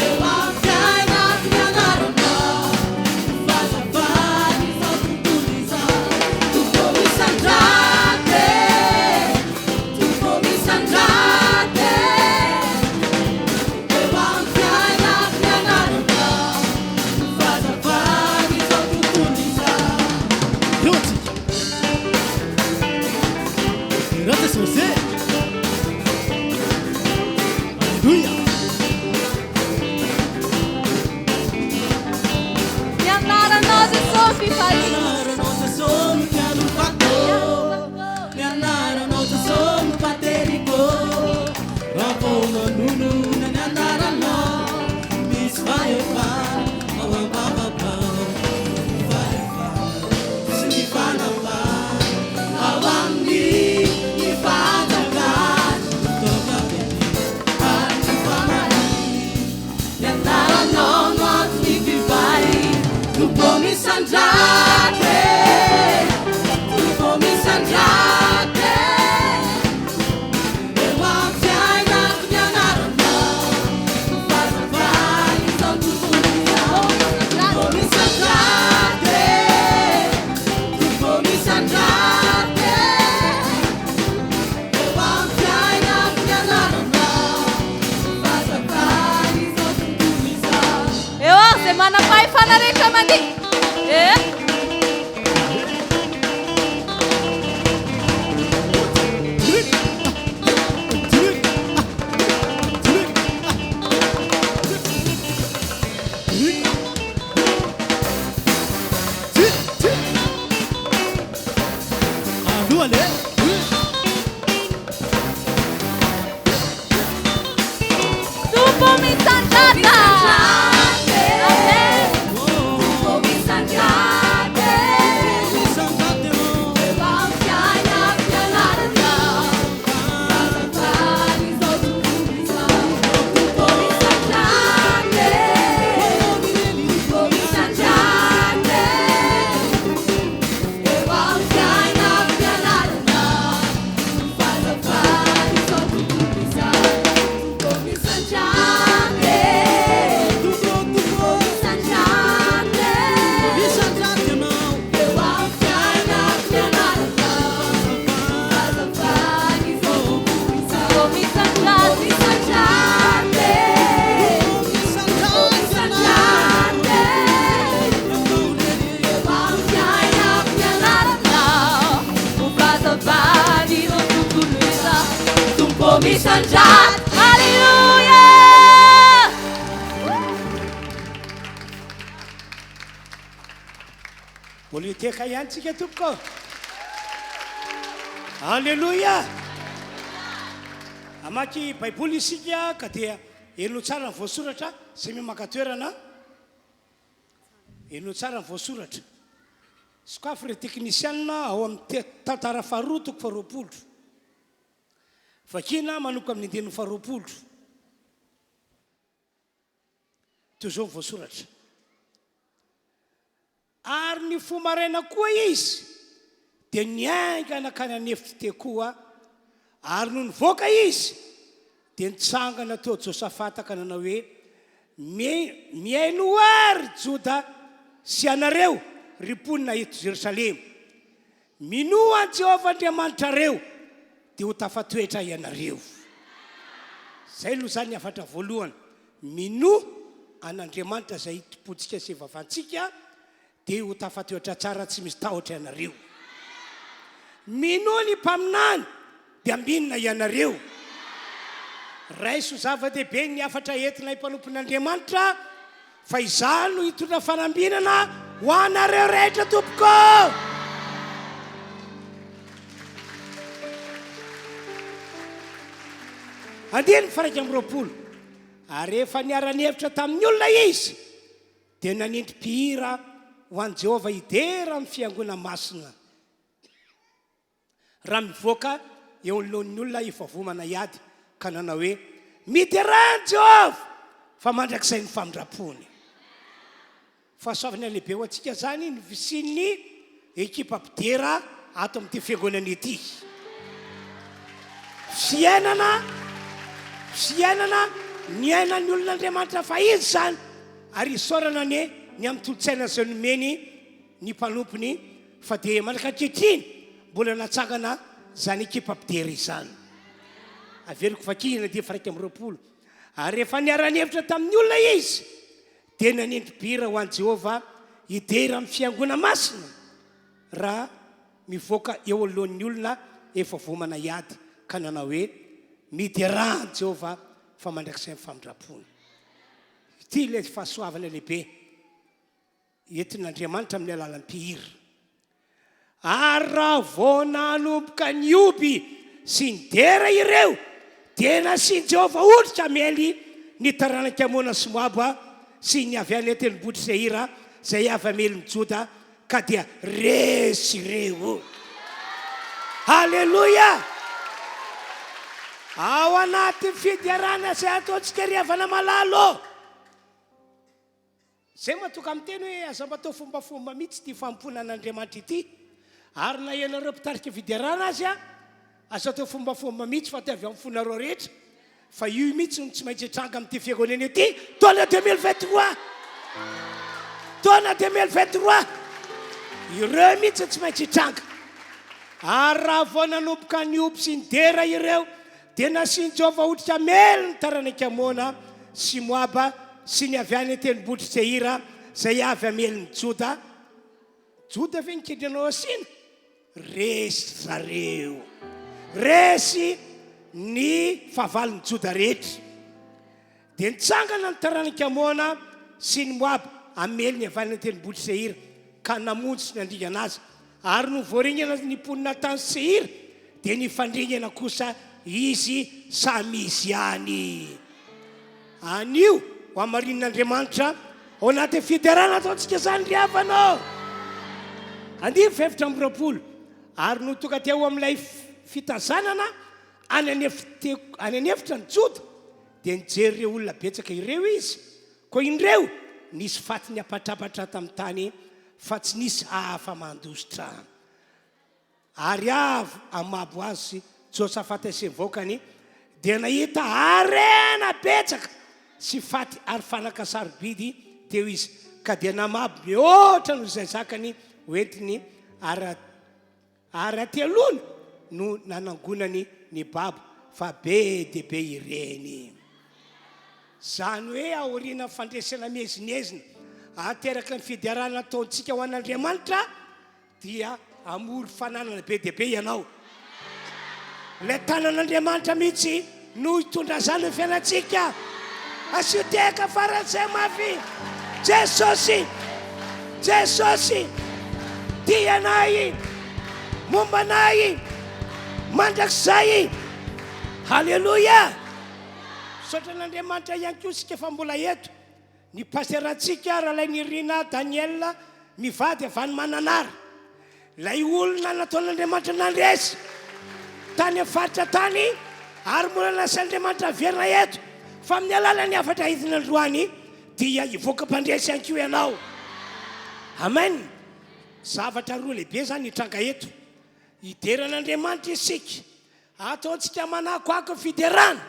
Eo amin'ny fiainako ny anaranao Fahazavan'izao tontolo izao Tompo misandrata e Tompo misandrata e Eo amin'ny fiainako ny anaranao Fahazavan'izao tontolo izao Eo antsika. Derao Jesosy e. Alléluia. Ny anaranao Jesosy fifaliana. Ny anaranao Jesosy no fialofako. Ny anaranao Jesosy no fateriko. Raha vao manonona ny anaranao, misy fahefana ao am-bavako ao. Ny fahefana sy ny fanapahana ao amin'ny ny fanjakana. Fitaovam-piadiana ary ny famaliana. Ny anaranao no antony fifaliana Tompo misandrata e Tompo misandrata e Eo amin'ny fiainako ny anaranao Fahazavan'izao tontolo izao Tompo misandrata e Tompo misandrata e Eo amin'ny fiainako ny anaranao Fahazavan'izao tontolo izao Eo ary izay manam-pahefana rehetra mandihy. Eh. Aloha le. Tompo misandrata. Amen. Tompo misandrata e Misandrata eo. Eo amin'ny fiainako ny anaranao Fahazavan'izao tontolo izao Tompo misandrata e Tompo misandrata e Eo amin'ny fiainako ny anaranao Fahazavan'izao tontolo izao Tompo misandrata e Tompo, Tompo. Misandrata e Misandrata ianao. Eo amin'ny fiainako ny anaranao Fahazavan'izao tontolo izao Tompo misandrata. Misandrata e Misandrata Misandrata e Eo amin'ny fiainako ny anaranao Ho fahazavan'izao tontolo izao. Tompo misandrata Alléluia. Mbola hitehaka ihany tsika tompoko. Alléluia. Hamaky Baiboly isika ka dia henoy tsara ny voasoratra, izay maka toerana. Henoy tsara ny voasoratra. Sokafy ireo teknisianina ao amin'ny Tantara faharoa toko faharoapolo. Vakina manomboka amin'ny andininy faharoapolo. Toy izao ny voasoratra. Ary nifoha maraina koa izy, dia niainga nankany an'efitr'i Tekoa, ary nony nivoaka izy, dia nitsangana teo Josafata ka nanao hoe, Mihainoa ahy, ry Joda sy ianareo, ry mponina eto Jerosalema! Minoa an'i Jehovah Andriamanitrareo, dia ho tafatoetra ianareo. Izay aloha izany ny hafatra voalohany. Minoa an'Andriamanitra izay itompoantsika sy ivavantsika, dia ho tafatoetra tsara tsy misy tahotra ianareo. Minoa ny mpaminany, dia ambinina ianareo. Raiso zava-dehibe ny hafatra entinay mpanompon'Andriamanitra, fa izaho no hitondra fanambinana ho anareo rehetra tompoko. Andininy faha-21, Ary rehefa niara-nihevitra tamin'ny olona izy, dia nanindry mpihira ho an'i Jehovah hidera amin'ny fiangonana masina. Raha mivoaka eo anoloan'ny olona efa voamana hiady ka nanao hoe, Miderà an'i Jehovah, fa mandrakizay ny famindram-pony. Fahasoavana lehibe ho antsika izany ny fisian'ny ekipa mpidera ato amin'ity fiangonana ity. Fiainana, fiainana niainan'ny olon'Andriamanitra fahiny izany, ary isaorana anie ny amin'ny tolo-tsaina izay nomeny ny mpanompony fa dia mandraka ankehitriny mbola natsangana izany ekipa mpidera izany. Averiko vakihina dia 21. Ary rehefa niara-nihevitra tamin'ny olona izy, dia nanindry bira ho an'i Jehovah hidera amin'ny fiangona masina, raha mivoaka eo anoloan'ny olona efa voamana hiady, ka nanao hoe, Miderà an'i Jehovah fa mandrakizay ny famindram-pony. Ity ilay fahasoavana lehibe. Entin'Andriamanitra amin'ny alalan'ny mpihira. Ary raha vao nanomboka nihoby sy nidera ireo, dia nasian'i Jehovah otrika hamely ny taranak'i Amona sy Moaba sy ny avy any an-tendrombohitr'i Seira, izay avy hamely ny Joda, ka dia resy ireo. Haleloia! Ao anatin'ny fiderana izay ataontsika ry havana malala ô! Zay matoka miteny hoe aza mba atao fombafomba mihitsy ity fanompoana an'Andriamanitra ity, ary na ianareo mpitarika fiderana aza aza atao fombafomba mihitsy fa ataovy amin'ny fonareo rehetra fa io mihitsy no tsy maintsy hitranga amin'ity fiangonana ity taona 2023 taona 2023 ireo mihitsy tsy maintsy hitranga. Ary raha vao nanomboka nihoby sy nidera ireo Dia nasian'i Jehovah otrika hamely ny taranak'i Amona sy Moaba sy ny avy any an-tendrombohitr'i Seira, izay avy hamely ny Joda. Joda ve no kendrenao hasiana? Resy ry zareo. Resy ny fahavalon'ny Joda rehetra. Dia nitsangana ny taranak'i Amona sy ny Moaba hamely ny avy any an-tendrombohitr'i Seira, ka namonjy sy nandringana azy. Ary nony voaringana ny mponina tany Seira, dia nifandringana kosa izy samy izy ihany. Anio, ho hamarinin'Andriamanitra ao anatin'ny fiderana ataontsika izany, ry havana ô! Andininy faha-24, Ary nony tonga teo amin'ilay fitazanana any an'efitra ny Joda, Dia nijery ireo olona betsaka ireo izy, koa indreo nisy faty niapatrapatra tamin'ny tany fa tsy nisy afa-mandositra. Ary avy hamabo azy Josafata sy ny vahoakany, dia nahita harena betsaka sy faty ary fanaka sarobidy teo izy, ka dia namabo mihoatra noho izay zakany hoentiny ary Ary aty aloha no nanangonany ny babo fa be dia be ireny. Izany hoe aorian'ny fandresena miezinezina ateraky ny fiderana ataontsika ho an'Andriamanitra dia hamory fananana be dia be ianao. Ilay tanan'Andriamanitra mihitsy no hitondra izany ny fiainantsika. Asio tehaka faran'izay mafy. Jesosy, Jesosy, tia anay, momba anay, mandrakizay. Haleloia! Misaotra an'Andriamanitra ihany koa isika fa mbola eto. Ny pasterantsika Ralainirina Daniel mivady avy any Mananara. Ilay olona nataon'Andriamanitra nandresy tany amin'ny faritra tany ary mbola nasain'Andriamanitra haverina eto fa amin'ny alalan'ny hafatra entina androany dia hivoaka mpandresy ihany koa ianao. Amen. Zavatra roa lehibe izany hitranga eto. Hidera an'Andriamanitra isika. Ataontsika manakoako ny fiderana,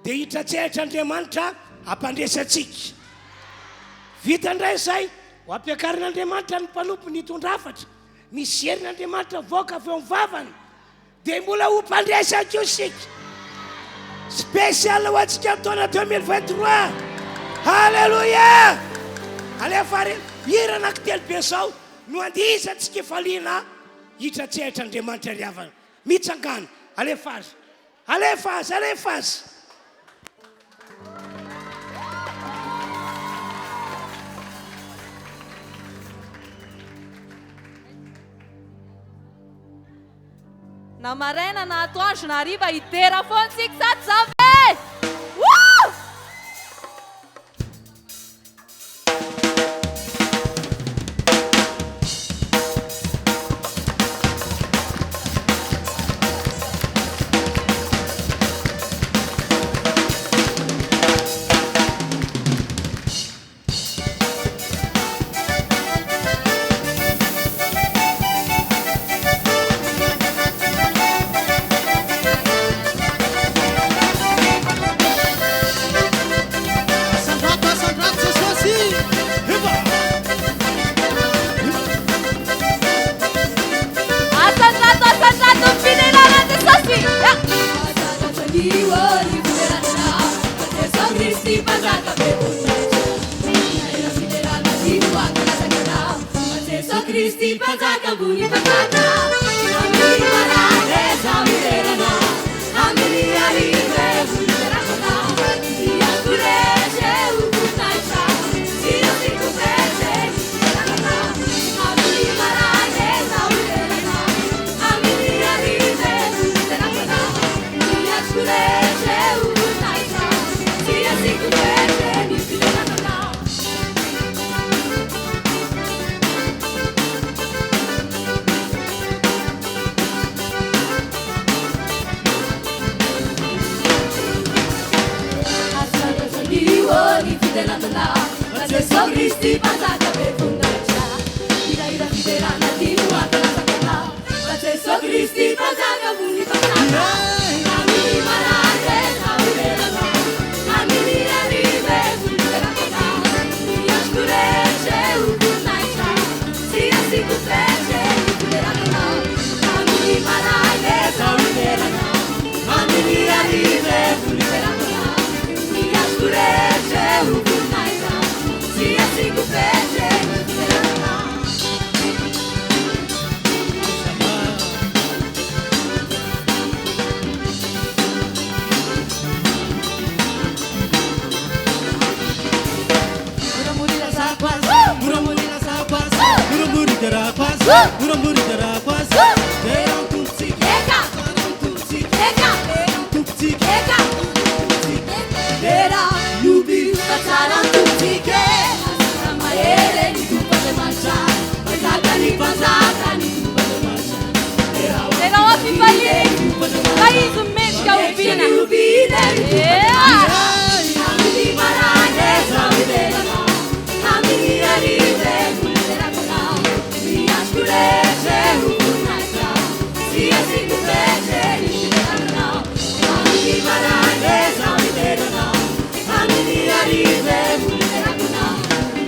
dia hitratsehatra Andriamanitra hampandresy antsika. Vita indray izay, ho ampiakarin'Andriamanitra ny mpanompony hitondra hafatra. Misy herin'Andriamanitra mivoaka avy eo amin'ny vavany, dia mbola ho mpandresy ihany koa isika. Spécial ho antsika ny taona 2023. Alléluia! Alefa ary hira anankitelo be izao no andihizantsika hifaliana hitratsehatra Andriamanitra ry havana. Mitsangana. Alefa azy. Alefa azy, alefa azy. Na maraina na atoandro na hariva hidera foana tsika sa tsy zany ve? Woo! Asandrato, asandrato Jesosy. Eva. Asandrato, asandrato ny fiderana Jesosy. Ya. Kristy mpanjaka ambony mpanjaka amin'ny maraina miderana amin'ny hariva miderana Kristy mpanjaka be voninahitra Hirahira fiderana ty no ankalazako Fa Jeso Kristy mpanjaka ambony mpanjaka Amin'ny maraina miderana Amin'ny hariva miderana Ny androko rehetra ho voninahitra Tsy asiako fetra ny fiderana Amin'ny maraina miderana Amin'ny hariva miderana Ny androko rehetra ho voninahitra Tsy asiako fetra ny fiderana. Eka! Eka! Eka! Dera fa tsara ny Tompontsika e! Mahery ny Tompo Andriamanitra, Mpanjaka ny mpanjaka ny Tompo Andriamanitra. Dera ho fifaliana, fa Izy mendrika hobiana.